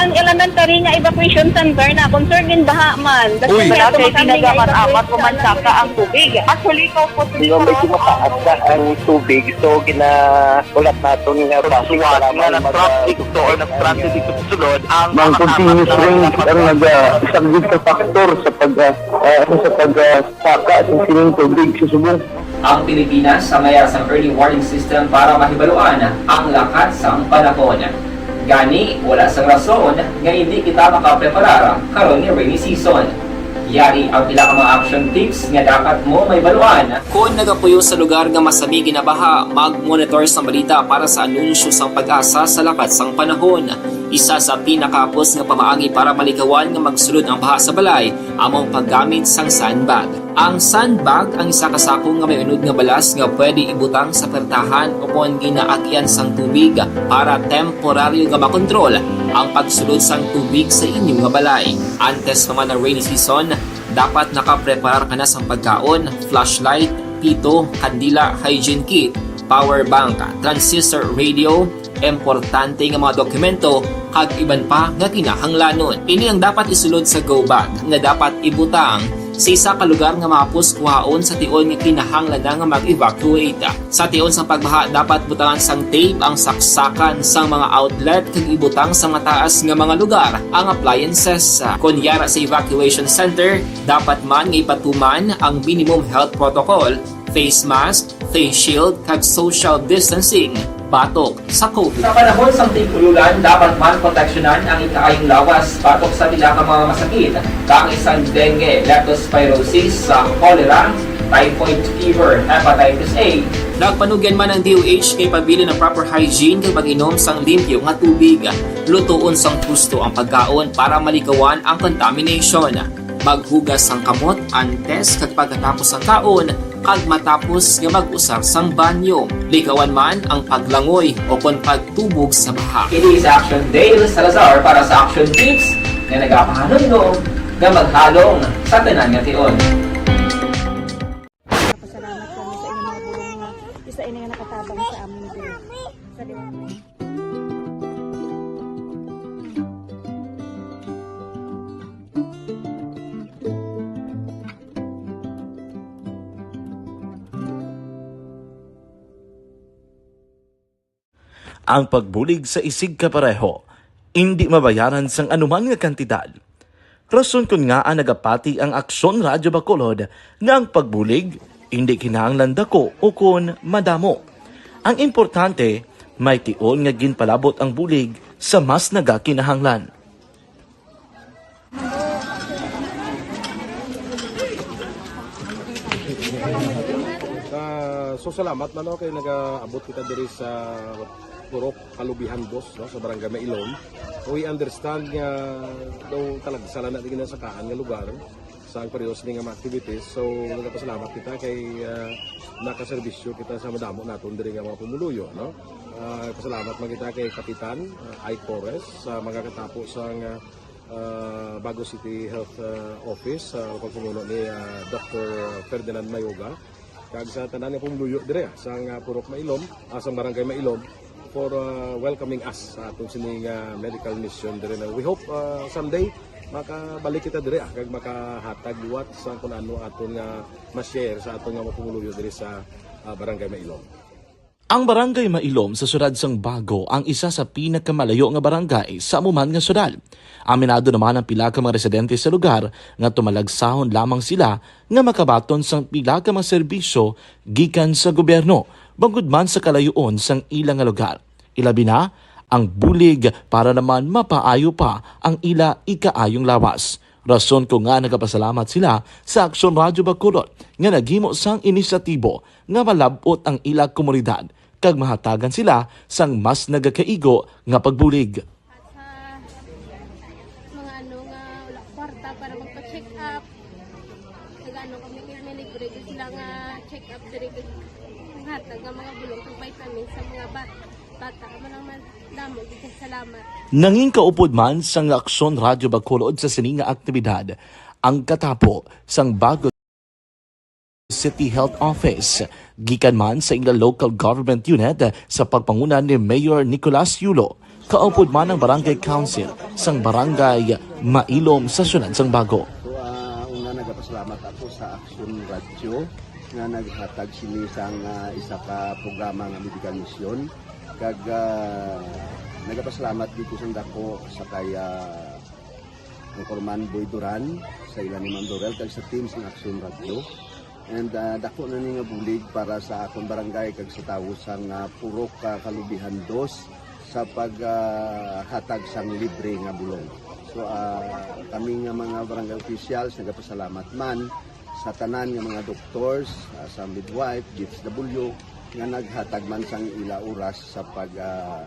Ang elementary nga evacuation center na concern gin baha man. Uy. Wala kay ginagamit-amat o mansaka ang tubig. Actually, ikaw po, Hindi, medyo mataas na ang tubig. So, gina-, ulat naton nga traffic, kailangan mag-, traffic to or nag-traffic dito sa sulod ang mga continuous rain ang nag-, ah, isang big factor sa pag, ah, ah, ano, sa pag, ah, saka sa sining tubig sa subong. Ang Pilipinas ang mayara sang early warning system para mahibaluan ang lakat sang panahon. Gani, wala sang rason nga hindi kita makapreparar karon nga rainy season. Yari ang pila ka mga action tips nga dapat mo mahibaluan. Kon nagapuyo sa lugar nga masami ginabaha, mag-monitor sang balita para sa anunsyo sang PAGASA sa lakat sang panahon. Isa sa pinakahapos nga pamaagi para malikawan nga magsulod ang baha sa balay amo ang paggamit sang sandbag. Ang sandbag ang isa ka sako nga may unod nga balas nga pwede ibutang sa pertahan o kon ginaagian sang tubig para temporaryo nga makontrol ang pagsulod sang tubig sa inyo nga balay. Antes pa man ang rainy season, dapat nakapreparar ka na sang pagkaon, flashlight, pito, kandila, hygiene kit, power bank, transistor radio, importante nga mga dokumento, kag iban pa nga kinahanglanon. Ini ang dapat isulod sa go bag nga dapat ibutang sa isa ka lugar nga mahapos kuhaon sa tion nga kinahanglan na nga mag-evacuate. Sa tion sang pagbaha, dapat butangan sang tape ang saksakan sang mga outlet kag ibutang sa mataas nga mga lugar ang appliances. Kon yara sa evacuation center, dapat man nga ipatuman ang minimum health protocol, face mask, face shield, kag social distancing batok sa COVID. Sa panahon sang tig-ululan, dapat man proteksyonan ang ikaayong lawas batok sa pila ka mga masakit, kaangay sang dengue, leptospirosis, sa cholera, typhoid fever, hepatitis A. Nagpanugyan man ang D O H nga ipabilin ang proper hygiene kag pag-inom sang limpyo nga tubig. Lutoon sang husto ang pagkaon para malikawan ang contamination. Maghugas sang kamot antes kag pagkatapos sang kaon, kag matapos nga mag-usar sang banyo. Likawan man ang paglangoy o kon pagtubog sa baha. Ini si Action Dale Salazar para sa Action Tips nga nagapahanumdom nga maghalong sa tanan nga tion. Pasalamat kami sa inyong mga bulong nga isa ini nga nakatabang sa amin din. Sa Ang pagbulig sa isigkapareho indi mabayaran sang anuman nga kantidad. Rason kon ngaa nagapati ang Aksyon Radyo Bacolod nga ang pagbulig indi kinahanglan dako ukon madamo. Ang importante, may tion nga ginpalabot ang bulig sa mas nagakinahanglan. Ah, so salamat man, no, kay nagaabot kita diri sa Purok Kalubihan Dos, no, sa Barangay Mailom. We understand nga daw talagsa lang na di ginasakaan nga lugar sa ang pareho sini nga mga activities. So, nagapasalamat kita kay, ah, nakaserbisyo kita sa madamo naton diri nga mga pumuluyo, no? Ah, pasalamat man kita kay Kapitan, ah, Ike Torres sa mga katapo sa nga, ah, Bago City Health, ah, Office, sa pagpamuno ni, ah, Doctor Ferdinand Mayoga. Kag sa tanan nga pumuluyo dire, ah, sa nga Purok Mailom, ah, sa Barangay Mailom, for, ah, welcoming us sa atong sini nga medical mission dire na. We hope, ah, someday, Makabalik kita diri, ah, kag makahatag liwat sa kung ano aton nga ma-share sa aton nga mga pumuluyo diri sa, ah, Barangay Mailom. Ang Barangay Mailom sa siyudad sang Bago ang isa sa pinakamalayo nga barangay sa amo man nga siyudad. Aminado naman ang pila ka mga residente sa lugar nga tumalagsahon lamang sila nga makabaton sang pila ka mga serbisyo gikan sa gobyerno, bangod man sa kalayoon sang ila nga lugar. Ilabi na ang bulig para naman mapaayo pa ang ila ikaayong lawas. Rason ko nga nagapasalamat sila sa Aksyon Radyo Bacolod nga naghimo sang inisyatibo nga malab-ot ang ila komunidad kag mahatagan sila sang mas nagakaigo nga pagbulig. At sa mga ano nga wala kwarta para magpa-check up, nag-ano kami, may libre din sila nga check up diri, hatag nga mga bulong kag vitamin sa mga bat-, bata. Amo lang man, damo gid kay salamat. Nangin kaupod man sang Aksyon Radyo Bacolod sa sini nga aktibidad ang katapo sang Bago City Health Office, gikan man sa ila local government unit sa pagpanguna ni Mayor Nicolas Yulo, kaupod man ang Barangay Council sang Barangay Mailom sa siyudad sang Bago. So, ah, una, nagapasalamat ako sa Aksyon Radyo nga naghatag sini sang, ah, isa ka programa nga medical mission. Kag, ah, nagapasalamat dito sa dako sa kay, ah, Anchorman Boy Duran, sa ila ni Ma'am Dorel, kag sa team sa Aksyon Radyo. And, ah, dako na ni nga bulig para sa akon barangay kag sa tawo sang, ah, Purok, ah, Kalubihan Dos sa pag, ah, hatag sang libre nga bulong. So, ah, kami nga mga barangay officials nagapasalamat man sa tanan nga mga doctors, ah, sa midwife, D F W, nga naghatag man sang ila oras sa pag, ah,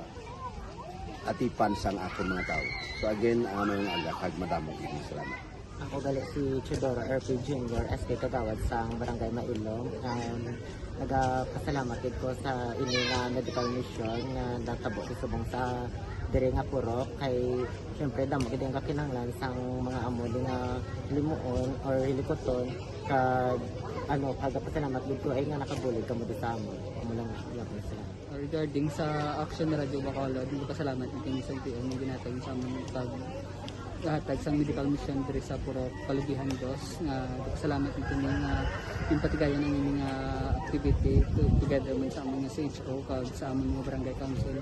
atipan sang akon mga tawo. So again, ah, may nga aga kag madamo gid nga salamat. Ako gali si Teodoro R P Junior, S K Kagawad sang Barangay Mailom. Um, nagapasalamat gid ko sa ini nga medical mission nga natabo sa subong sa diri nga purok, kay siyempre damo gid ang kakinahanglan sang mga amo di nga limuon or hilikuton, kag ano, pagapasalamat gid ko ay nga nakabulig kamo di sa amon. Amo lang, yapon sila. Regarding sa Action Radio Bacolod, nagpasalamat ni kami sa P M nga ginatag sa amon pag hatag sang medical mission diri sa Purok Kalubihan Dos, nga nagpasalamat ni kami nga yung patigayon ang ini nga activity to-, together man sa amon nga C H O kag sa amon nga barangay council.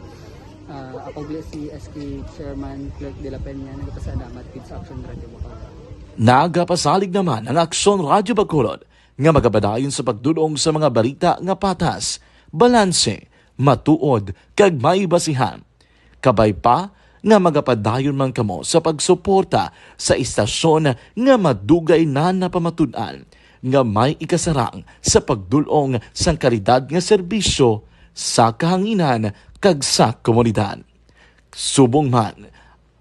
Ah, ako gali si S K Chairman Clerk de la Peña, nagpasalamat gid sa Action Radio Bacolod. Nagapasalig naman ang Aksyon Radyo Bacolod nga magapadayon sa pagdul-ong sa mga balita nga patas, balanse, matuod, kag may basihan. Kabay pa nga magapadayon man kamo sa pagsuporta sa istasyon nga madugay na napamatud-an nga may ikasarang sa pagdul-ong sang kalidad nga serbisyo sa kahanginan kag sa komunidad. Subong man,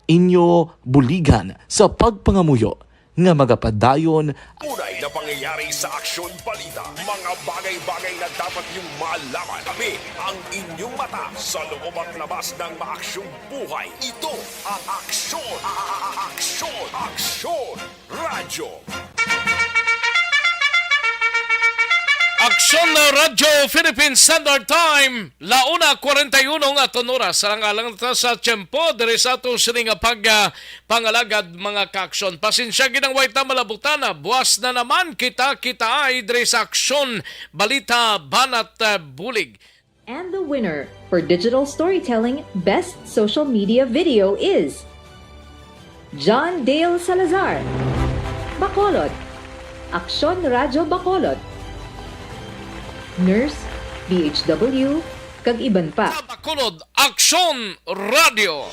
inyo buligan sa pagpangamuyo nga magapadayon. Tunay na pangyayari sa Aksyon Balita. Mga bagay-bagay na dapat niyong malaman. Kami ang inyong mata sa loob at labas ng maaksyong buhay. Ito ang Aksyon, a-, a-, a-, Aksyon, Aksyon Radyo. Aksyon Radyo Philippine Standard Time, la una cuarenta y uno nga aton oras. Alang-alang ta sa tiyempo diri sa atong sini nga pag, ah, pangalagad, mga kaaksyon. Pasensya gid ang way ta malabutan, ah. Buas na naman kita, kita ay diri sa Aksyon Balita, Banat, ah, Bulig. And the winner for digital storytelling best social media video is John Dale Salazar, Bacolod, Aksyon Radyo Bacolod, Nurse, D H W, kag iban pa. Sa Bacolod, Aksyon Radyo.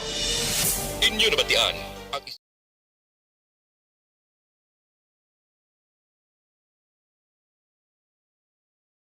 Inyo nabatian